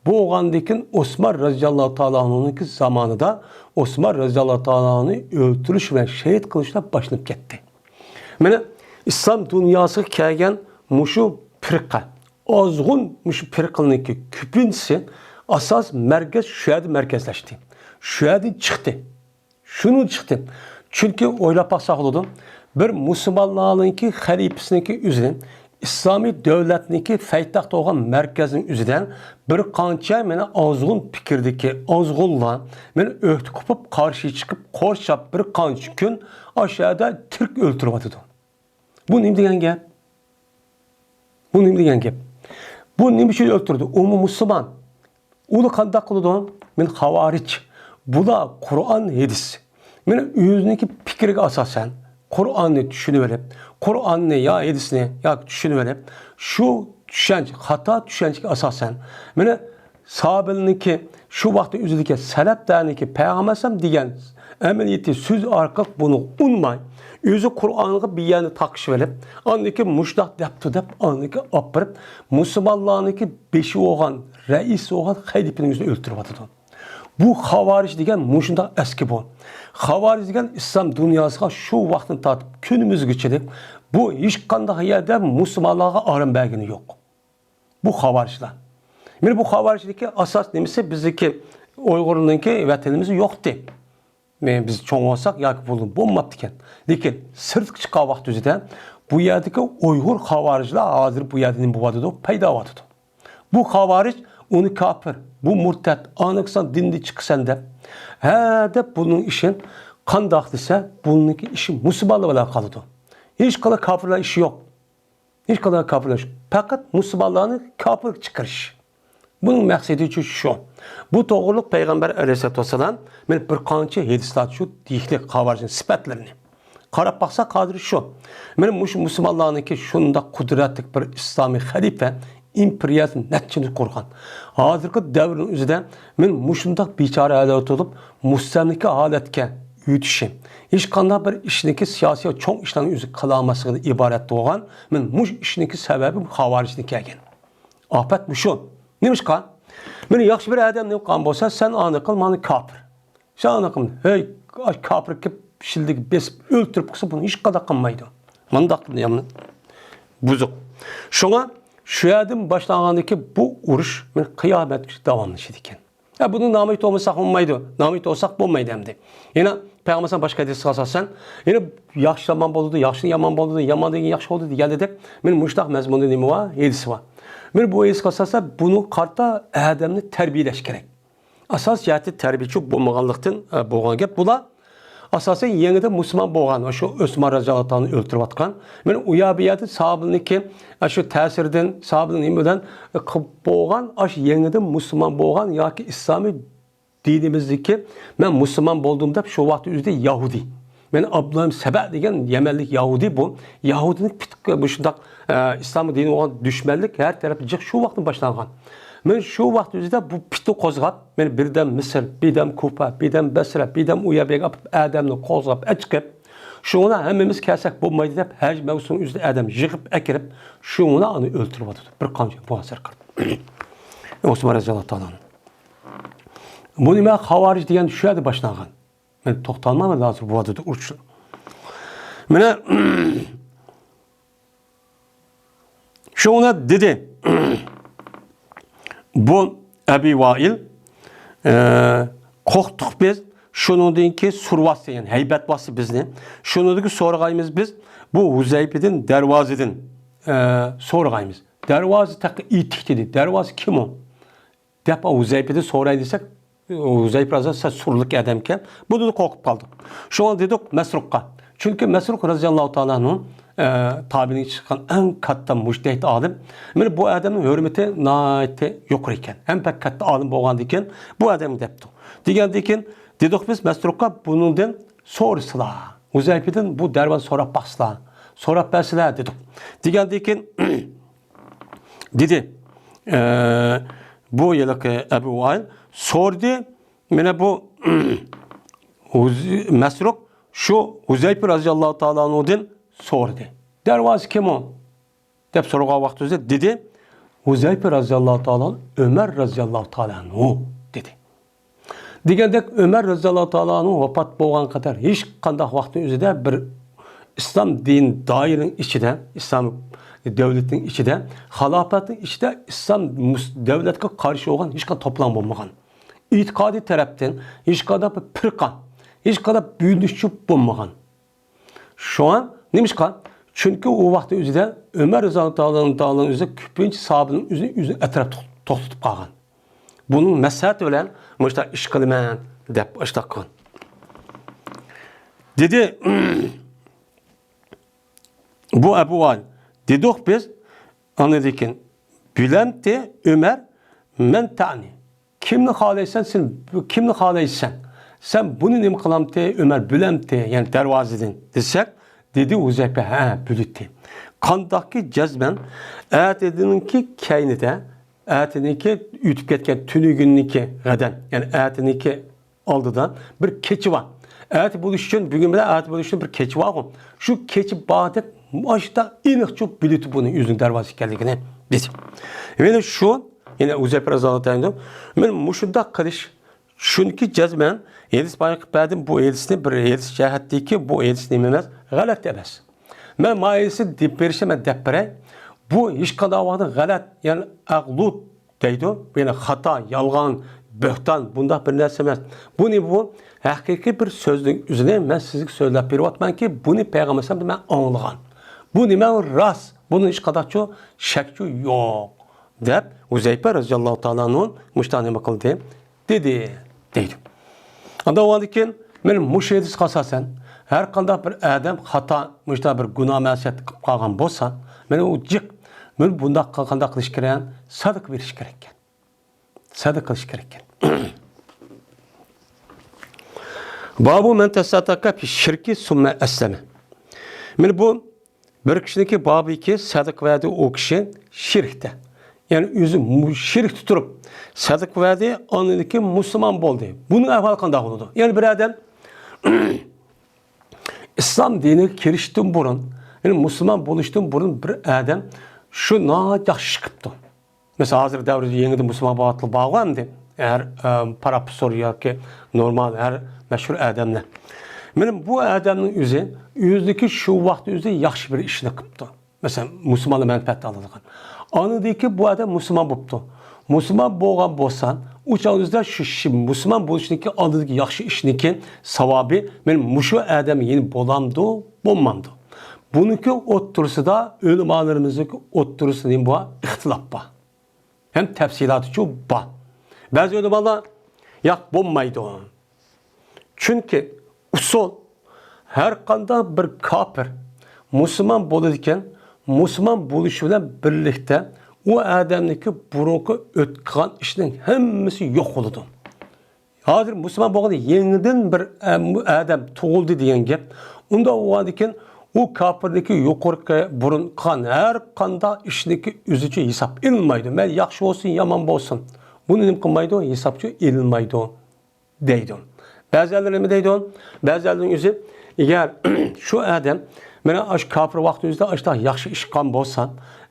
بولغاندىن كېيىن ئوسمان رەزىياللاھۇ تائالا ئەنھۇنىڭكى زامانىدا ئوسمان رەزىياللاھۇ تائالا ئەنھۇنى ئۆلتۈرۈش بىلەن شېھىت قىلىشلار باشلىنىپ كەتتى. مانا ئىسلام دۇنياسىغا كەلگەن مۇشۇ پىرقە، ئازغۇن مۇشۇ پىرقىلىرنىڭكى كۆپىنچىسى ئاساس مەركەز شۇ يەردە مەركەزلەشتى. شۇ يەردىن چىقتى. شۇنىڭ چىقتى. چۈنكى ئويلاپ باقساق بولىدۇ، بىر مۇسۇلمانلارنىڭكى خەلىپىسىنىڭكى ئۆزىدىن، ئىسلامىي دۆلەتنىڭكى پايتەختى بولغان مەركەزنىڭ ئۆزىدە بىر قانچە مانا ئازغۇن پىكىردىكى ئازغۇنلار مانا ئۆھدە قوپۇپ قارشى چىقىپ قورشاپ بىر قانچە كۈن ئاشۇ يەردە تىرىك ئۆلتۈرۈۋاتىدۇ. بۇ نېمە دېگەن گەپ؟ بۇ نېمە دېگەن گەپ؟ بۇ نېمە ئۈچۈن ئۆلتۈردى؟ ئۇمۇ مۇسۇلمان. ئۇنى قانداق قىلىدۇ؟ مەن خاۋارىج. بۇلار قۇرئان، ھەدىس. مانا ئۆزىنىڭكى پىكرىگە ئاساسەن، قۇرئاننى چۈشىنىۋېلىپ، قۇرئاننى يا ھەدىسنى ياكى چۈشىنىۋېلىپ، شۇ چۈشەنچە، خاتا چۈشەنچىگە ئاساسەن، مانا ساھابىلىرنىڭكى شۇ ۋاقىتتا ئۆزىدىكى سەلەپلەرنىڭكى پەيغەمبەر ئەلەيھىسسالام دېگەن ئەمەلىيىتى سۆز ئارقىلىق بۇنى ئۇنىماي، ئۆزى قۇرئانغا بىر يەرنى تاقىشىۋېلىپ، ئاندىن كېيىن مۇشۇنداق دەپتۇ دەپ، ئاندىن كېيىن ئاپىرىپ، مۇسۇلمانلارنىڭكى بېشى بولغان، رەئىسى بولغان خەلىپىنىڭ يۈزىنى ئۆلتۈرۈۋاتىدۇ. بۇ خاۋارىج دېگەن مۇشۇنداق ئەسكى بۇ. خاۋارىج دېگەن ئىسلام دۇنياسىغا شۇ ۋاقىتتىن تارتىپ كۈنىمىزگىچىلىك بۇ ھېچقانداق يەردە مۇسۇلمانلارغا ئارام بەرگىنى يوق. بۇ خاۋارىجلار. مانا بۇ خاۋارىجنىڭكى ئاساس نېمىسى؟ بىزنىڭكى ئۇيغۇرنىڭكى ۋەتىنىمىز يوقتى. مانا بىز چوڭ بولساق ياكى بۇ بولماپتىكەن. لېكىن سىرتقا چىققان ۋاقىت ئۆزىدە بۇ يەردىكى ئۇيغۇر خاۋارىجلار ھازىر بۇ يەردە نېمە بولۇۋاتىدۇ؟ پەيدا بولۇۋاتىدۇ. بۇ خاۋارىج، ئۇنى كاپىر، بۇ مۇرتەت، ئانىڭسان دىندىن چىقىسەن دەپ، ھە دەپ بۇنىڭ ئىشى قانداق دېسە، بۇنىڭكى ئىشى مۇسۇلمانلار بىلەن قالىدۇ. ھېچقانداق كاپىرلار ئىشى يوق. ھېچقانداق كاپىرلار ئىشى يوق. پەقەت مۇسۇلمانلارنى كاپىرغا چىقىرىش. بۇنىڭ مەقسىتى شۇ. بۇ توغرۇلۇق پەيغەمبەر ئەلەيھىسسالاتۇ ۋەسسالام مانا بىر قانچە ھەدىسلەر شۇ دېيىشلىك خاۋارىجنىڭ سۈپەتلىرىنى. قاراپ باقساق ھازىر شۇ. مانا مۇشۇ مۇسۇلمانلارنىڭكى شۇنداق قۇدرەتلىك بىر ئىسلامىي خەلىپە ئىمپېرىيەسىنى نەچچىنى قۇرغان. ھازىرقى دەۋرنىڭ ئۆزىدە مانا مۇشۇنداق بىچارە ھالەتتە تۇرۇپ، مۇستەملىكە ھالەتكە ئۆتۈشى، ھېچقانداق بىر ئىشنىڭكى سىياسىي ۋە چوڭ ئىشلارنى ئۆزى قىلالماسلىقىدىن ئىبارەت بولغان، مانا مۇشۇ ئىشنىڭكى سەۋەبى خاۋارىجدىن كەلگەن. ئاپەت مۇشۇ. نېمىشقا؟ مانا ياخشى بىر ئادەم نېمە قىلغان بولسا، سەن ئانا قىل، مانا كاپىر. سەن ئانا قىل، ھەي، كاپىر كېلىپ شىلدىگە بېسىپ ئۆلتۈرۈپ قىلسا، بۇنى ھېچقانداق قىلمايدۇ. مۇنداق يامان بۇزۇق. شۇڭا شۇ يەردىن باشلانغاندىكى بۇ ئۇرۇش مانا قىيامەتكىچە داۋاملىشىدىكەن. ھە، بۇنى نامايىت بولمىساق بولمايدۇ. نامايىت بولساق بولمايدۇ ئەمدى. يەنە پەيغەمبەر باشقا ھەدىسكە ئاساسەن، يەنە ياخشى يامان بولىدۇ، ياخشى يامان بولىدۇ، يامان دېگەن ياخشى بولىدۇ دېگەندە دەپ، مانا مۇشۇنداق مەزمۇندا نېمە بار؟ ھەدىس بار. مانا بۇ ھەدىسكە ئاساسەن، بۇنىڭغا قارىتا ئادەمنى تەربىيەلەش كېرەك. ئاساس جەھەتتە تەربىيەچى بولمىغانلىقتىن، ئە، بولغان گەپ. بۇلار ئاساسەن يېڭىدىن مۇسۇلمان بولغان، شۇ ئۆسمان رەزىياللاھۇ تائالانى ئۆلتۈرۈۋاتقان، مانا ئۇ يەر بۇ يەردە ساھابىنىڭكى، ئە، شۇ تەسىرىدىن، ساھابىنىڭ نېمە بىلەن، ئە، قىلىپ بولغان، ئاشۇ يېڭىدىن مۇسۇلمان بولغان ياكى ئىسلامىي دىنىمىزدىكى مەن مۇسۇلمان بولدۇم دەپ شۇ ۋاقىت ئۆزىدە يەھۇدىي. مەن ئابدۇللاھ ئىبن سەبە دېگەن يەمەنلىك يەھۇدىي بۇ. يەھۇدىينىڭ پۈتۈن مۇشۇنداق، ئە، ئىسلامغا دىنغا بولغان دۈشمەنلىك ھەر تەرەپتە جىق شۇ ۋاقىتتىن باشلانغان. مەن شۇ ۋاقىت ئۆزىدە بۇ پىتنە قوزغاپ، مەن بىردەم مىسىر، بىردەم كۇفا، بىردەم بەسرە، بىردەم ئۇ يەر بۇ يەرگە ئاپىرىپ ئادەمنى قوزغاپ ئەچىقىپ، شۇڭا ھەممىمىز كەلسەك بولمايدۇ دەپ ھەج مەۋسۇمى ئۆزىدە ئادەم يىغىپ ئەكىرىپ، شۇڭا ئۇنى ئۆلتۈرۈۋاتىدۇ. بىر قانچە مۇھاسىرە قىلىپ. ئوسمان رەزىياللاھۇ تائالا ئەنھۇ. بۇ نېمە خاۋارىج دېگەن شۇ يەردە باشلانغان. مەن توختالمايمەن ھازىر بۇ ۋاقىتتا ئۇرۇشنى. مانا شۇڭا دېدى. بۇ ئەبى ۋائىل، ئە، قورقۇتتۇق بىز. شۇنىڭدىن كېيىن سۇر باستى، يەنى ھەيبەت باستى بىزنى. شۇنىڭدىن كېيىن سورىغايمىز بىز، بۇ ھۇزەيپىدىن دەرۋازىدىن، ئە، سورىغايمىز. دەرۋازا تېخى ئېتىك دېدى. دەرۋازا كىم ئۇ؟ دەپ ھۇزەيپىدىن سوراي دېسەك، ھۇزەيپە رازى سەن سۇرلۇق ئادەمكەن. بۇ دېدى قورقۇپ قالدۇق. شۇڭا دېدۇق مەسرۇققا. چۈنكى مەسرۇق رەزىياللاھۇ تائالا ئەنھۇ، ئە، تابىئىنىڭ چىققان ئەڭ كاتتا مۇجتەھىد ئالىم. مانا بۇ ئادەمنىڭ ھۆرمىتى ناھايىتى يۇقىرى ئىكەن. ھەم بەك كاتتا ئالىم بولغاندىكىن بۇ ئادەمگە دەپتۇ. دېگەندىكىن دېدۇق بىز مەسرۇققا بۇنىڭدىن سورىسىلا. ھۇزەيپىدىن بۇ دەرۋازىنى سوراپ باقسىلا. سوراپ بەرسىلە دېدۇق. دېگەندىكىن دېدى. ئە، بۇ ھېلىقى ئەبۇ ۋائىل سورىدى. مانا بۇ ھۇز-، مەسرۇق شۇ ھۇزەيپە رەزىياللاھۇ تائالا ئەنھۇدىن سورىدى. دەرۋازا كىم ئۇ؟ دەپ سورىغان ۋاقتىدا دېدى، ھۇزەيپە رەزىياللاھۇ تائالا ئەنھۇ، ئۆمەر رەزىياللاھۇ تائالا ئەنھۇ دېدى. دېگەندەك، ئۆمەر رەزىياللاھۇ تائالا ئەنھۇ ۋاپات بولغان قەدەر ھېچقانداق ۋاقىتنىڭ ئۆزىدە بىر ئىسلام دىن دائىرىنىڭ ئىچىدە، ئىسلام دۆلىتىنىڭ ئىچىدە، خىلاپەتنىڭ ئىچىدە ئىسلام مۇس-، دۆلەتكە قارشى بولغان ھېچقانداق توپلاڭ بولمىغان. ئېتىقادىي تەرەپتىن ھېچقانداق بىر پىرقە، ھېچقانداق بۆلۈنۈشچە بولمىغان. شۇڭا نېمىشقا؟ چۈنكى ئۇ ۋاقىتنىڭ ئۆزىدە ئۆمەر رەزىياللاھۇ تائالا ئەنھۇ ئۆزى كۆپىنچە ساھابىنىڭ ئۆزىنى ئۆزى ئەتراپتا توختىتىپ قالغان. بۇنىڭ مەسلىھەتى بىلەن مۇشۇنداق ئىش قىلىمەن دەپ ئاشتاق قىلغان. دېدى، بۇ ئەبۇ ۋائىل، دېدۇق بىز، ئاندىن كېيىن، بىلەمتى ئۆمەر مەن تەنى. كىمنى خالايسەن سەن، كىمنى خالايسەن؟ سەن بۇنى نېمە قىلامتى، ئۆمەر بىلەمتى، يەنى دەرۋازىدىن دېسەك، دېدى ھۇزەيپە، ھە، بىلىتتى. قانداقكى جەزمەن ئەتىنىڭكى كەينىدە، ئەتىنىڭكى ئۆتۈپ كەتكەن تۈنۈگۈننىڭكى غەدەن، يەنى ئەتىنىڭكى ئالدىدا بىر كېچە بار. ئەتە بولۇش ئۈچۈن، بۈگۈن بىلەن ئەتە بولۇش ئۈچۈن بىر كېچە بارغۇ. شۇ كېچە بار دەپ، ئاشتا ئېنىقچە بىلىتى بۇنى ئۆزىنىڭ دەرۋازىسى ئىكەنلىكىنى دېدى. يەنە شۇ، يەنە ھۇزەيپە رەزىياللاھۇ تائالا ئەنھۇ، مەن مۇشۇنداق قىلىش، چۈنكى جەزمەن ھېدىس بايان قىلىپ بەردىم، بۇ ھېدىسنى بىر ھېدىس جەھەتتىكى بۇ ھېدىس نېمە ئەمەس، غەلەت ئەمەس. مەن ما ھېدىسنى دېپ بېرىشنى مەن دەپ بېرەي. بۇ ھېچقانداق ۋاقىتتا غەلەت، يەنى ئەغلۇت دەيدۇ. بۇ يەنە خاتا، يالغان، بۆھتان، بۇنداق بىر نەرسە ئەمەس. بۇنى بۇ ھەقىقىي بىر سۆزنىڭ ئۆزىنى مەن سىزگە سۆزلەپ بېرىۋاتىمەنكى، بۇنى پەيغەمبەر ئەلەيھىسسالامدىن مەن ئاڭلىغان. بۇ نېمە راست، بۇنىڭ ھېچقانداقچۇ شەكچۇ يوق، دەپ ھۇزەيپە رەزىياللاھۇ تائالا ئەنھۇ مۇشۇنداق نېمە قىلدى، دېدى، دەيدۇ. ئاندىن ئۇنىڭدىن كېيىن مانا مۇشۇ ھەدىسكە ئاساسەن، ھەر قانداق بىر ئادەم خاتا، مۇشۇنداق بىر گۇناھ مەسىيەت قىلىپ قالغان بولسا، مانا ئۇ جىق، مانا بۇنداق قانداق قىلىش كېرەك؟ سەدىقە بېرىش كېرەككەن. سەدىقە قىلىش كېرەككەن. بابۇ مەن تەسەددەقە فى شىركى سۇممە ئەسلەمە. مانا بۇ بىر كىشىنىڭكى بابىكى سەدىقە بەردى ئۇ كىشى شىركتە. يەنى ئۆزى مۇ-، شىركتە تۇرۇپ سەدىقە بەردى، ئاندىن كېيىن مۇسۇلمان بولدى. بۇنىڭ ئەھۋالى قانداق بولىدۇ؟ يەنى بىر ئادەم ئىسلام دىنىگە كىرىشتىن بۇرۇن، يەنى مۇسۇلمان بولۇشتىن بۇرۇن بىر ئادەم شۇ ناھايىتى ياخشى ئىش قىپتۇ. مەسىلەن، ھازىر دەۋردە يېڭىدىن مۇسۇلمان بولۇۋاتقانلار بارغۇ ئەمدى. ھەر، ئە، پروفېسسور ياكى نورمال، ھەر مەشھۇر ئادەملەر. مانا بۇ ئادەمنىڭ ئۆزى، ئۆزىنىڭكى شۇ ۋاقىت ئۆزى ياخشى بىر ئىشنى قىپتۇ. مەسىلەن، مۇسۇلمانلار مەنپەئەت ئالىدىغان. ئاندىن كېيىن بۇ ئادەم مۇسۇلمان بوپتۇ. مۇسۇلمان بولغان بولسا، ئۇ چاغ ئۆزىدە شۇ، شۇ مۇسۇلمان بولۇشنىڭكى ئالدىدىكى ياخشى ئىشنىڭكى ساۋابى، مانا مۇشۇ ئادەم يەنە بولامدۇ، بولمامدۇ؟ بۇنىڭكى ئوتتۇرىسىدا، ئۆلىمالىرىمىزنىڭكى ئوتتۇرىسىدا نېمە بار؟ ئىختىلاپ بار. ھەم تەپسىلاتىچۇ بار. بەزى ئۆلىمالار، ياق، بولمايدۇ. چۈنكى ئۇسۇل، ھەر قانداق بىر كاپىر مۇسۇلمان بولىدىكەن، مۇسۇلمان بولۇشى بىلەن بىرلىكتە ئۇ ئادەمنىڭكى بۇرۇنقى ئۆتكەن ئىشنىڭ ھەممىسى يوق بولىدۇ. ھازىر مۇسۇلمان بولغان يېڭىدىن بىر ئە-، ئادەم تۇغۇلدى دېگەن گەپ. ئۇنداق بولغاندىكىن ئۇ كاپىرنىڭكى يۇقىرىقى بۇرۇن قىلغان ھەر قانداق ئىشنىڭكى ئۆزىچە ھېساب ئېلىنمايدۇ. مەيلى ياخشى بولسۇن، يامان بولسۇن. بۇنى نېمە قىلمايدۇ؟ ھېسابچۇ ئېلىنمايدۇ. دەيدۇ. بەزىلەر نېمە دەيدۇ؟ بەزىلەرنىڭ ئۆزى، ئەگەر شۇ ئادەم مانا ئاشۇ كاپىر ۋاقتى ئۆزىدە ئاشۇنداق ياخشى ئىش قىلغان بولسا،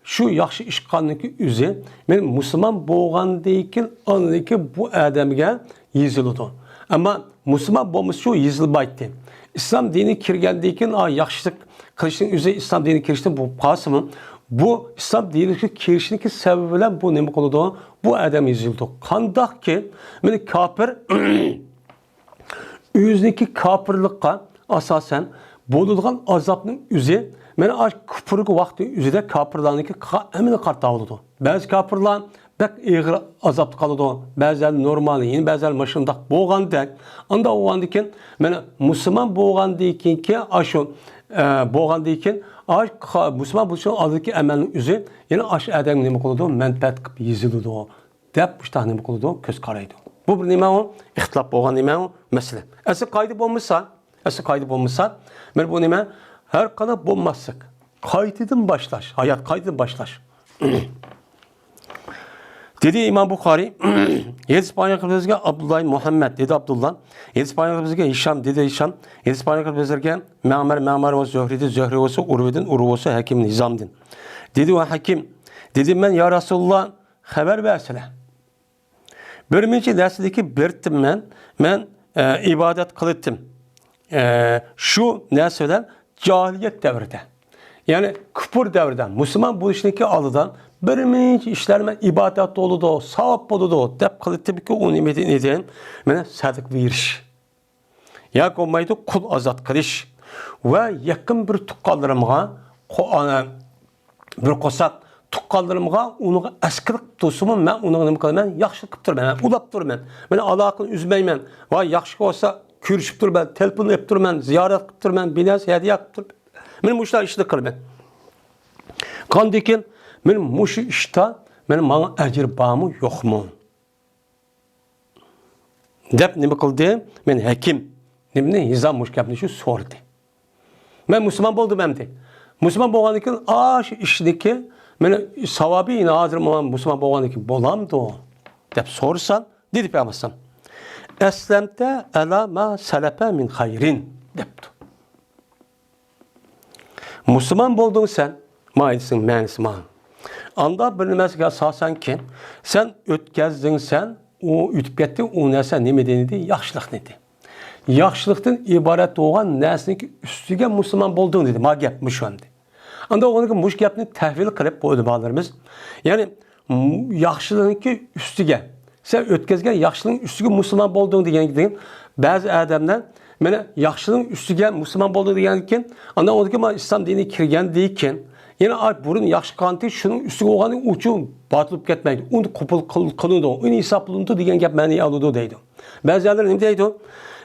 شۇ ياخشى ئىش قىلغاننىڭكى ئۆزى مانا مۇسۇلمان بولغاندىن كېيىن ئاندىن كېيىن بۇ ئادەمگە يېزىلىدۇ. ئەمما مۇسۇلمان بولمىسا شۇ يېزىلمايتتى. ئىسلام دىنىگە كىرگەندىن كېيىن، ئا، ياخشىلىق قىلىشنىڭ ئۆزى ئىسلام دىنىگە كىرىشتىن بولۇپ قالسىمۇ، بۇ ئىسلام دىنىگە كىرىشنىڭكى سەۋەبى بىلەن بۇ نېمە قىلىدۇ؟ بۇ ئادەم يېزىلىدۇ. قانداقكى، مانا كاپىر ئۆزىنىڭكى كاپىرلىققا ئاساسەن بولىدىغان ئازابنىڭ ئۆزى، مانا ئاشۇ كۇپۇرغا ۋاقتى ئۆزىدە كاپىرلارنىڭكى قىلغان ئەمىلى قارىتا بولىدۇ. بەزى كاپىرلار بەك ئېغىر ئازابتا قالىدۇ، بەزىلەر نورمال، يەنە بەزىلەر مۇشۇنداق بولغاندەك. ئانداق بولغاندىن كېيىن، مانا مۇسۇلمان بولغاندىن كېيىنكى ئاشۇ، ئە، بولغاندىن كېيىن، ئاش-، مۇسۇلمان بولۇشنىڭ ئالدىدىكى ئەمەلنىڭ ئۆزى يەنە ئاشۇ ئادەمگە نېمە قىلىدۇ؟ مەنپەئەت قىلىپ يېزىلىدۇ، دەپ مۇشۇنداق نېمە قىلىدۇ؟ كۆز قارايدۇ. بۇ بىر نېمە ئۇ؟ ئىختىلاپ بولغان نېمە ئۇ؟ مەسىلە. ئەسلى قائىدە بولمىسا، ئەسلى قائىدە بولمىسا، مانا بۇ نېمە؟ ھەر قانداق بولماسلىق. قايتىدىن باشلاش، ھايات قايتىدىن باشلاش. دېدى ئىمام بۇخارىي، ھەدىس بايان قىلىپ بەرگەن ئابدۇللا ئىبن مۇھەممەد، دېدى ئابدۇللا، ھەدىس بايان قىلىپ بەرگەن ھىشام، دېدى ھىشام، ھەدىس بايان قىلىپ بەرگەن مەمەر، مەمەر ۋە زۆھرىدىن، زۆھرى بولسا ئۇرۋىدىن، ئۇرۋا بولسا ھەكىم نىزامدىن. دېدى ۋە ھەكىم، دېدىم مەن، يا رەسۇلاللا، خەۋەر بەرسىلە. بىر مۇنچە نەرسىدىكى بىرتىم مەن، مەن، ئە، ئىبادەت قىلىتتىم. ئە، شۇ نەرسە بىلەن جاھىلىيەت دەۋرىدە، يەنى كۇپۇر دەۋرىدە، مۇسۇلمان بولۇشنىڭكى ئالدىدا بىر مۇنچە ئىشلار مەن ئىبادەت بولىدۇ، ساۋاب بولىدۇ دەپ قىلىتتىمكى، ئۇ نېمە دېدى؟ مانا سەدىقە بېرىش. ياكى بولمايدۇ، قۇل ئازاد قىلىش ۋە يېقىن بىر تۇغقانلىرىمغا قو-، ئانا، بىر قورساق تۇغقانلىرىمغا ئۇنىڭغا ئەسكىلىك تۇرسىمۇ، مەن ئۇنىڭغا نېمە قىلىمەن؟ ياخشىلىق قىلىپ تۇرىمەن، ئۇلاپ تۇرىمەن. مانا ئالاقىنى ئۈزمەيمەن. ۋە ياخشى بولسا كۆرۈشۈپ تۇرىمەن، تېلېفون ئېلىپ تۇرىمەن، زىيارەت قىلىپ تۇرىمەن، بىر نەرسە ھەدىيە قىلىپ تۇرىمەن. مانا مۇشۇنداق ئىشنى قىلىمەن. قاندىكىن، مانا مۇشۇ ئىشتا، مانا ماڭا ئەجىر بارمۇ، يوقمۇ؟ دەپ نېمە قىلدى؟ مەن ھەكىم نېمىنى، ھىزام مۇشۇ گەپنى شۇ سورىدى. مەن مۇسۇلمان بولدۇم ئەمدى. مۇسۇلمان بولغاندىن كېيىن ئاشۇ ئىشنىكى مېنى ساۋابى، يەنە ھازىر مەن مۇسۇلمان بولغاندىن كېيىن بولامدۇ؟ دەپ سورىسام، دېدى پەيغەمبەر ئەسلەمتە ئەلا ما سەلەپە مىن خەيرىن دەپتۇ. مۇسۇلمان بولدۇڭ سەن، ماينىسىنىڭ مەنىسى ما. ئاندا بىر نەرسىگە ئاساسەنكى، سەن ئۆتكەزدىڭ سەن، ئۇ ئۆتۈپ كەتتى، ئۇ نەرسە نېمە دېدى؟ ياخشىلىق دېدى. ياخشىلىقتىن ئىبارەت بولغان نەرسىنىڭكى ئۈستىگە مۇسۇلمان بولدۇڭ دېدى. ما گەپ مۇشۇ ئەمدى. ئاندا ئۇنىڭ مۇشۇ گەپنى تەھۋىل قىلىپ بۇ ئۆلىمالىرىمىز، يەنى ياخشىلىقنىڭكى ئۈستىگە، سەن ئۆتكەزگەن ياخشىلىقنىڭ ئۈستىگە مۇسۇلمان بولدۇڭ دېگەندىن كېيىن، بەزى ئادەملەر مانا ياخشىلىقنىڭ ئۈستىگە مۇسۇلمان بولدۇڭ دېگەندىن كېيىن، ئاندىن ئۇنىڭ كېيىن مانا ئىسلام دىنىغا كىرگەندىن كېيىن، يەنە ئاي بۇرۇن ياخشى قىلغانتى شۇنىڭ ئۈستىگە بولغاننى ئۇچۇ باتىلىپ كەتمەيدۇ. ئۇنى قوبۇل قىل-، قىلىنىدۇ، ئۇنى ھېسابلىنىدۇ دېگەن گەپ مەنىنى ئالىدۇ دەيدۇ. بەزىلەر نېمە دەيدۇ؟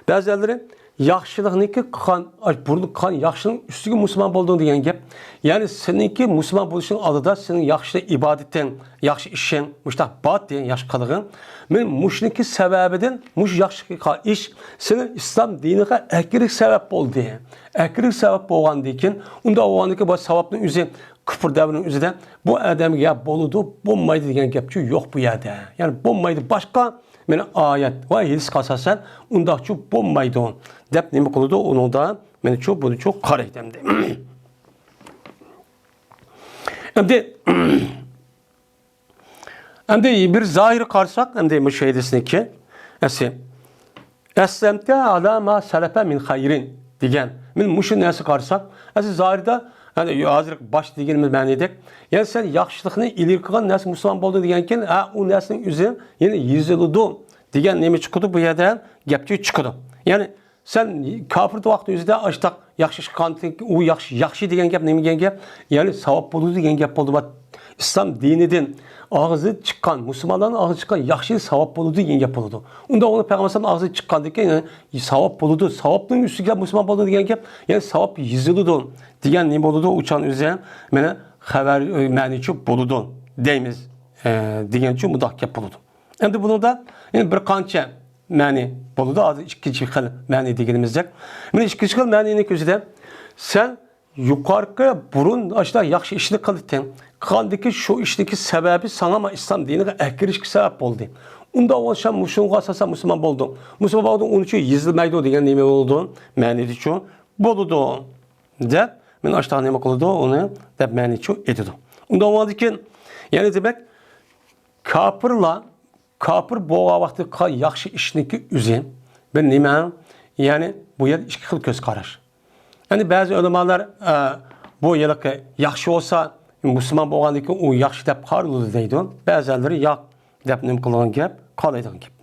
بەزىلەر ياخشىلىقنىڭكى قىلغان، ئاي بۇرۇن قىلغان ياخشىلىقنىڭ ئۈستىگە مۇسۇلمان بولدۇڭ دېگەن گەپ. يەنى سېنىڭكى مۇسۇلمان بولۇشۇڭ ئالدىدا سېنىڭ ياخشى ئىبادىتىڭ، ياخشى ئىشىڭ، مۇشۇنداق باتى، ياخشى قىلغىن. مەن مۇشۇنىڭكى سەۋەبىدىن، مۇشۇ ياخشى قىلغان ئىش سېنىڭ ئىسلام دىنىغا ئەكىرىش سەۋەب بولدى. ئەكىرىش سەۋەب بولغاندىن كېيىن، ئۇنداق بولغاندىن كېيىن بۇ ساۋابنىڭ ئۆزى كۇپۇر دەۋرىنىڭ ئۆزىدە بۇ ئادەمگە يا بولىدۇ، بولمايدۇ دېگەن گەپچۇ يوق بۇ يەردە. يەنى بولمايدۇ، باشقا مانا ئايەت ۋە ھەدىسكە ئاساسەن ئۇنداقچۇ بولمايدۇ دەپ نېمە قىلىدۇ؟ ئۇنىڭدا مانا شۇ، بۇنىچۇ قارايدۇ ئەمدى. ئەمدى، ئەمدى بىر زاھىر قارىساق، ئەمدى مۇشۇ ھەدىسنىكى ئەسلى، ئەسلەمتە ئالا ما سەلەپە مىن خەيرىن دېگەن. مەن مۇشۇ نەرسە قارىساق، ئەسلى زاھىردا، يەنى ھازىر باش دېگىنىمىز مەنىدەك، يەنى سەن ياخشىلىقنى ئىلگىرى قىلغان نەرسە مۇسۇلمان بولدۇڭ دېگەنكىن، ھە، ئۇ نەرسىنىڭ ئۆزى يەنە يېزىلىدۇ دېگەن نېمە چىقىدۇ؟ بۇ يەردە گەپچۇ چىقىدۇ. يەنى سەن كاپىر ۋاقتى ئۆزىدە ئاشتاق ياخشى ئىش قىلغانتى، ئۇ ياخشى، ياخشى دېگەن گەپ نېمە دېگەن گەپ؟ يەنى ساۋاب بولىدۇ دېگەن گەپ بولدى. بۇ ئىسلام دىنىدىن ئاغزى چىققان، مۇسۇلمانلارنىڭ ئاغزى چىققان ياخشى ساۋاب بولىدۇ دېگەن گەپ بولىدۇ. ئۇنداق ئۇنى پەيغەمبەر ئاغزى چىققاندىن كېيىن، يەنى ساۋاب بولىدۇ، ساۋابنىڭ ئۈستىگە مۇسۇلمان بولدى دېگەن گەپ، يەنى ساۋاب يېزىلىدۇ دېگەن نېمە بولىدۇ؟ ئۇچان ئۆزى مانا خەۋەر، ئە، مەنىچۇ بولىدۇ دەيمىز، ئە، دېگەنچۇ مۇنداق گەپ بولىدۇ. ئەمدى بۇنىڭدا يەنە بىر قانچە مەنە بولىدۇ. ھازىر ئىككىنچى خىل مەنە دېگىنىمىزدەك. مانا ئىككىنچى خىل مەنىنىڭ ئۆزىدە سەن يۇقارقى بۇرۇن ئاشۇنداق ياخشى ئىشنى قىلدىڭ. قىلغاندىكى شۇ ئىشنىڭكى سەۋەبى ساڭا ما ئىسلام دىنىغا ئەكىرىشكە سەۋەب بولدى. ئۇنداق بولسا مۇشۇنىڭغا ئاساسەن مۇسۇلمان بولدۇڭ. مۇسۇلمان بولدۇڭ، ئۇنىڭ ئۈچۈن يېزىلمايدۇ دېگەن نېمە بولىدۇ؟ مەنىدىچۇ بولىدۇ دەپ، مانا ئاشۇنداق نېمە قىلىدۇ ئۇنى دەپ مەنىچۇ ئېيتىدۇ. ئۇنداق بولغاندىكىن، يەنى دېمەك، كاپىرلار، كاپىر بولغان ۋاقتى قىلغان ياخشى ئىشنىڭكى ئۆزى بىر نېمە؟ يەنى بۇ يەردە ئىككى خىل كۆز قاراش. يەنى بەزى ئۆلىمالار، ئە، بۇ ھېلىقى ياخشى بولسا، مۇسۇلمان بولغاندىن كېيىن ئۇ ياخشى دەپ قارىلىدۇ دەيدۇ. بەزىلىرى ياق دەپ نېمە قىلىدىغان گەپ، قارايدىغان گەپ.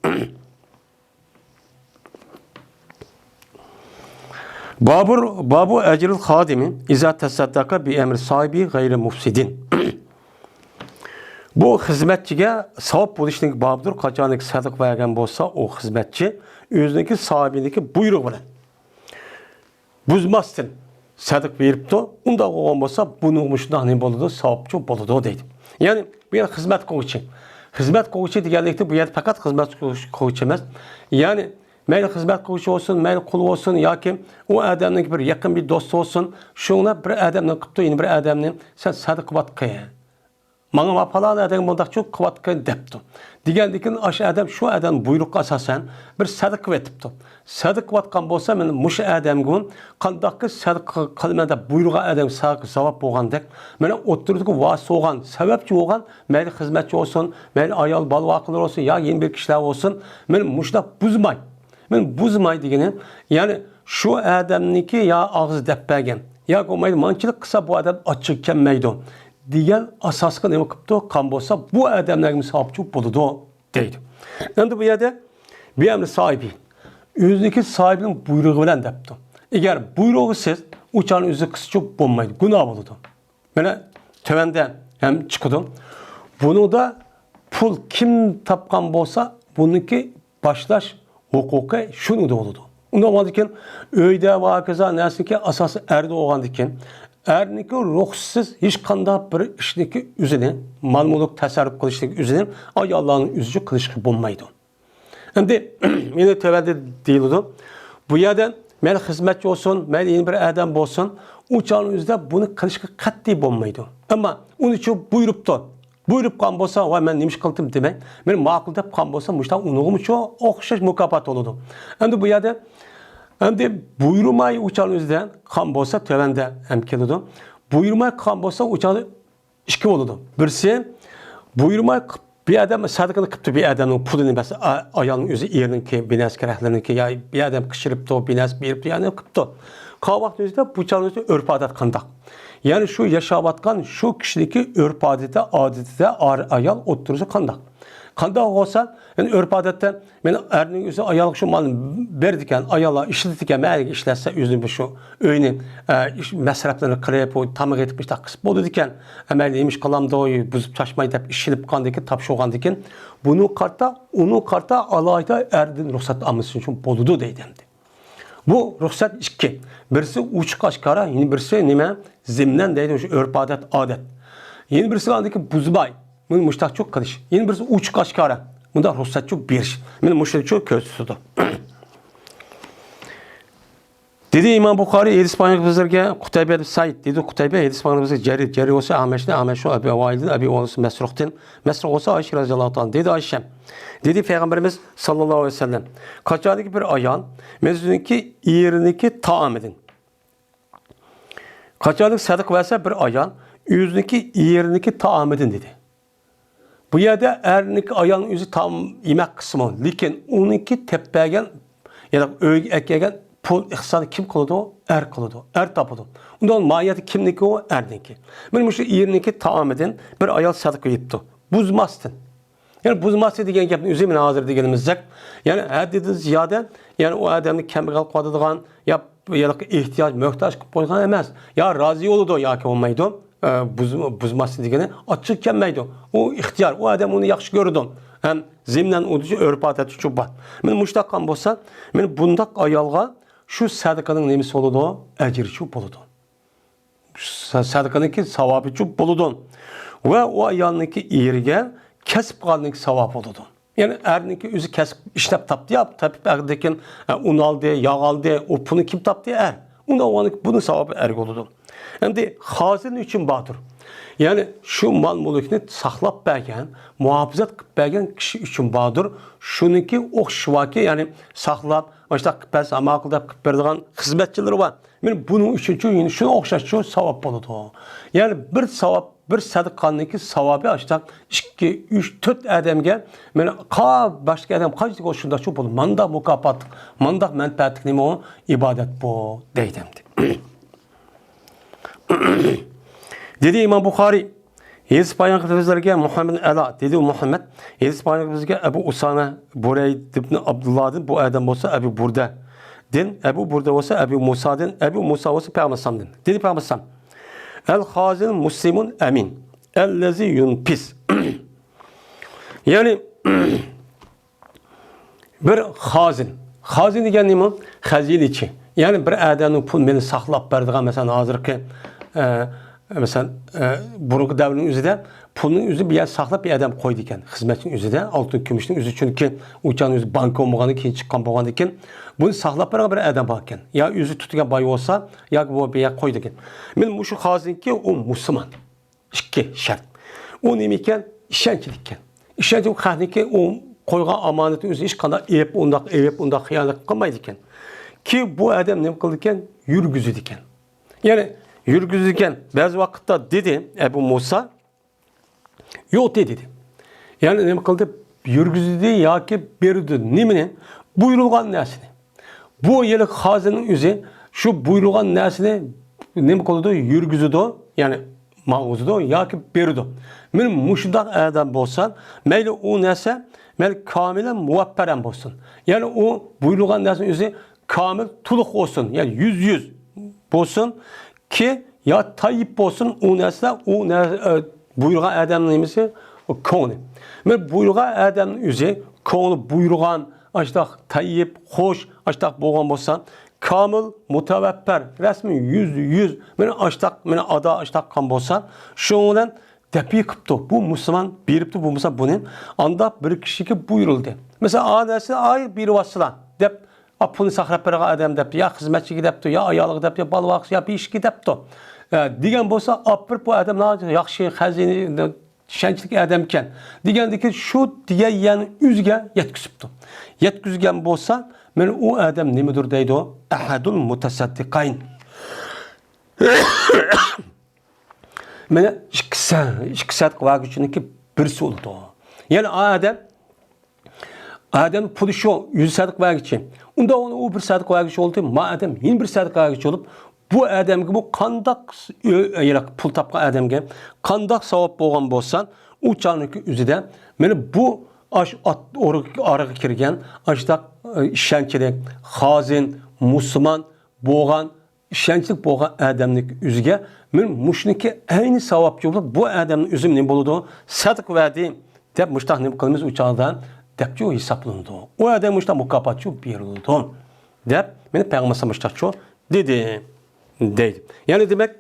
بابۇر، بابۇ ئەجرىل خادىمى ئىزا تەسەددەقە بىئەمرى ساھىبى غەيرى مۇفسىدىن. بۇ خىزمەتچىگە ساۋاب بولۇشنىڭ بابىدۇر، قاچانكى سەدىقە بەرگەن بولسا، ئۇ خىزمەتچى ئۆزىنىڭكى ساھىبىنىڭكى بۇيرۇقى بىلەن بۇزماستىن سەدىقە بېرىپتۇ. ئۇنداق بولغان بولسا، بۇنىڭغىمۇ شۇنداق نېمە بولىدۇ؟ ساۋابچۇ بولىدۇ دەيدۇ. يەنى بۇ يەردە خىزمەت قىلغۇچى. خىزمەت قىلغۇچى دېگەنلىكتە بۇ يەردە پەقەت خىزمەت قىلغۇچى ئەمەس. يەنى مەيلى خىزمەت قىلغۇچى بولسۇن، مەيلى قۇل بولسۇن ياكى ئۇ ئادەمنىڭ بىر يېقىن بىر دوستى بولسۇن، شۇڭلار بىر ئادەمنى قىپتۇ، يەنە بىر ئادەمنى سەن سەدىقە قىلىۋاتقىن. ماڭا ما پالان ئادەم مۇنداق چوق قىلىۋاتقان دەپتۇ. دېگەندىكىن ئاشۇ ئادەم شۇ ئادەم بۇيرۇققا ئاساسەن بىر سەدىقە قىلىۋېتىپتۇ. سەدىقە قىلىۋاتقان بولسا، مانا مۇشۇ ئادەمگە قانداقكى سەدىقە قىلىمەن دەپ بۇيرۇغان ئادەم سەدىقە ساۋاب بولغاندەك، مانا ئوتتۇرىدىكى ۋاسىتە بولغان، سەۋەبچى بولغان، مەيلى خىزمەتچى بولسۇن، مەيلى ئايال بالا ۋاقىلار بولسۇن يا يەنە بىر كىشىلەر بولسۇن، مانا مۇشۇنداق بۇزماي. مانا بۇزماي دېگىنى، يەنى شۇ ئادەمنىڭكى يا ئاغزى دەپ بەرگەن ياكى بولمايدۇ، مانچىلىق قىلسا بۇ ئادەم ئاچچىقى كەلمەيدۇ دېگەن ئاساسقا نېمە قىپتۇ؟ قىلغان بولسا بۇ ئادەملەرگىمۇ ساۋابچۇ بولىدۇ دەيدۇ. ئەمدى بۇ يەردە بىئەمرى ساھىبى، ئۆزىنىڭكى ساھىبىنىڭ بۇيرۇقى بىلەن دەپتۇ. ئەگەر بۇيرۇقسىز ئۇ چاغنى ئۆزى قىلسىچۇ بولمايدۇ، گۇناھ بولىدۇ. مانا تۆۋەندە ھەم چىقىدۇ. بۇنىڭدا پۇل كىم تاپقان بولسا، بۇنىڭكى باشلاش ھوقۇقى شۇنىڭدا بولىدۇ. ئۇنداق بولغاندىكىن ئۆيدە ۋە ھاكازا نەرسىنىڭكى ئاساسى ئەردە بولغاندىكىن، ئەرنىڭكى رۇخسىتىسىز ھېچقانداق بىر ئىشنىڭكى ئۆزىنى، مال-مۈلۈك تەسەررۇپ قىلىشنىڭ ئۆزىنى ئاياللارنىڭ ئۆزىچە قىلىشقا بولمايدۇ. ئەمدى يەنە تۆۋەندە دېيىلىدۇ. بۇ يەردە مەيلى خىزمەتچى بولسۇن، مەيلى يەنە بىر ئادەم بولسۇن، ئۇ چاغنىڭ ئۆزىدە بۇنى قىلىشقا قەتئىي بولمايدۇ. ئەمما ئۇنى شۇ بۇيرۇپتۇ. بۇيرۇپ قالغان بولسا، ۋاي، مەن نېمە ئىش قىلدىم دېمەي، مېنى ماقۇل دەپ قالغان بولسا، مۇشۇنداق ئۇنىڭغىمۇ شۇ ئوخشاش مۇكاپات بولىدۇ. ئەمدى بۇ يەردە، ئەمدى بۇيرۇماي ئۇ چاغنىڭ ئۆزىدە قالغان بولسا، تۆۋەندە ھەم كېلىدۇ. بۇيرۇماي قالغان بولسا، ئۇ چاغدا ئىككى بولىدۇ. بىرسى، بۇيرۇماي قىپ-، بىر ئادەم سەدىقىنى قىپتۇ، بىر ئادەمنىڭ پۇلىنى، مەسىلەن، ئا-، ئايالنىڭ ئۆزى، ئېرىنىڭكى، بىنەسى كېرەكلىرىنىڭكى، يا بىر ئادەم قىچىرىپتۇ، بىنەسى بېرىپتۇ، يەنى قىپتۇ. قالغان ۋاقىتنىڭ ئۆزىدە بۇ چاغنىڭ ئۆزىدە ئۆرپ-ئادەت قانداق؟ يەنى شۇ ياشاۋاتقان شۇ كىشىنىڭكى ئۆرپ-ئادىتى، ئادىتىدە ئار-، ئايال ئوتتۇرىسى قانداق؟ قانداق بولسا، يەنى ئۆرپ-ئادەتتە مېنىڭ ئەرنىڭ ئۆزى ئايالغا شۇ مالنى بېرىدىكەن، ئاياللار ئىشلىتىدىكەن، مەيلىگە ئىشلەتسە ئۆزىنى بۇ شۇ ئۆينى، ئە، ئىش مەسرەپلىرىنى قىلىپ، ئۇ تاماق ئېتىپ مۇشۇنداق قىلسا بولىدىكەن. ئە، مەيلى نېمە ئىش قىلامدۇ، بۇزۇپ چاچماي دەپ ئىشىنىپ قالغاندىكىن، تاپشۇرغاندىكىن، بۇنىڭغا قارىتا، ئۇنىڭغا قارىتا ئالاھىدە ئەردىن رۇخسەت ئالمىسۇن ئۈچۈن بولىدۇ دەيدۇ ئەمدى. بۇ رۇخسەت ئىككى. بىرسى ئوچۇق ئاشكارا، يەنە بىرسى نېمە؟ زىمنەن دەيدۇ، شۇ ئۆرپ-ئادەت، ئادەت. يەنە بىرسى ئاندىكى بۇزماي. بۇنى مۇشتاقچۇ قىلىش. يەنە بىرسى ئوچۇق ئاشكارا. بۇنداق رۇخسەتچۇ بېرىش. مانا مۇشۇنىچۇ كۆرسىتىدۇ. دېدى ئىمام بۇخارىي، ھەدىس بايان بىزلەرگە قۇتەيبە بىن سەئىد. دېدى قۇتەيبە، ھەدىس بايان بىزگە جەرى، جەرى بولسا ئەمەشنى، ئەمەش ئەبى ۋائىلدىن، ئەبى ۋائىل مەسرۇقتىن، مەسرۇق بولسا ئائىشە رەزىياللاھۇ تائالا. دېدى ئائىشە، دېدى پەيغەمبىرىمىز ساللاللاھۇ ئەلەيھى ۋەسەللەم، قاچانكى بىر ئايال، مەن سىزنىڭكى ئېرىنىڭكى تائامىدىن، قاچانكى سەدىقە بەرسە بىر ئايال، ئۆزىنىڭكى ئېرىنىڭكى تائامىدىن دېدى. بۇ يەردە ئەرنىڭكى ئايالنىڭ ئۆزى تائام يېمەك قىسمى، لېكىن ئۇنىڭكى تېپىپ بەرگەن، يەنى ئۆيگە ئەكەلگەن پۇل ئىقتىسادى كىم قىلىدۇ؟ ئەر قىلىدۇ، ئەر تاپىدۇ. ئۇنداق ماھىيەتتە كىمنىڭكى ئۇ؟ ئەرنىڭكى. مانا مۇشۇ ئېرىنىڭكى تائامىدىن بىر ئايال سەدىقە يېپتۇ. بۇزماستىن. يەنى بۇزماستىن دېگەن گەپنىڭ ئۆزى مانا ھازىر دېگىنىمىزدەك، يەنى ھەددىدىن زىيادە، يەنى ئۇ ئادەمنى كەمبەغەل قىلىۋاتىدىغان، يا يا ئېھتىياج، موھتاج قىلىپ قويغان ئەمەس. يا رازى بولىدۇ ياكى بولمايدۇ. ئە، بۇز-، بۇزماسلىق دېگىنى ئاچچىقى كەلمەيدۇ. ئۇ ئىختىيار، ئۇ ئادەم ئۇنى ياخشى كۆرىدۇ. ھەم زىمنەن ئۇ ئۆرپ-ئادەت ئۈچۈن بار. مانا مۇشۇنداق قىلغان بولسا، مانا بۇنداق ئايالغا شۇ سەدىقىنىڭ نېمىسى بولىدۇ؟ ئەجرىچۇ بولىدۇ. سە-، سەدىقىنىڭكى ساۋابىچۇ بولىدۇ. ۋە ئۇ ئايالنىڭكى ئېرىگە كەسىپ قىلغاننىڭكى ساۋابى بولىدۇ. يەنى ئەرنىڭكى ئۆزى كەسىپ ئىشلەپ تاپتى يا، تېپىپ ئەردىكىن، ئە، ئۇن ئالدى، ياغ ئالدى، ئۇ پۇلنى كىم تاپتى؟ ئەر. ئۇنداق بولغاندىكىن بۇنىڭ ساۋابى ئەرگە بولىدۇ. ئەمدى خازىنە ئۈچۈن باردۇر. يەنى شۇ مال-مۈلۈكنى ساقلاپ بەرگەن، مۇھاپىزەت قىلىپ بەرگەن كىشى ئۈچۈن باردۇر. شۇنىڭكى ئوخشىشى باركى، يەنى ساقلاپ، مۇشۇنداق قىلىپ بەرسە، ماقۇل دەپ قىلىپ بېرىدىغان خىزمەتچىلىرى بار. مانا بۇنىڭ ئۈچۈنچۇ، يەنە شۇنىڭغا ئوخشاشچۇ ساۋاب بولىدۇ. يەنى بىر ساۋاب، بىر سەدىقىنىڭكى ساۋابى ئاشتاق ئىككى، ئۈچ، تۆت ئادەمگە، مانا قا-، باشقا ئادەم قانچىلىك بولسا شۇنداقچۇ بولىدۇ. مانداق مۇكاپاتلىق، مانداق مەنپەئەتلىك نېمە ئۇ؟ ئىبادەت بۇ، دەيدۇ ئەمدى. دېدى ئىمام بۇخارىي، ھەدىس بايان قىلىپ بىزلەرگە مۇھەممەد ئەلا، دېدى ئۇ مۇھەممەد، ھەدىس بايان قىلىپ بىزگە ئەبۇ ئۇسامە، بۇرەيد ئىبن ئابدۇللادىن، بۇ ئادەم بولسا ئەبۇ بۇردە، دىن، ئەبۇ بۇردە بولسا ئەبۇ مۇسادىن، ئەبۇ مۇسا بولسا پەيغەمبەر ئەلەيھىسسالامدىن. دېدى پەيغەمبەر ئەلەيھىسسالام، ئەل خازىن مۇسلىمۇن ئەمىن، ئەللەزى يۇنپىس. يەنى بىر خازىن. خازىن دېگەن نېمە؟ خەزىنىچى. يەنى بىر ئادەمنىڭ پۇل مېلى ساقلاپ بەرىدىغان، مەسىلەن، ھازىرقى، ئە، مەسىلەن، ئە، بۇرۇنقى دەۋرنىڭ ئۆزىدە پۇلنىڭ ئۆزى بىر يەردە ساقلاپ بىر ئادەم قويىدىكەن. خىزمەتچىنىڭ ئۆزىدە ئالتۇن كۈمۈشنىڭ ئۆزى، چۈنكى ئۇ چاغنىڭ ئۆزى بانكا بولمىغاندىن كېيىن چىققان بولغاندىكىن، بۇنى ساقلاپ بېرىدىغان بىر ئادەم بار ئىكەن. يا ئۆزى تۇتىدىغان باي بولسا، ياكى بۇ بىر يەرگە قويىدىكەن. مانا مۇشۇ خازىنكى ئۇ مۇسۇلمان. ئىككى شەرت. ئۇ نېمە ئىكەن؟ ئىشەنچلىك ئىكەن. ئىشەنچ ئۇ خەقنىڭكى ئۇ قويغان ئامانىتىنى ئۆزى ھېچقانداق ئېلىپ ئۇنداق، ئېلىپ ئۇنداق خىيانەت قىلمايدىكەن. كېيىن بۇ ئادەم نېمە قىلىدىكەن؟ يۈرگۈزىدىكەن. يەنى يۈرگۈزىدىكەن. بەزى ۋاقىتتا دېدى ئەبۇ مۇسا، يوق دېدى. يەنى نېمە قىلدى؟ يۈرگۈزدى ياكى بېرىدۇ. نېمىنى؟ بۇيرۇلغان نەرسىنى. بۇ ھېلىقى خازىننىڭ ئۆزى شۇ بۇيرۇلغان نەرسىنى نېمە قىلىدۇ؟ يۈرگۈزىدۇ، يەنى ماڭغۇزىدۇ ياكى بېرىدۇ. مانا مۇشۇنداق ئادەم بولسا، مەيلى ئۇ نەرسە، مەيلى كامىلەن مۇۋەپپەرەن بولسۇن. يەنى ئۇ بۇيرۇلغان نەرسىنىڭ ئۆزى كامىل، تولۇق بولسۇن، يەنى يۈز يۈز بولسۇن، كى يا تايىپ بولسۇن، ئۇ نەرسە، ئۇ نەر-، ئە، بۇيرۇغان ئادەمنىڭ نېمىسى؟ ئۇ كۆڭلى. مانا بۇيرۇغان ئادەمنىڭ ئۆزى كۆڭلى بۇيرۇغان، ئاشتاق تايىپ، خوش، ئاشتاق بولغان بولسا، كامىل، مۇتەۋەپپەر، رەسمىي يۈز يۈز، مانا ئاشتاق، مانا ئادا ئاشتاق قىلغان بولسا، شۇنىڭ بىلەن دەپ يىقىپتۇ. بۇ مۇسۇلمان بېرىپتۇ، بولمىسا بۇنى ئانداق بىر كىشىگە بۇيرۇلدى. مەسىلەن، ئا نەرسىنى ئاي بېرىۋاتسىلا دەپ، ئا، پۇلنى ساقلاپ بېرىدىغان ئادەم دەپتۇ، يا خىزمەتچىگە دەپتۇ، يا ئايالىغا دەپتۇ، يا بالىۋاقىسى، يا بىر ئىشىككە دەپتۇ، ئە، دېگەن بولسا، ئاپىرىپ بۇ ئادەم ناھايىتى ياخشى، خەزىنە، ئىشەنچلىك ئادەمكەن دېگەندىكىن، شۇ دېگەن يەرنى ئۆزىگە يەتكۈزۈپتۇ. يەتكۈزگەن بولسا، مانا ئۇ ئادەم نېمىدۇر دەيدۇ؟ ئەھەدۇل مۇتەسەددىقەين. مانا ئىككى سە-، ئىككى سەدىقە بەرگۈچىنىڭكى بىرسى بولىدۇ. يەنى ئادەم، ئادەم پۇلى شۇ، يۈز سەدىقە بەرگۈچى. ئۇندا ئۇ بىر سەدىقە بەرگۈچى بولدى، ما ئادەم يەنە بىر سەدىقە بەرگۈچى بولۇپ، بۇ ئادەمگىمۇ قانداق س-، پۇل تاپقان ئادەمگە قانداق ساۋاب بولغان بولسا، ئۇ چاغنىڭكى ئۆزىدە مانا بۇ ئاش ئات-، ئورىغا، ئارىغا كىرگەن ئاشتاق، ئە، ئىشەنچلىك، خازىن، مۇسۇلمان بولغان ئىشەنچلىك بولغان ئادەمنىڭ ئۆزىگە مانا مۇشۇنىڭكى ئەينى ساۋابچى بولۇپ، بۇ ئادەمنىڭ ئۆزى نېمە بولىدۇ؟ سەدىقە بەردى دەپ مۇشتاق نېمە قىلىمىز ئۇ چاغدا دەپچۇ ھېسابلىنىدۇ. ئۇ ئادەم مۇشتاق مۇكاپاتچۇ بېرىلىدۇ دەپ مانا پەيغەمبەر مۇشتاقچۇ دېدى دەيدۇ. يەنى دېمەك،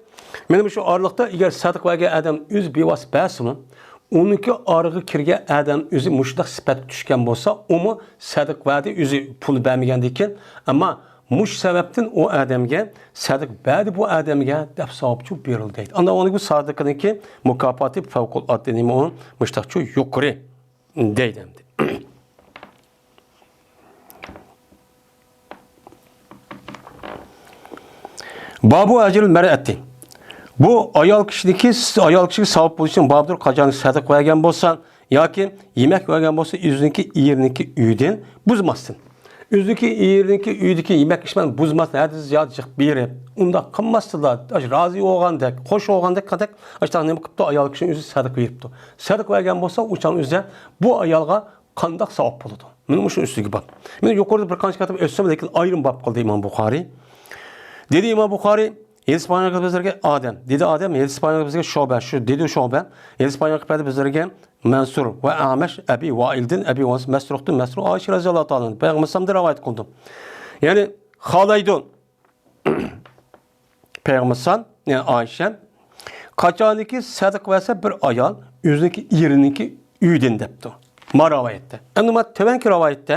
مانا مۇشۇ ئارىلىقتا ئەگەر سەدىقە بەرگەن ئادەم ئۆزى بىۋاسىتە بەرسىمۇ، ئۇنىڭكى ئارىغا كىرگەن ئادەم ئۆزى مۇشۇنداق سۈپەتكە چۈشكەن بولسا، ئۇمۇ سەدىقە بەردى، ئۆزى پۇل بەرمىگەندىكىن، ئەمما مۇشۇ سەۋەبتىن ئۇ ئادەمگە سەدىقە بەردى بۇ ئادەمگە دەپ ساۋابچۇ بېرىلدى دەيدۇ. ئاندىن ئۇنىڭ بۇ سەدىقىنىڭكى مۇكاپاتى پەۋقۇلئاددە نېمە ئۇ مۇشتاقچۇ يۇقىرى دەيدۇ ئەمدى. بابۇ ئەجرىل مەرئەتى. بۇ ئايال كىشىنىڭكى، ئايال كىشىگە ساۋاب بولۇشنىڭ بابىدۇر، قاچان سەدىقە بەرگەن بولسا ياكى يېمەك بەرگەن بولسا، ئۆزىنىڭكى ئېرىنىڭكى ئۆيىدىن بۇزماستىن. ئۆزىنىڭكى ئېرىنىڭكى ئۆيىدىكى يېمەك ئىچمەكنى بۇزماستىن، ھەدىسى زىيادە جىق بېرىپ، ئۇنداق قىلماستىلا، ئاشۇ رازى بولغاندەك، خوش بولغاندەك قىلدەك، ئاشۇنداق نېمە قىپتۇ، ئايال كىشىنىڭ ئۆزى سەدىقە بېرىپتۇ. سەدىقە بەرگەن بولسا، ئۇ چاغنىڭ ئۆزىدە بۇ ئايالغا قانداق ساۋاب بولىدۇ؟ مانا مۇشۇ ئۈستىگە باب. مانا يۇقىرىدا بىر قانچە كىتاب ئۆتسەم، لېكىن ئايرىم باب قىلدى ئىمام بۇخارىي. دېدى ئىمام بۇخارىي، ھەدىس بايان قىلىپ بىزلەرگە ئادەم. دېدى ئادەم، ھەدىس بايان قىلىپ بىزگە شۇبە، شۇ دېدى شۇبە. ھەدىس بايان قىلىپ بەردى بىزلەرگە مەنسۇر ۋە ئەمەش، ئەبى ۋائىلدىن، ئەبى ۋائىل مەسرۇقتىن، مەسرۇق ئائىشە رەزىياللاھۇ تائالا ئەنھا، پەيغەمبەر سەللەللاھۇ ئەلەيھى ۋەسەللەمدىن رىۋايەت قىلدى. يەنى خالايدۇ. پەيغەمبەر سان، يەنى ئائىشە، قاچانكى سەدىقە بەرسە بىر ئايال ئۆزىنىڭكى ئېرىنىڭكى ئۆيىدىن دەپتۇ. ما رىۋايەتتە. ئەمدى ما تۆۋەنكى رىۋايەتتە،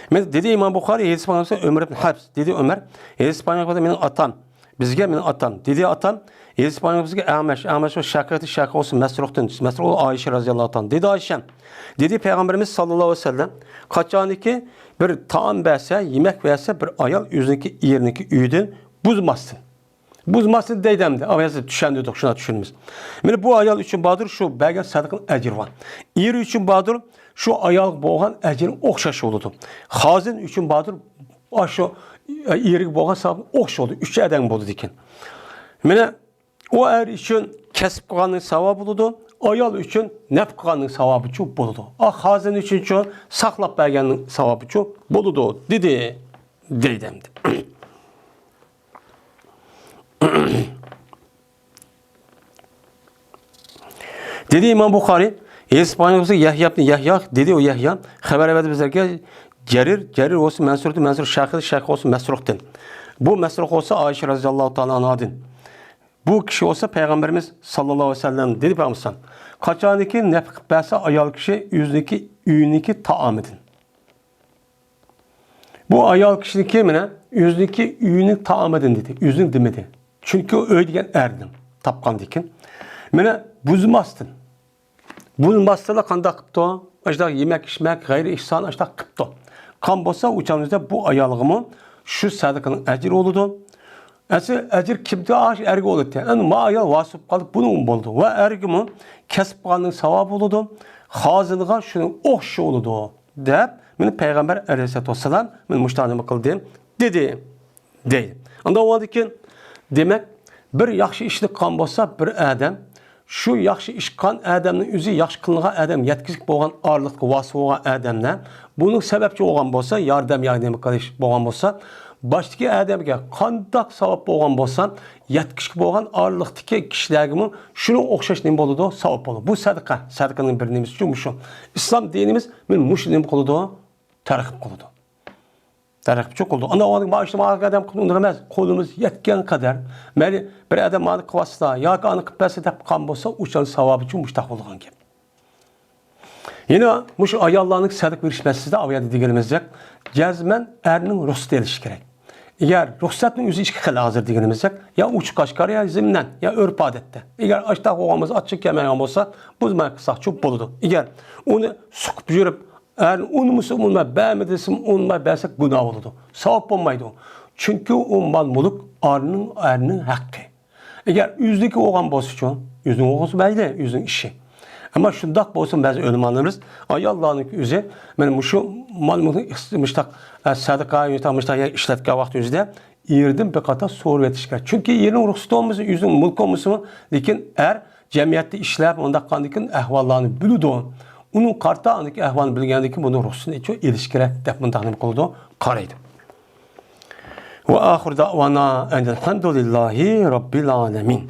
مەن دېدى ئىمام بۇخارى، ھەدىس بايان قىلسا ئۆمەر ئىبن ھەفس، دېدى ئۆمەر، ھەدىس بايان قىلسا مېنىڭ ئاتام، بىزگە مېنىڭ ئاتام، دېدى ئاتام، ھەدىس بايان قىلسا بىزگە ئەمەش، ئەمەش بۇ شەقىقتىن، شەقىق بولسا مەسرۇقتىن، مەسرۇق ئۇ ئائىشە رەزىياللاھۇ تائالا. دېدى ئائىشەم، دېدى پەيغەمبىرىمىز ساللاللاھۇ ئەلەيھى ۋەسەللەم، قاچانكى بىر تائام بەرسە، يېمەك بەرسە بىر ئايال ئۆزىنىڭكى ئېرىنىڭكى ئۆيىدىن بۇزماستىن. بۇزماستىن دەيدۇ ئەمدى. ئاۋۋال چۈشەندۈردۇق، شۇنداق چۈشىنىمىز. مانا بۇ ئايال ئۈچۈن باردۇر شۇ بەرگەن سەدىقىنىڭ ئەجرى بار. ئېرى ئۈچۈن باردۇر شۇ ئايالغا بولغان ئەجرى ئوخشاش بولىدۇ. خازىن ئۈچۈن باردۇر ئاشۇ ئېرىگە بولغان ساۋاب ئوخشاش بولىدۇ. ئۈچ ئادەم بولىدىكەن. مانا ئۇ ئەر ئۈچۈن كەسىپ قىلغاننىڭ ساۋابى بولىدۇ، ئايال ئۈچۈن نەپ قىلغاننىڭ ساۋابىچۇ بولىدۇ. ئا، خازىن ئۈچۈنچۇ ساقلاپ بەرگەننىڭ ساۋابىچۇ بولىدۇ، دېدى. دەيدۇ ئەمدى. دېدى ئىمام بۇخارىي، ھەدىس بۇخارىي يەھيا ئىبنى يەھيا، دېدى ئۇ يەھيا، خەۋەر بەردى بىزلەرگە، جەرىر، جەرىر بولسا مەنسۇردىن، مەنسۇر شەخس، شەخس بولسا مەسرۇقتىن. بۇ مەسرۇق بولسا ئائىشە رەزىياللاھۇ تائالا ئەنھادىن. بۇ كىشى بولسا پەيغەمبىرىمىز ساللاللاھۇ ئەلەيھى ۋەسەللەم دېدى پەيغەمبىرىمىز، قاچانكى نەپقە قىلىپ بەرسە ئايال كىشى ئۆزىنىڭكى ئۆيىنىڭكى تائامىدىن. بۇ ئايال كىشىنىڭكى مانا ئۆزىنىڭكى ئۆيىنىڭ تائامىدىن دېدى، ئۆزىنىڭ دېمىدى. چۈنكى ئۆي دېگەن ئەرنىڭ تاپقاندىكىن. مانا بۇزماستىن. بۇزماستىنلا قانداق قىپتۇ؟ ئاشۇنداق يېمەك ئىچمەك، غەيرىي ئېھسان ئاشۇنداق قىپتۇ. قان بولسا ئۇ چاغدا بۇ ئايالغىمۇ شۇ سەدىقىنىڭ ئەجرى بولىدۇ. ئەسلى ئەجىر كىمدە ئاش ئەرگە بولىدىكەن. ئەمدى ما ئايال ۋاسىپ قالىپ بۇنىڭ بولىدۇ. ۋە ئەرگىمۇ كەسىپ قىلغاننىڭ ساۋابى بولىدۇ. خازىنغا شۇنىڭ ئوخشىشى بولىدۇ. دەپ، مانا پەيغەمبەر ئەلەيھىسسالاتۇ ۋەسسالام مانا مۇشۇنداق نېمە قىلدى؟ دېدى. دەيدۇ. ئاندىن ئۇنىڭدىن كېيىن، دېمەك، بىر ياخشى ئىشنى قىلغان بولسا بىر ئادەم، شۇ ياخشى ئىش قىلغان ئادەمنىڭ ئۆزى ياخشى قىلغان ئادەم يەتكۈزۈك بولغان ئارىلىقتا ۋاسىتە بولغان ئادەملەر، بۇنىڭ سەۋەبچى بولغان بولسا، ياردەم يا نېمە قىلىش بولغان بولسا، باشتىكى ئادەمگە قانداق ساۋاب بولغان بولسا، يەتكۈزۈك بولغان ئارىلىقتىكى كىشىلەرگىمۇ شۇنىڭ ئوخشاش نېمە بولىدۇ؟ ساۋاب بولىدۇ. بۇ سەدىقە، سەدىقىنىڭ بىر نېمىسى شۇ، مۇشۇ. ئىسلام دىنىمىز مانا مۇشۇ نېمە قىلىدۇ؟ تەرغىب قىلىدۇ. تەرغىبچى قىلىدۇ. ئانا ئۇنىڭ مانا شۇ ئادەم قىلىپ ئۇنداق ئەمەس. قولىمىز يەتكەن قەدەر، مەيلى بىر ئادەم مانا قىلىۋاتسا، ياكى ئانا قىلىپ بەرسە دەپ قىلغان بولسا، ئۇ چاغدا ساۋابى ئۈچۈن مۇشتاق بولىدىغان گەپ. يەنە مۇشۇ ئاياللارنىڭ سەدىقە بېرىش مەسىلىسىدە ئاۋۇ يەردە دېگىنىمىزدەك، جەزمەن ئەرنىڭ رۇخسىتى ئېلىشى كېرەك. ئەگەر رۇخسەتنىڭ ئۆزى ئىككى خىل ھازىر دېگىنىمىزدەك، يا ئوچۇق ئاشكارا، يا زىمنەن، يا ئۆرپ ئادەتتە. ئەگەر ئاشتاق بولغان بولسا، ئاچچىق كەلمەيدىغان بولسا، بۇزماي قىلساق چوپ بولىدۇ. ئەگەر ئۇنى سوقۇپ يۈرۈپ، ئەرنى ئۇنىمىسا ئۇنىماي، بەرمە دېسىمۇ ئۇنىماي بەرسەك گۇناھ بولىدۇ. ساۋاب بولمايدۇ. چۈنكى ئۇ مال-مۈلۈك ئارنىڭ، ئەرنىڭ ھەققى. ئەگەر ئۆزىنىڭكى بولغان بولسىچۇ، ئۆزىنىڭ بولسا مەيلى، ئۆزىنىڭ ئىشى. ئەمما شۇنداق بولسا بەزى ئۆلىمالىرىمىز ئاياللارنىڭكى ئۆزى، مانا مۇشۇ مال-مۈلۈكنى ئىخت-، مۇشتاق، ئە، سەدىقە، مۇشتاق، مۇشتاق يەرگە ئىشلەتكەن ۋاقتى ئۆزىدە ئېرىدىن بىر قاتار سورىۋېتىش كېرەك. چۈنكى ئېرىنىڭ رۇخسىتى بولمىسا، ئۆزىنىڭ مۈلكى بولمىسىمۇ، لېكىن ئەر جەمئىيەتتە ئىشلەپ، مۇنداق قىلغاندىن كېيىن ئەھۋاللارنى بىلىدۇ. ئۇنىڭ قارىتا ئاندىكى ئەھۋالنى بىلگەندىن كېيىن بۇنىڭ رۇخسىتىنى ئېلىش كېرەك دەپ مۇنداق نېمە قىلىدۇ؟ قارايدۇ. وآخر دعوانا أن الحمد لله رب العالمين.